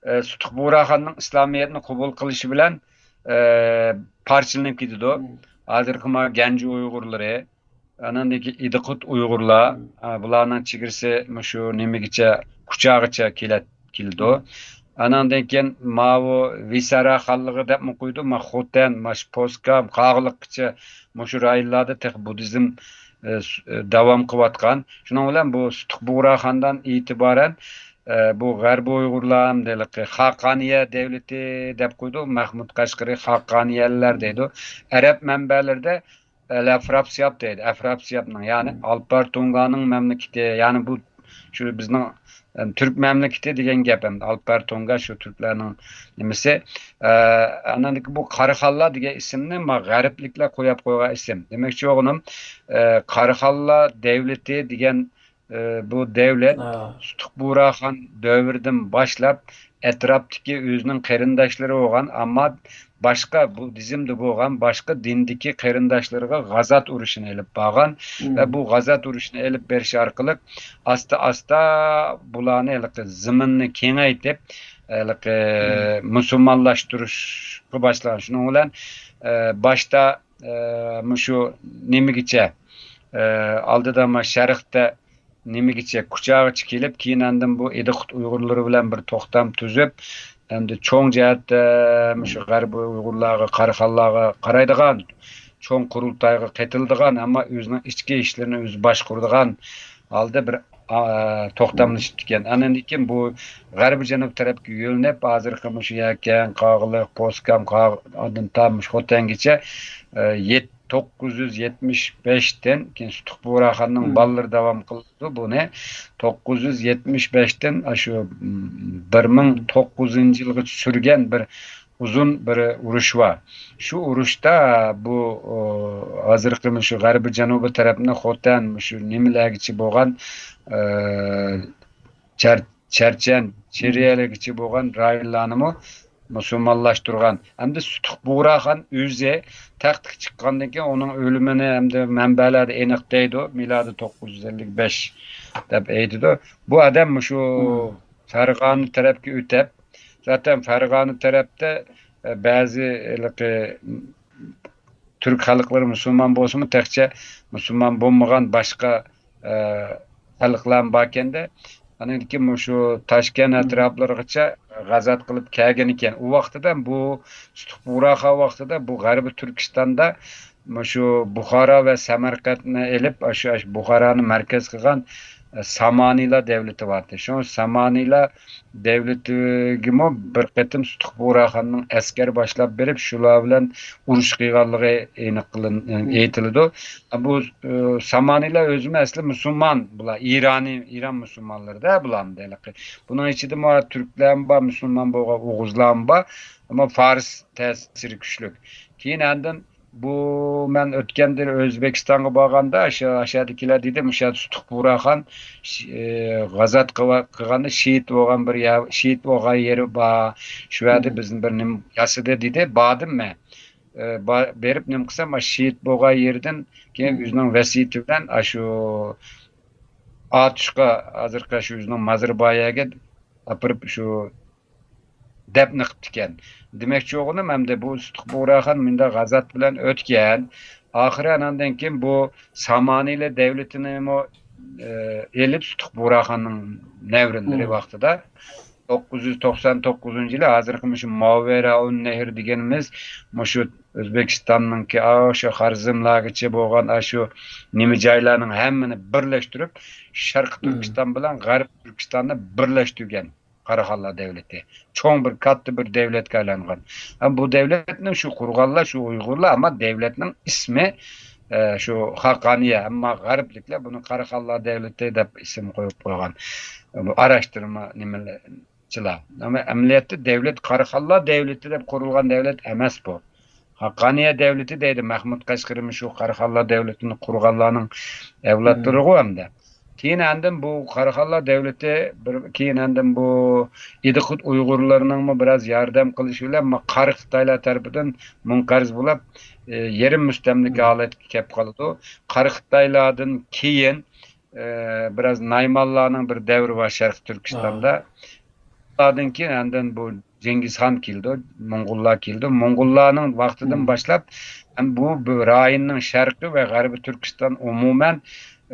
ئە، سۇتۇق بۇغرا خاننىڭ ئىسلامىيەتنى قوبۇل قىلىشى بىلەن، ئە، پارچىلىنىپ كېتىدۇ. ھازىرقى ما گەنجى ئۇيغۇرلىرى، ئاناندىن كېيىن ئىدىقۇت ئۇيغۇرلار، ئە، بۇلارنىڭ چېگرىسى مۇشۇ نېمىگىچە، كۇچاغىچە كېلەت-، كېلىدۇ. ئاناندىن كېيىن ماۋۇ ۋىسارا خانلىقى دەپمۇ قويىدۇ. ما خوتەن، ما شۇ پوسكام، قاغىلىققىچە مۇشۇ رايونلاردا تېخى بۇددىزم، ئە، س-، ئە، داۋام قىلىۋاتقان. شۇنىڭ بىلەن بۇ سۇتۇق بۇغرا خاندىن ئېتىبارەن، ئە، بۇ غەربىي ئۇيغۇرلار ھەمدە ھېلىقى خاقانىيە دەۋلىتى دەپ قويىدۇ. مەخمۇت قەشقىرى خاقانىيەلىلەر دەيدۇ. ئەرەب مەنبەلىرىدە ئەل ئەفراسىياب دەيدۇ. ئەفراسىيابنىڭ، يەنى ئالپار تونگانىڭ مەملىكىتى، يەنى بۇ شۇ بىزنىڭ، ئەم، تۈرك مەملىكىتى دېگەن گەپ ئەمدى. ئالپار تونگا شۇ تۈركلەرنىڭ نېمىسى. ئە، ئاناندىكى بۇ قاراخانلار دېگەن ئىسىمنى ما غەربلىكلەر قويۇپ قويغان ئىسىم. دېمەكچى بولغىنىم، ئە، قاراخانلار دەۋلىتى دېگەن، ئە، بۇ دەۋلەت سۇتۇق بۇغرا خان دەۋرىدىن باشلاپ ئەتراپتىكى ئۆزىنىڭ قېرىنداشلىرى بولغان، ئەمما باشقا بۇددىزمدا بولغان باشقا دىندىكى قېرىنداشلىرىغا غازات ئۇرۇشىنى ئېلىپ بارغان ۋە بۇ غازات ئۇرۇشىنى ئېلىپ بېرىش ئارقىلىق ئاستا-ئاستا بۇلارنى ھېلىقى زېمىننى كېڭەيتىپ، ھېلىقى مۇسۇلمانلاشتۇرۇشقا باشلىغان. شۇنىڭ بىلەن، ئە، باشتا، ئە، مۇشۇ نېمىگىچە، ئە، ئالدىدا ما شەرقتە نېمىگىچە، كۇچاغىچە كېلىپ، كېيىن ئاندىن بۇ ئىدىقۇت ئۇيغۇرلىرى بىلەن بىر توختام تۈزۈپ، ئەمدى چوڭ جەھەتتە مۇشۇ غەربىي ئۇيغۇرلارغا، قاراخانلارغا قارايدىغان، چوڭ قۇرۇلتايغا قېتىلىدىغان، ئەمما ئۆزىنىڭ ئىچكى ئىشلىرىنى ئۆزى باشقۇرىدىغان ھالدا بىر، ئا، توختاملىشىپتىكەن. ئاندىن كېيىن بۇ غەربىي جەنۇب تەرەپكە يۆنىلىپ، ھازىرقى مۇشۇ يەكەن، قاغىلىق، پوسكام، قاغ-، ئاندىن تا مۇشۇ خوتەنگىچە، ئە، يەت-، توققۇز يۈز يەتمىش بەشتىن كېيىن سۇتۇق بۇغراخاننىڭ بالىلىرى داۋام قىلىدۇ بۇنى. توققۇز يۈز يەتمىش بەشتىن ئاشۇ، م، بىر مىڭ توققۇزىنچى يىلغىچە سۈرگەن بىر ئۇزۇن بىر ئۇرۇش بار. شۇ ئۇرۇشتا بۇ، ئۇ، ھازىرقى مۇشۇ غەربىي جەنۇبىي تەرەپنى خوتەن، مۇشۇ نېمىلەرگىچە بولغان، ئە، چەر-، چەرچەن، چىرىيەلىگىچە بولغان رايونلارنىمۇ مۇسۇلمانلاشتۇرغان. ئەمدى سۇتۇق بۇغراخان ئۆزى تەختكە چىققاندىن كېيىن ئۇنىڭ ئۆلۈمىنى ئەمدى مەنبەلەردە ئېنىق دەيدۇ، مىلادىي توققۇز يۈز ئەللىك بەش دەپ ئېيتىدۇ. بۇ ئادەم مۇشۇ فەرغانە تەرەپكە ئۆتەپ، زاتەن فەرغانە تەرەپتە، ئە، بەزى ھېلىقى تۈرك خەلقلىرى مۇسۇلمان بولسىمۇ، تېخىچە مۇسۇلمان بولمىغان باشقا، ئە، خەلقلەرمۇ باركەندە. ئاندىن كېيىن مۇشۇ تاشكەنت ئەتراپلىرىغىچە غازات قىلىپ كەلگەن ئىكەن. ئۇ ۋاقتىدا بۇ سۇتۇق بۇغراخان ۋاقتىدا بۇ غەربىي تۈركىستاندا مۇشۇ بۇخارا ۋە سەمەرقەنتنى ئېلىپ، ئاشۇ، ئاشۇ بۇخارانى مەركەز قىلغان، ئە، سامانىيلار دەۋلىتى بارتى. شۇ سامانىيلار دەۋلىتىگىمۇ بىر قېتىم سۇتۇق بۇغراخاننىڭ ئەسكەر باشلاپ بېرىپ، شۇلار بىلەن ئۇرۇش قىلغانلىقى ئېنىق قىلىن-، ئېيتىلىدۇ. بۇ، ئى، سامانىيلار ئۆزىمۇ ئەسلى مۇسۇلمان، بۇلار ئىرانىي، ئىران مۇسۇلمانلىرىدا بۇلار ھېلىقى. بۇنىڭ ئىچىدىمۇ تۈركلەرمۇ بار، مۇسۇلمان بولغان ئوغۇزلارمۇ بار، ئەمما فارس تەسىرى كۈچلۈك. كېيىن ئاندىن بۇ مەن ئۆتكەندە ئۆزبېكىستانغا بارغاندا، شۇ ئاشادىكىلەر دېدى، مۇشۇ يەردە سۇتۇق بۇغراخان، ش-، ئى، غازات قىلغاندا شېھىت بولغان بىر يا-، شېھىت بولغان يېرى بار، شۇ يەردە بىزنى بىر نېمە ياسىدى دېدى، باردىم مەن. ئى، با-، بېرىپ نېمە قىلسام، ئاشۇ شېھىت بولغان يېرىدىن كېيىن ئۆزىنىڭ ۋەسىيىتى بىلەن ئاشۇ ئاتۇشقا، ھازىرقى شۇ ئۆزىنىڭ مازىرى بار يەرگە ئاپىرىپ شۇ دەپنە قىپتىكەن. دېمەكچى بولغىنىم، ئەمدى بۇ سۇتۇق بۇغراخان مۇنداق غازات بىلەن ئۆتكەن. ئاخىرى ئاناندىن كېيىن بۇ سامانىيلار دەۋلىتىنىمۇ، ئى، ئېلىپ سۇتۇق بۇغراخاننىڭ نەۋرىلىرى ۋاقتىدا توققۇز يۈز توقسان توققۇزىنچى يىلى ھازىرقى مۇشۇ ماۋېرائۇن نەھر دېگىنىمىز مۇشۇ ئۆزبېكىستاننىڭكى، ئاشۇ خارزملارغىچە بولغان ئاشۇ نېمە جايلارنىڭ ھەممىنى بىرلەشتۈرۈپ، شەرقىي تۈركىستان بىلەن غەربىي تۈركىستاننى بىرلەشتۈرگەن قاراخانلار دەۋلىتى. چوڭ بىر، كاتتا بىر دەۋلەتكە ئايلانغان. ئەمما بۇ دەۋلەتنىڭ شۇ قۇرغانلار شۇ ئۇيغۇرلار، ئەمما دەۋلەتنىڭ ئىسمى، ئە، شۇ خاقانىيە، ئەمما غەربلىكلەر بۇنى قاراخانلار دەۋلىتى دەپ ئىسىم قويۇپ قويغان. بۇ ئاراشتۇرما نېمىلەر. چىلا. ئەمما ئەمەلىيەتتە دەۋلەت قاراخانلار دەۋلىتى دەپ قۇرۇلغان دەۋلەت ئەمەس بۇ. خاقانىيە دەۋلىتى دەيدۇ. مەخمۇت قەشقىرىمۇ شۇ قاراخانلار دەۋلىتىنى قۇرغانلارنىڭ ئەۋلادلىرىغۇ ئەمدى. كېيىن ئاندىن بۇ قاراخانلار دەۋلىتى بىر، كېيىن ئاندىن بۇ ئىدىقۇت ئۇيغۇرلىرىنىڭمۇ بىراز ياردەم قىلىشى بىلەن ما-، قارا خىتايلار تەرىپىدىن مۇنقەرز بولۇپ، ئى، يېرىم مۇستەملىكە ھالەتكە كەپ قالىدۇ. قارا خىتايلاردىن كېيىن، ئى، بىراز نايمانلارنىڭ بىر دەۋرى بار شەرقىي تۈركىستاندا. ئۇلاردىن كېيىن ئاندىن بۇ جېڭگىزخان كېلىدۇ، موڭغۇللار كېلىدۇ. موڭغۇللارنىڭ ۋاقتىدىن باشلاپ، ھەم بۇ، بۇ رايوننىڭ شەرقى ۋە غەربى تۈركىستان ئومۇمەن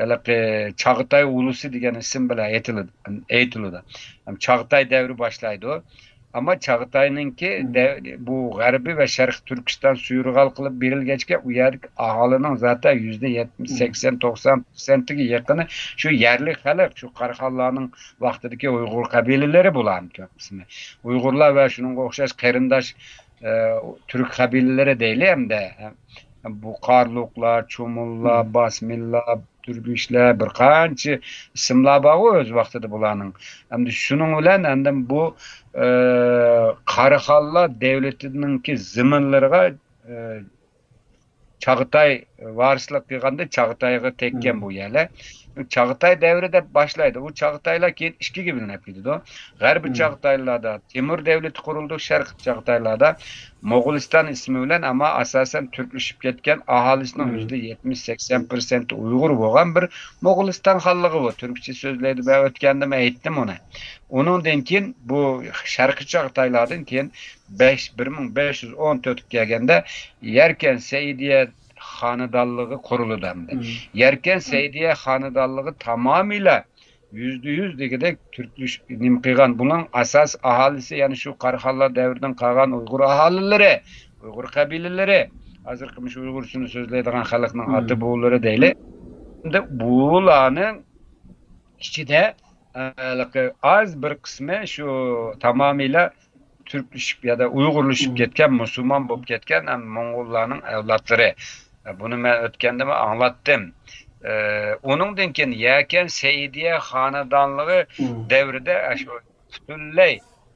ھېلىقى چاغتاي ئۇلۇسى دېگەن ئىسىم بىلەن ئېيتىلىدۇ، ئېيتىلىدۇ. ھەم چاغتاي دەۋرى باشلايدۇ. ئەمما چاغتاينىڭكى دە-، بۇ غەربىي ۋە شەرقىي تۈركىستان سۇيۇرغال قىلىپ بېرىلگەچكە، ئۇ يەردىكى ئاھالىنىڭ زاتەن يۈزدە يەتمىش، سەكسەن، توقسان پىرسەنتىگە يېقىنى شۇ يەرلىك خەلق، شۇ قاراخانلارنىڭ ۋاقتىدىكى ئۇيغۇر قەبىلىلىرى بۇلارنىڭ كۆپ قىسمى. ئۇيغۇرلار ۋە شۇنىڭغا ئوخشاش قېرىنداش، ئە، تۈرك قەبىلىلىرى دەيلى ئەمدى. بۇ قارلۇقلار، چۇمۇللار، باسمىللار، تۈرگۈشلەر، بىر قانچە ئىسىملار بارغۇ ئۆز ۋاقتىدا بۇلارنىڭ. ئەمدى شۇنىڭ بىلەن ئاندىن بۇ، ئە، قاراخانلار دەۋلىتىنىڭكى زېمىنلىرىغا، ئە، چاغتاي ۋارىسلىق قىلغاندا چاغتايغا تەگكەن بۇ يەرلەر. چاغتاي دەۋرى دەپ باشلايدۇ. ئۇ چاغتايلار كېيىن ئىككىگە بۆلۈنۈپ كېتىدۇ. غەربىي چاغتايلاردا، تېمۇر دەۋلىتى قۇرۇلىدۇ، شەرقىي چاغتايلاردا موغۇلىستان ئىسمى بىلەن، ئەمما ئاساسەن تۈركلىشىپ كەتكەن ئاھالىسىنىڭ يۈزدە يەتمىش، سەكسەن پىرسەنتى ئۇيغۇر بولغان بىر موغۇلىستان خانلىقى بۇ. تۈركچە سۆزلەيدۇ، مەن ئۆتكەندىمۇ ئېيتتىم ئۇنى. ئۇنىڭدىن كېيىن بۇ شەرقىي چاغتايلاردىن كېيىن بەش، بىر مىڭ بەش يۈز ئون تۆتكە كەلگەندە يەركەن سەئىدىيە خانىدانلىقى قۇرۇلىدۇ ئەمدى. يەركەن سەئىدىيە خانىدانلىقى تامامىيلا يۈزدە يۈز دېگۈدەك تۈركلىشىپ نېمە قىلغان. بۇنىڭ ئاساس ئاھالىسى يەنە شۇ قاراخانلار دەۋرىدىن قالغان ئۇيغۇر ئاھالىلىرى، ئۇيغۇر قەبىلىلىرى، ھازىرقى مۇشۇ ئۇيغۇرچىنى سۆزلەيدىغان خەلقنىڭ ئاتا بوۋىلىرى دەيلى. ئەمدى بۇلارنىڭ ئىچىدە، ئە، ئاز بىر قىسمى شۇ تامامىيلا تۈركلىشىپ يا دا ئۇيغۇرلىشىپ كەتكەن، مۇسۇلمان بولۇپ كەتكەن ھەم موڭغۇللارنىڭ ئەۋلادلىرى. بۇنى مەن ئۆتكەندىمۇ ئاڭلاتتىم. ئە، ئۇنىڭدىن كېيىن يەركەن سەئىدىيە خانىدانلىقى دەۋرىدە ئاشۇ پۈتۈنلەي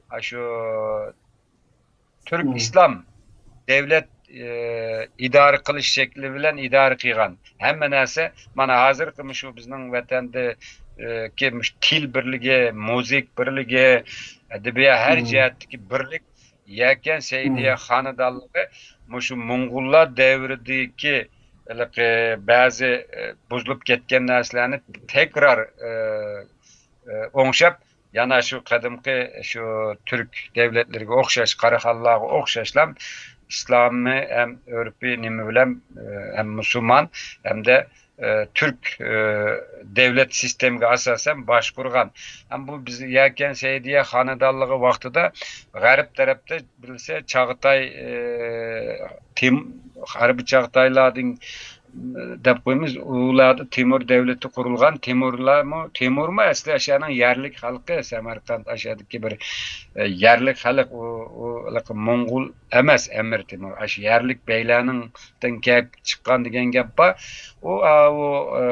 ئاشۇ تۈرك ئىسلام دەۋلەت، ئە، ئىدارە قىلىش شەكلى بىلەن ئىدارە قىلغان. ھەممە نەرسە، مانا، ھازىرقى مۇشۇ بىزنىڭ ۋەتەندە، ئە، كى مۇشۇ تىل بىرلىكى، مۇزىكا بىرلىكى، ئەدەبىيات، ھەر جەھەتتىكى بىرلىك يەكەن سەئىدىيە خانىدانلىقى مۇشۇ موڭغۇللار دەۋرىدىكى ھېلىقى بەزى، ئە، بۇزۇلۇپ كەتكەن نەرسىلەرنى تەكرار، ئە، ئە، ئوڭشاپ، يەنە شۇ قەدىمكى شۇ تۈرك دەۋلەتلىرىگە ئوخشاش، قاراخانلارغا ئوخشاشلا ئىسلامىي ھەم ئۆرپىي نېمە بىلەن، ئە، ھەم مۇسۇلمان ھەمدە، ئە، تۈرك، ئە، دەۋلەت سىستېمىگە ئاساسەن باشقۇرغان. ھەم بۇ بىز يەكەن سەئىدىيە خانىدانلىقى ۋاقتىدا غەرب تەرەپتە بىلسە چاغتاي، ئە، تېم-، غەربىي چاغتايلاردىن دەپ قويىمىز. ئۇلاردا تېمۇر دەۋلىتى قۇرۇلغان. تېمۇرلارمۇ، تېمۇرمۇ ئەسلى ئاشۇنىڭ يەرلىك خەلقى، سەمەرقەنت ئاشۇدىكى بىر، ئە، يەرلىك خەلق. ئۇ، ئۇ ھېلىقى موڭغۇل ئەمەس، ئەمىر تېمۇر. ئاشۇ يەرلىك بەگلەرنىڭدىن كېلىپ چىققان دېگەن گەپ بار. ئۇ، ئا، ئۇ، ئە،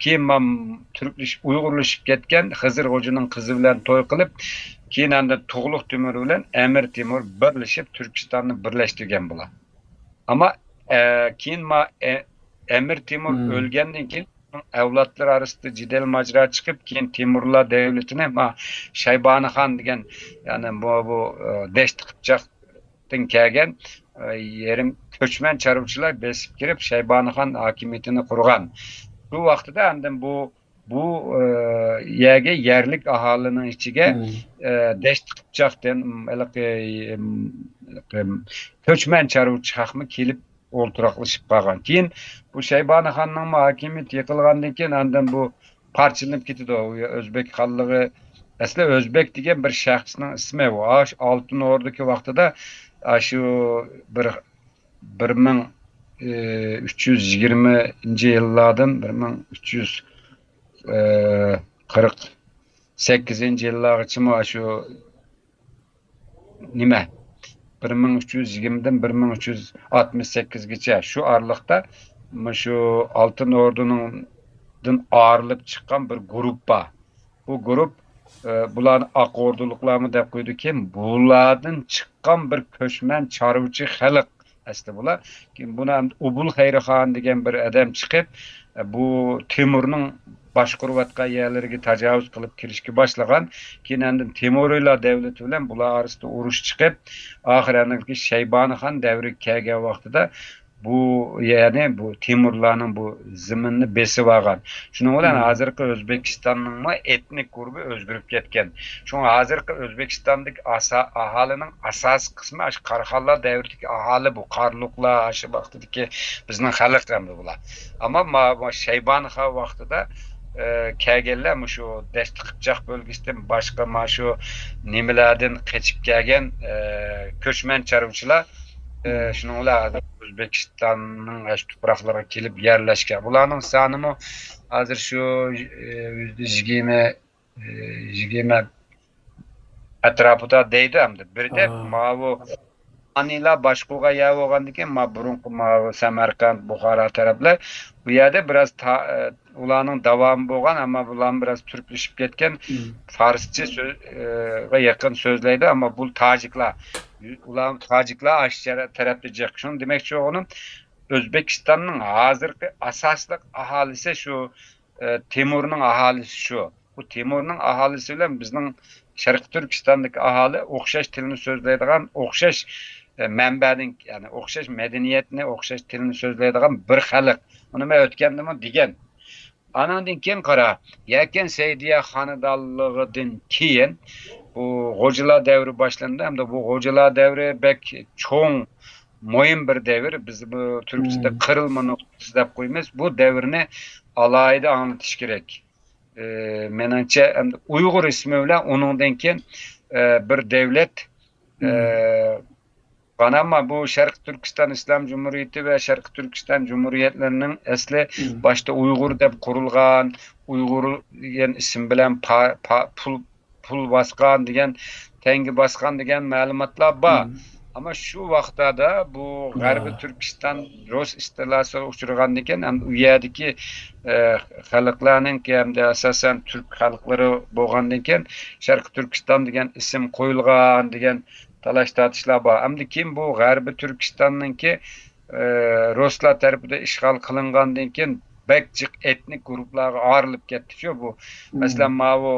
كېيىن مام-، تۈركلىشىپ، ئۇيغۇرلىشىپ كەتكەن خىزىر خوجىنىڭ قىزى بىلەن توي قىلىپ، كېيىن ئاندىن تۇغلۇق تېمۇر بىلەن ئەمىر تېمۇر بىرلىشىپ تۈركىستاننى بىرلەشتۈرگەن بۇلار. ئەمما، ئە، كېيىن ما-، ئە-، ئەمىر تېمۇر ئۆلگەندىن كېيىن ئۇنىڭ ئەۋلادلىرى ئارىسىدا جېدەل ماجىرا چىقىپ، كېيىن تېمۇرلار دەۋلىتىنى ما-، شەيبانى خان دېگەن، يەنى بۇ، بۇ، ئە، دەشتى قىپچاقتىن كەلگەن، ئە، يېرىم كۆچمەن چارۋىچىلار بېسىپ كىرىپ، شەيبانى خان ھاكىمىيىتىنى قۇرغان. شۇ ۋاقتىدا ئاندىن بۇ بۇ، ئە، يەرگە يەرلىك ئاھالىنىڭ ئىچىگە، ئە، دەشتى قىپچاقتىن، ھېلىقى، ئىم، ھېلىقى كۆچمەن چارۋىچى خەقمۇ كېلىپ ئولتۇراقلىشىپ قالغان. كېيىن بۇ شەيبانى خاننىڭمۇ ھاكىمىيىتى يىقىلغاندىن كېيىن ئاندىن بۇ پارچىلىنىپ كېتىدۇ. ئۆزبېك خانلىقى، ئەسلى ئۆزبېك دېگەن بىر شەخسنىڭ ئىسمى ئۇ. ئاش-، ئالتۇن ئوردىدىكى ۋاقتىدا، ئاشۇ بىر، بىر مىڭ، ئە، ئۈچ يۈز يىگىرمىنچى يىللاردىن بىر مىڭ ئۈچ يۈز ئە، قىرىق سەككىزىنچى يىللارغىچىمۇ شۇ نېمە، بىر مىڭ ئۈچ يۈز يىگىرمىدىن بىر مىڭ ئۈچ يۈز ئاتمىش سەككىزگىچە شۇ ئارىلىقتا مۇشۇ ئالتۇن ئوردىنىڭدىن ئايرىلىپ چىققان بىر گۇرۇپپا. بۇ گۇرۇپ، ئە، بۇلارنى ئاق ئوردىلىقلارمۇ دەپ قويىدىكەن. بۇلاردىن چىققان بىر كۆچمەن چارۋىچى خەلق ئەسلى بۇلار. كېيىن بۇنى ئەمدى ئوبۇل خەيرىخان دېگەن بىر ئادەم چىقىپ، بۇ تېمۇرنىڭ باشقۇرۇۋاتقان يەرلىرىگە تاجاۋۇز قىلىپ كىرىشكە باشلىغان. كېيىن ئاندىن تېمۇرىيلار دەۋلىتى بىلەن بۇلار ئارىسىدا ئۇرۇش چىقىپ، ئاخىرى ئاندىن كېيىن شەيبانى خان دەۋرىگە كەلگەن ۋاقتىدا بۇ، يەنى بۇ تېمۇرلارنىڭ بۇ زېمىنىنى بېسىۋالغان. شۇنىڭ بىلەن ھازىرقى ئۆزبېكىستاننىڭمۇ ئېتنىك گۇرۇپپا ئۆزگىرىپ كەتكەن. شۇڭا ھازىرقى ئۆزبېكىستاندىكى ئاسا-، ئاھالىنىڭ ئاساسىي قىسمى ئاشۇ قاراخانلار دەۋرىدىكى ئاھالى بۇ. قارلۇقلار، ئاشۇ ۋاقتىدىكى بىزنىڭ خەلق ئەمدى بۇلار. ئەمما ما-، ما شەيبانى خان ۋاقتىدا، ئە، كەلگەنلەر مۇشۇ دەشتى قىپچاق بۆلگىسىدىن باشقا، ما شۇ نېمىلەردىن قېچىپ كەلگەن، ئە، كۆچمەن چارۋىچىلار، ئە، شۇنىڭ بىلەن ھازىر ئۆزبېكىستاننىڭ ئاشۇ تۇپراقلىرىغا كېلىپ يەرلەشكەن. بۇلارنىڭ سانىمۇ ھازىر شۇ، ئە، يۈزدە يىگىرمە، ئە، يىگىرمە ئەتراپىدا دەيدۇ ئەمدى. بىردەك ماۋۇ ئانىلار باشقۇرغان يەر بولغاندىكىن، ما بۇرۇنقى ماۋۇ سەمەرقەنت، بۇخارا تەرەپلەر، بۇ يەردە بىراز تا-، ئۇلارنىڭ داۋامى بولغان، ئەمما بۇلارمۇ بىراز تۈركلىشىپ كەتكەن، فارسچە سۆز، ئە، غا يېقىن سۆزلەيدۇ، ئەمما بۇ تاجىكلار، ئۇلار تاجىكلار ئاشۇ تەرەپتە جىق. شۇنى دېمەكچى بولغىنىم، ئۆزبېكىستاننىڭ ھازىرقى ئاساسلىق ئاھالىسى شۇ، ئە، تېمۇرنىڭ ئاھالىسى شۇ. بۇ تېمۇرنىڭ ئاھالىسى بىلەن بىزنىڭ شەرقىي تۈركىستاندىكى ئاھالى ئوخشاش تىلنى سۆزلەيدىغان، ئوخشاش، ئە، مەنبەدىن، يەنى ئوخشاش مەدەنىيەتنى، ئوخشاش تىلنى سۆزلەيدىغان بىر خەلق. ئۇنى مەن ئۆتكەندىمۇ دېگەن. ئاناندىن كېيىن قارا، يەكەن سەئىدىيە خانىدانلىقىدىن كېيىن بۇ غوجىلار دەۋرى باشلاندى. ھەمدە بۇ غوجىلار دەۋرى بەك چوڭ، مۇھىم بىر دەۋر. بىز بۇ تۈركچىدە قىرىلما نۇقتىسى دەپ قويىمىز. بۇ دەۋرنى ئالاھىدە ئاڭلىتىش كېرەك. ئى، مېنىڭچە، ئەمدى ئۇيغۇر ئىسمى بىلەن ئۇنىڭدىن كېيىن، ئى، بىر دەۋلەت، ئى، قانا، ئەمما بۇ شەرقىي تۈركىستان ئىسلام جۇمھۇرىيىتى ۋە شەرقىي تۈركىستان جۇمھۇرىيەتلىرىنىڭ ئەسلى باشتا ئۇيغۇر دەپ قۇرۇلغان، ئۇيغۇر دېگەن ئىسىم بىلەن پا-، پا-، پۇل، پۇل باسقان دېگەن، تەڭگە باسقان دېگەن مەلۇماتلار بار. ئەمما شۇ ۋاقىتلاردا بۇ غەربىي تۈركىستان رۇس ئىستىلاسىغا ئۇچرىغاندىن كېيىن، ھەم ئۇ يەردىكى، ئە، خەلقلەرنىڭكى، ھەمدە ئاساسەن تۈرك خەلقلىرى بولغاندىن كېيىن، شەرقىي تۈركىستان دېگەن ئىسىم قويۇلغان دېگەن تالاش-تارتىشلار بار. ئەمدى كېيىن بۇ غەربىي تۈركىستاننىڭكى، ئە، رۇسلار تەرىپىدىن ئىشغال قىلىنغاندىن كېيىن، بەك جىق ئېتنىك گۇرۇپپىلارغا ئايرىلىپ كەتتىچۇ بۇ. مەسىلەن، ماۋۇ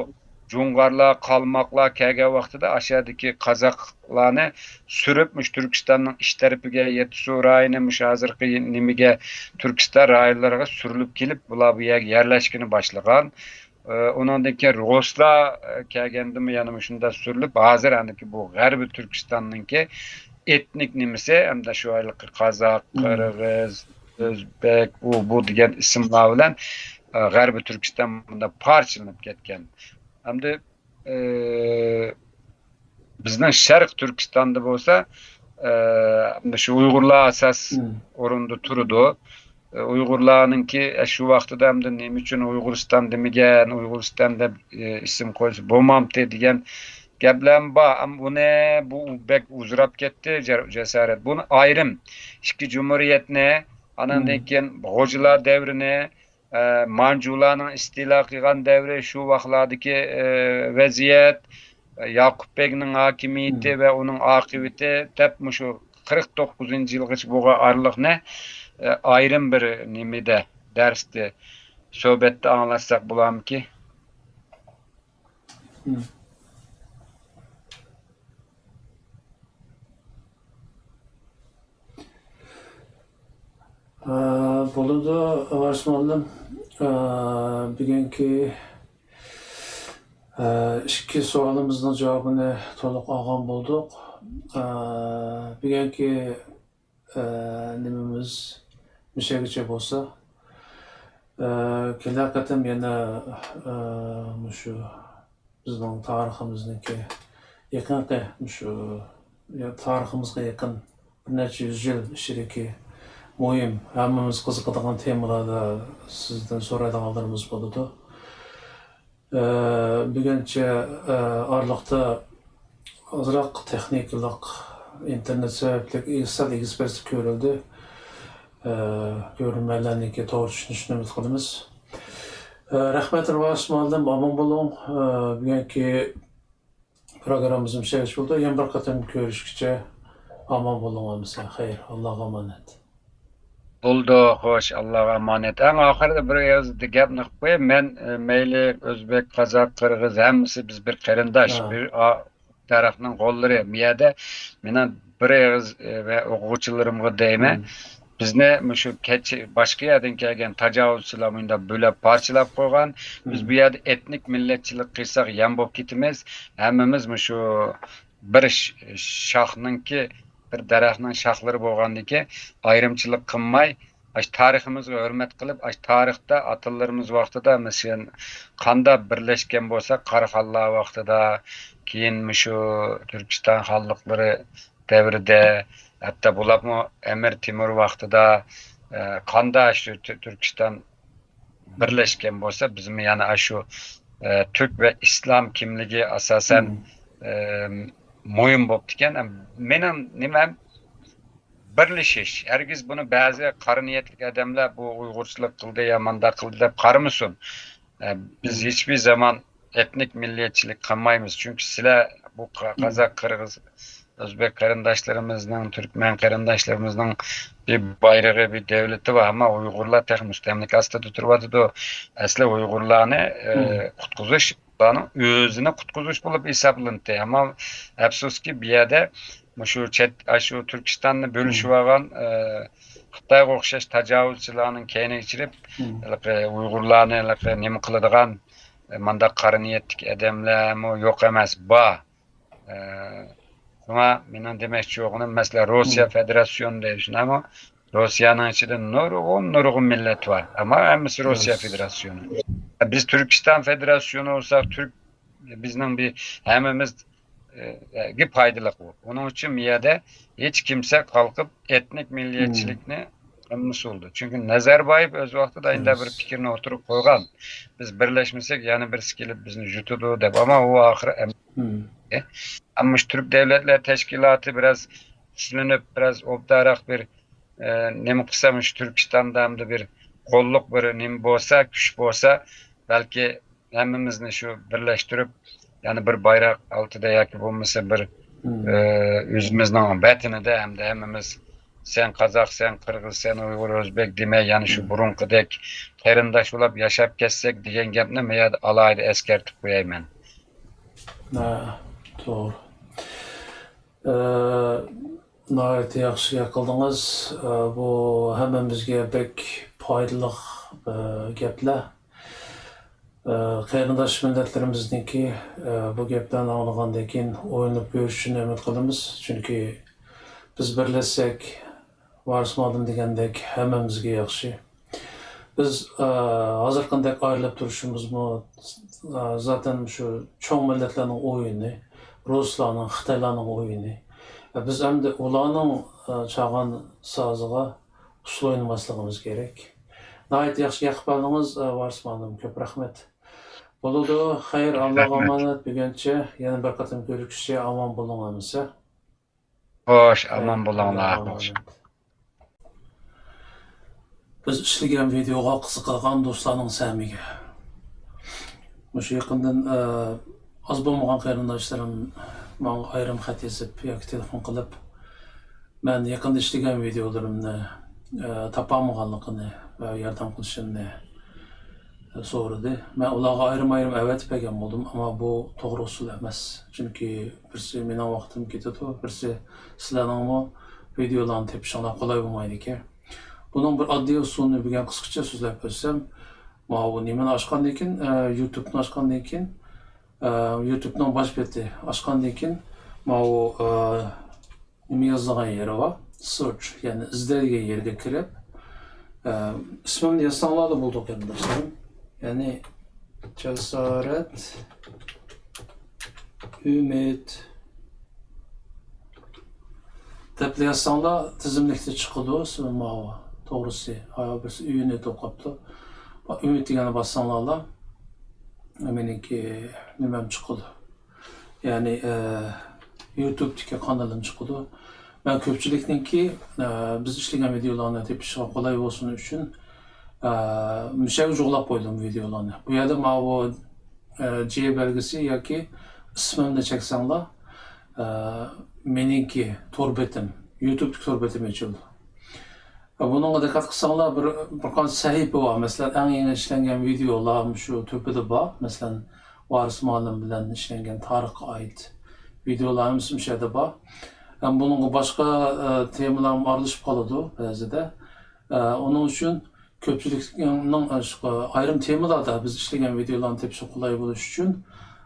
جۇڭغارلار، قالماقلار كەلگەن ۋاقتىدا ئاشۇ يەردىكى قازاقلارنى سۈرۈپ، مۇشۇ تۈركىستاننىڭ ئىچ تەرىپىگە، يەتتىسۇ رايونى، مۇشۇ ھازىرقى نېمىگە، تۈركىستان رايونلىرىغا سۈرۈلۈپ كېلىپ، بۇلار بۇ يەرگە يەرلەشكىنى باشلىغان. ئۇنىڭدىن كېيىن رۇسلار كەلگەندىمۇ يەنە مۇشۇنداق سۈرۈلۈپ، ھازىر ئەنىكى بۇ غەربىي تۈركىستاننىڭكى ئېتنىك نېمىسى، ھەمدە شۇ ھېلىقى قازاق، قىرغىز، ئۆزبەك، ئۇ، بۇ دېگەن ئىسىملار بىلەن، ئە، غەربىي تۈركىستان بۇنداق پارچىلىنىپ كەتكەن. ئەمدى، ئە، بىزنىڭ شەرقىي تۈركىستاندا بولسا، ئە، شۇ ئۇيغۇرلار ئاساس ئورۇندا تۇرىدۇ. ئە، ئۇيغۇرلارنىڭكى، ئە، شۇ ۋاقتىدا ئەمدى نېمە ئۈچۈن ئۇيغۇرىستان دېمىگەن، ئۇيغۇرىستان دەپ، ئە، ئىسىم قويسا بولمامتى دېگەن گەپلەرمۇ بار. ئەمما بۇنى، بۇ بەك ئۇزىراپ كەتتى، جە-، جاسارەت. بۇنى ئايرىم ئىككى جۇمھۇرىيەتنى، ئاناندىن كېيىن غوجىلار دەۋرىنى، ئە، مانجۇلارنىڭ ئىستىلا قىلغان دەۋرى، شۇ ۋاقىتلاردىكى، ئە، ۋەزىيەت، ئە، ياقۇپ بەگنىڭ ھاكىمىيىتى ۋە ئۇنىڭ ئاقىۋىتى دەپ مۇشۇ قىرىق توققۇزىنچى يىلغىچە بولغان ئارىلىقنى، ئە، ئايرىم بىر نېمىدە، دەرستە، سۆھبەتتە ئاڭلاتساق بولارمىكى؟ ئە، بولىدۇ، ئاۋاز مۇئەللىم. ئە، بۈگۈنكى، ئە، ئىككى سوئالىمىزنىڭ جاۋابىنى تولۇق ئالغان بولدۇق. ئە، بۈگۈنكى، ئە، نېمىمىز مۇشۇ يەرگىچە بولسا، ئە، كېلەر قېتىم يەنە، ئە، مۇشۇ بىزنىڭ تارىخىمىزنىڭكى يېقىنقى مۇشۇ، يا، تارىخىمىزغا يېقىن بىر نەچچە يۈز يىل ئىچىدىكى مۇھىم، ھەممىمىز قىزىقىدىغان تېمىلاردا سىزدىن سورايدىغانلىرىمىز بولىدۇ. ئە، بۈگۈنچە، ئە، ئارىلىقتا ئازراق تېخنىكىلىق ئىنتېرنېت سەۋەبلىك سەل ئېگىز-پەس كۆرۈلدى. ئە، كۆرۈرمەنلەرنىڭكى توغرا چۈشىنىشىنى ئۈمىد قىلىمىز. ئە، رەھمەت، رىۋايەت مۇئەللىم، ئامان بولۇڭ. ئە، بۈگۈنكى پروگراممىمىز مۇشۇ يەرگىچە بولدى. يەنە بىر قېتىم كۆرۈشكىچە، ئامان بولۇڭ ئەمىسە. خەير، ئاللاغا ئامانەت. بولدى، خوش، ئاللاغا ئامانەت. ئەڭ ئاخىرىدا بىر ئېغىز گەپنى قىلىپ قوياي. مەن، ئە، مەيلى ئۆزبېك، قازاق، قىرغىز، ھەممىسى بىز بىر قېرىنداش، بىر ئا-، دەرەخنىڭ غوللىرى. بۇ يەردە مېنىڭ بىر ئېغىز، ئە، ۋە ئوقۇغۇچىلىرىمغا دەيمەن. بىزنى مۇشۇ كەچ-، باشقا يەردىن كەلگەن تاجاۋۇزچىلار مۇنداق بۆلەپ، پارچىلاپ قويغان. بىز بۇ يەردە ئېتنىك مىللەتچىلىك قىلساق يەم بولۇپ كېتىمىز. ھەممىمىز مۇشۇ بىر ش-، شاخنىڭكى، بىر دەرەخنىڭ شاخلىرى بولغاندىكىن ئايرىمچىلىق قىلماي، ئاشۇ تارىخىمىزغا ھۆرمەت قىلىپ، ئاشۇ تارىختا ئاتىلىرىمىز ۋاقتىدا، مەسىلەن، قانداق بىرلەشكەن بولسا، قاراخانلار ۋاقتىدا، كېيىن مۇشۇ تۈركىستان خانلىقلىرى دەۋرىدە، ھەتتا بولۇپمۇ ئەمىر تېمۇر ۋاقتىدا، ئە، قانداق شۇ تۈ-، تۈركىستان بىرلەشكەن بولسا، بىزمۇ يەنە ئاشۇ، ئە، تۈرك ۋە ئىسلام كىملىكى ئاساسەن، ئە، مۇھىم بوپتىكەن. مېنىڭ نېمەم بىرلىشىش. ھەرگىز بۇنى بەزى قارا نىيەتلىك ئادەملەر بۇ ئۇيغۇرچىلىق قىلدى يا مانداق قىلدى دەپ قارىمىسۇن. ئە، بىز ھېچبىر زامان ئېتنىك مىللىيەتچىلىك قىلمايمىز. چۈنكى سىلەر بۇ قا-، قازاق، قىرغىز، ئۆزبېك قېرىنداشلىرىمىزنىڭ، تۈركمەن قېرىنداشلىرىمىزنىڭ بىر بايرىقى، بىر دۆلىتى بار. ئەمما ئۇيغۇرلار تېخى مۇستەملىكە ئاستىدا تۇرۇۋاتىدۇ. ئەسلى ئۇيغۇرلارنى، ئە، قۇتقۇزۇش، ئۇلارنىڭ ئۆزىنى قۇتقۇزۇش بولۇپ ھېسابلىنىدۇ. ئەمما ئەپسۇسكى، بۇ يەردە مۇشۇ چەت، ئاشۇ تۈركىستاننى بۆلۈشۈۋالغان، ئە، خىتايغا ئوخشاش تاجاۋۇزچىلارنىڭ كەينىگە چىرىپ، ھېلىقى ئۇيغۇرلارنى ھېلىقى نېمە قىلىدىغان، ئە، مانداق قارا نىيەتلىك ئادەملەرمۇ يوق ئەمەس، بار. ئە، شۇڭا مېنىڭ دېمەكچى بولغىنىم، مەسىلەن، روسىيە فېدېراتسىيونى دەيدۇ، شۇنداقمۇ؟ روسىيەنىڭ ئىچىدە نۇرغۇن، نۇرغۇن مىللەت بار. ئەمما ھەممىسى روسىيە فېدېراتسىيونى. بىز تۈركىستان فېدېراتسىيونى بولساق، تۈرك، بىزنىڭ بىر ھەممىمىز، ئە، گە پايدىلىق بۇ. ئۇنىڭ ئۈچۈن بۇ يەردە ھېچ كىمسە قالقىپ، ئېتنىك مىللىيەتچىلىكنى قىلمىسا بولىدۇ. چۈنكى نەزەربايېف ئۆز ۋاقتىدا ئەندە بىر پىكىرنى ئوتتۇرىغا قويغان. بىز بىرلەشمىسەك، يەنە بىرسى كېلىپ بىزنى يۇتىدۇ دەپ. ئەمما ئۇ ئاخىرى ئەم-، ئەمما شۇ تۈرك دۆلەتلەر تەشكىلاتى بىراز كۈچلىنىپ، بىراز ئوبدانراق بىر، ئە، نېمە قىلسا، مۇشۇ تۈركىستاندا ئەمدى بىر قوللۇق بىر نېمە بولسا، كۈچ بولسا، بەلكى ھەممىمىزنى شۇ بىرلەشتۈرۈپ، يەنە بىر بايراق ئالدىدا ياكى بولمىسا بىر، ئە، ئۆزىمىزنىڭ ۋەتىنىدە ھەمدە ھەممىمىز سەن قازاق، سەن قىرغىز، سەن ئۇيغۇر، ئۆزبېك دېمەي، يەنە شۇ بۇرۇنقىدەك قېرىنداش بولۇپ ياشاپ كەتسەك دېگەن گەپنى مەن ئالاھىدە ئەسكەرتىپ قويايمەن. ھە، توغرا. ئە، ناھايىتى ياخشى گەپ قىلدىڭىز. ئە، بۇ ھەممىمىزگە بەك پايدىلىق، ئە، گەپلەر. ئە، قېرىنداش مىللەتلىرىمىزنىڭكى، ئە، بۇ گەپلەرنى ئاڭلىغاندىن كېيىن ئويلىنىپ كۆرۈشىنى ئۈمىد قىلىمىز. چۈنكى بىز بىرلەشسەك، ۋارىس مۇئەللىم دېگەندەك ھەممىمىزگە ياخشى. بىز، ئە، ھازىرقىدەك ئايرىلىپ تۇرۇشىمىزمۇ، ئە، زاتەن شۇ چوڭ مىللەتلەرنىڭ ئويۇنى، رۇسلارنىڭ، خىتايلارنىڭ ئويۇنى. ئە، بىز ئەمدى ئۇلارنىڭ، ئە، چالغان سازىغا ئۇسسۇل ئوينىماسلىقىمىز كېرەك. ناھايىتى ياخشى گەپ قىلىپ بەردىڭىز، ئە، ۋارىس مۇئەللىم. كۆپ رەھمەت. بولىدۇ. خەير، ئاللاغا ئامانەت. بۈگۈنچە يەنە بىر قېتىم كۆرۈشكىچە ئامان بولۇڭ ئەمىسە. خوش، ئامان بولۇڭلار. خوش. بىز ئىشلىگەن ۋىدېئوغا قىزىقىدىغان دوستلارنىڭ سەمىگە. مۇشۇ يېقىندىن، ئە، ئاز بولمىغان قېرىنداشلىرىم ماڭا ئايرىم خەت يېزىپ ياكى تېلېفون قىلىپ، مەن يېقىندا ئىشلىگەن ۋىدېئولىرىمنى، ئە، تاپالمىغانلىقىنى ۋە ياردەم قىلىشىمنى سورىدى. مەن ئۇلارغا ئايرىم-ئايرىم ئەۋەتىپ بەرگەن بولدۇم، ئەمما بۇ توغرا ئۇسۇل ئەمەس. چۈنكى بىرسى مېنىڭ ۋاقتىم كېتىدۇ، بىرسى سىلەرنىڭمۇ ۋىدېئولارنى تېپىشىڭلار قولاي بولمايدىكەن. بۇنىڭ بىر ئاددىي ئۇسۇلىنى بۈگۈن قىسقىچە سۆزلەپ ئۆتسەم، ماۋۇ نېمىنى ئاچقاندىن كېيىن، ئە، يۇتۇبنى ئاچقاندىن كېيىن، ئە، يۇتۇبنىڭ باش بېتى ئاچقاندىن كېيىن، ماۋۇ، ئە، نېمە يازىدىغان يېرى بار، سېرچ، يەنى ئىزدەيدىغان يەرگە كىرىپ، ئە، ئىسمىمنى يازساڭلارلا بولىدۇ، قېرىنداشلىرىم. يەنى جاسارەت ئۈمىد دەپلا يازساڭلار تىزىملىكتە چىقىدۇ. ماۋۇ توغرىسى، ھايا بىرسى ئۈنى توقاپتۇ. ئۈمىد دېگەننى باسساڭلارلا مېنىڭكى نېمەم چىقىدۇ. يەنى، ئە، يۇتۇبتىكى قانىلىم چىقىدۇ. مەن كۆپچىلىكنىڭكى، ئە، بىز ئىشلىگەن ۋىدېئولارنى تېپىشىغا قولاي بولسۇن ئۈچۈن، ئە، مۇشۇ يەرگە جۇغلاپ قويدۇم ۋىدېئولارنى. بۇ يەردە ماۋۇ، ئە، جې بەلگىسى ياكى ئىسمىمنى چەكسەڭلار، ئە، مېنىڭكى تور بېتىم، يۇتۇبتىكى تور بېتىم ئېچىلدى. بۇنىڭغا دىققەت قىلساڭلار، بىر، بىر قانچە سەھىپە بار. مەسىلەن، ئەڭ يېڭى ئىشلەنگەن ۋىدېئولار شۇ تۆپىدە بار. مەسىلەن، ۋارىس مۇئەللىم بىلەن ئىشلەنگەن تارىخقا ئائىت ۋىدېئولار ھەممىسى مۇشۇ يەردە بار. ھەم بۇنىڭغا باشقا، ئە، تېمىلارمۇ ئارىلىشىپ قالىدۇ بەزىدە. ئە، ئۇنىڭ ئۈچۈن كۆپچىلىكنىڭ، ئە، شۇ ئايرىم تېمىلاردا بىز ئىشلىگەن ۋىدېئولارنى تېپىشى قولاي بولۇش ئۈچۈن،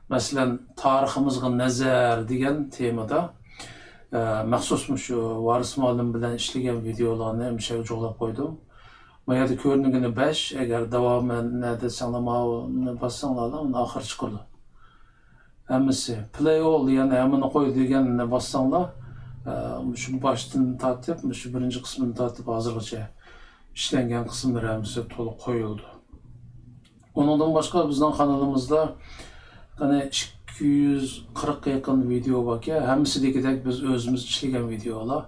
مەسىلەن، تارىخىمىزغا نەزەر دېگەن تېمىدا، ئە، مەخسۇس مۇشۇ ۋارىس مۇئەللىم بىلەن ئىشلىگەن ۋىدېئولارنى مۇشۇ يەرگە جۇغلاپ قويدۇم. ما يەردە كۆرۈنگىنى بەش، ئەگەر داۋامى نەدە دېسەڭلار، ماۋۇنى باسساڭلار، ئۇنى ئاخىرى چىقىدۇ. ھەممىسى. Play all، يەنى ھەممىنى قوي دېگەننى باسساڭلار، ئە، مۇشۇ باشتىن تارتىپ، مۇشۇ بىرىنچى قىسمىدىن تارتىپ ھازىرغىچە ئىشلەنگەن قىسىملىرى ھەممىسى تولۇق قويۇلدى. ئۇنىڭدىن باشقا بىزنىڭ قانىلىمىزدا قېنى ئىككى يۈز قىرىققا يېقىن ۋىدېئو باركەن، ھەممىسى دېگۈدەك بىز ئۆزىمىز ئىشلىگەن ۋىدېئولار.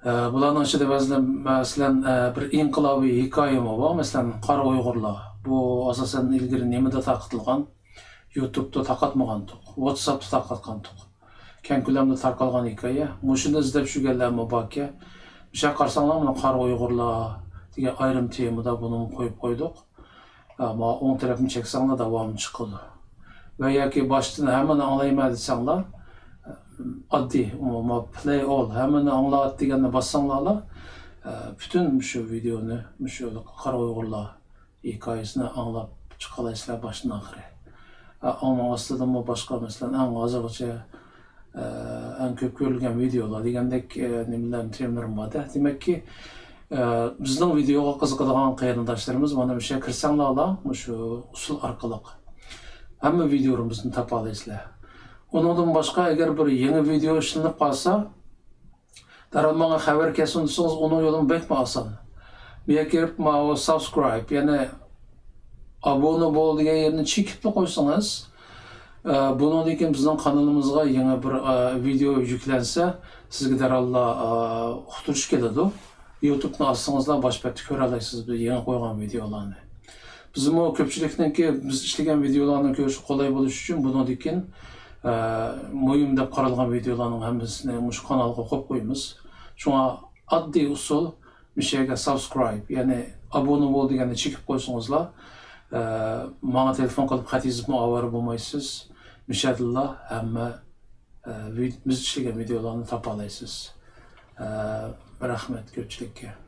ئە، بۇلارنىڭ ئىچىدە بەزىلەر، مەسىلەن، ئە، بىر ئىنقىلابىي ھېكايىمۇ بار، مەسىلەن، قارا ئۇيغۇرلار. بۇ ئاساسەن ئىلگىرى نېمىدە تارقىتىلغان؟ يۇتۇبتا تارقاتمىغانتۇق، ۋاتساپتا تارقاتقانتۇق. كەڭ كۆلەمدە تارقالغان ھېكايە. مۇشۇنى ئىزدەپ يۈرگەنلەرمۇ باركەن. مۇشۇ يەرگە قارىساڭلار، مانا قارا ئۇيغۇرلار دېگەن ئايرىم تېمىدا بۇنىمۇ قويۇپ قويدۇق. ئە، ما ئوڭ تەرەپنى چەكسەڭلار داۋامى چىقىدۇ. ۋە ياكى باشتىن ھەممىنى ئاڭلايمەن دېسەڭلار، ئاددىي، ما play all، ھەممىنى ئاڭلات دېگەننى باسساڭلارلا، ئە، پۈتۈن مۇشۇ ۋىدېئونى، مۇشۇ قارا ئۇيغۇرلار ھېكايىسىنى ئاڭلاپ چىقالايسىلەر باشتىن ئاخىرى. ئە، ئۇنىڭ ئاستىدىمۇ باشقا، مەسىلەن، ئەڭ ھازىرغىچە، ئە، ئەڭ كۆپ كۆرۈلگەن ۋىدېئولار دېگەندەك، ئە، نېمىلەر، تېمىلىرىم بار-دە. دېمەككى، ئە، بىزنىڭ ۋىدېئوغا قىزىقىدىغان قېرىنداشلىرىمىز مانا مۇشۇ يەرگە كىرسەڭلارلا، مۇشۇ ئۇسۇل ئارقىلىق ھەممە ۋىدېئولىرىمىزنى تاپالايسىلەر. ئۇنىڭدىن باشقا، ئەگەر بىر يېڭى ۋىدېئو ئىشلىنىپ قالسا، دەرھال ماڭا خەۋەر كەلسۇن دېسىڭىز، ئۇنىڭ يولىمۇ بەكمۇ ئاسان. بۇ يەرگە كىرىپ، ماۋۇ subscribe، يەنى ئابۇنە بول دېگەن يەرنى چېكىپلا قويسىڭىز، ئە، بۇنىڭدىن كېيىن بىزنىڭ قانىلىمىزغا يېڭى بىر، ئە، ۋىدېئو يۈكلەنسە، سىزگە دەرھاللا، ئە، ئۇقتۇرۇش كېلىدۇ. يۇتۇبنى ئاچسىڭىزلا باش بەتتە كۆرەلەيسىز بىز يېڭى قويغان ۋىدېئولارنى. بىزمۇ كۆپچىلىكنىڭكى بىز ئىشلىگەن ۋىدېئولارنى كۆرۈشى قولاي بولۇش ئۈچۈن بۇنىڭدىن كېيىن، ئە، مۇھىم دەپ قارالغان ۋىدېئولارنىڭ ھەممىسىنى مۇشۇ قانالغا قويۇپ قويىمىز. شۇڭا ئاددىي ئۇسۇل، مۇشۇ يەرگە subscribe، يەنى ئابۇنە بول دېگەننى چېكىپ قويسىڭىزلا، ئە، ماڭا تېلېفون قىلىپ خەت يېزىپمۇ ئاۋارە بولمايسىز. مۇشۇ يەردىنلا ھەممە، ئە، ۋىد-، بىز ئىشلىگەن ۋىدېئولارنى تاپالايسىز. ئە، رەھمەت كۆپچىلىككە.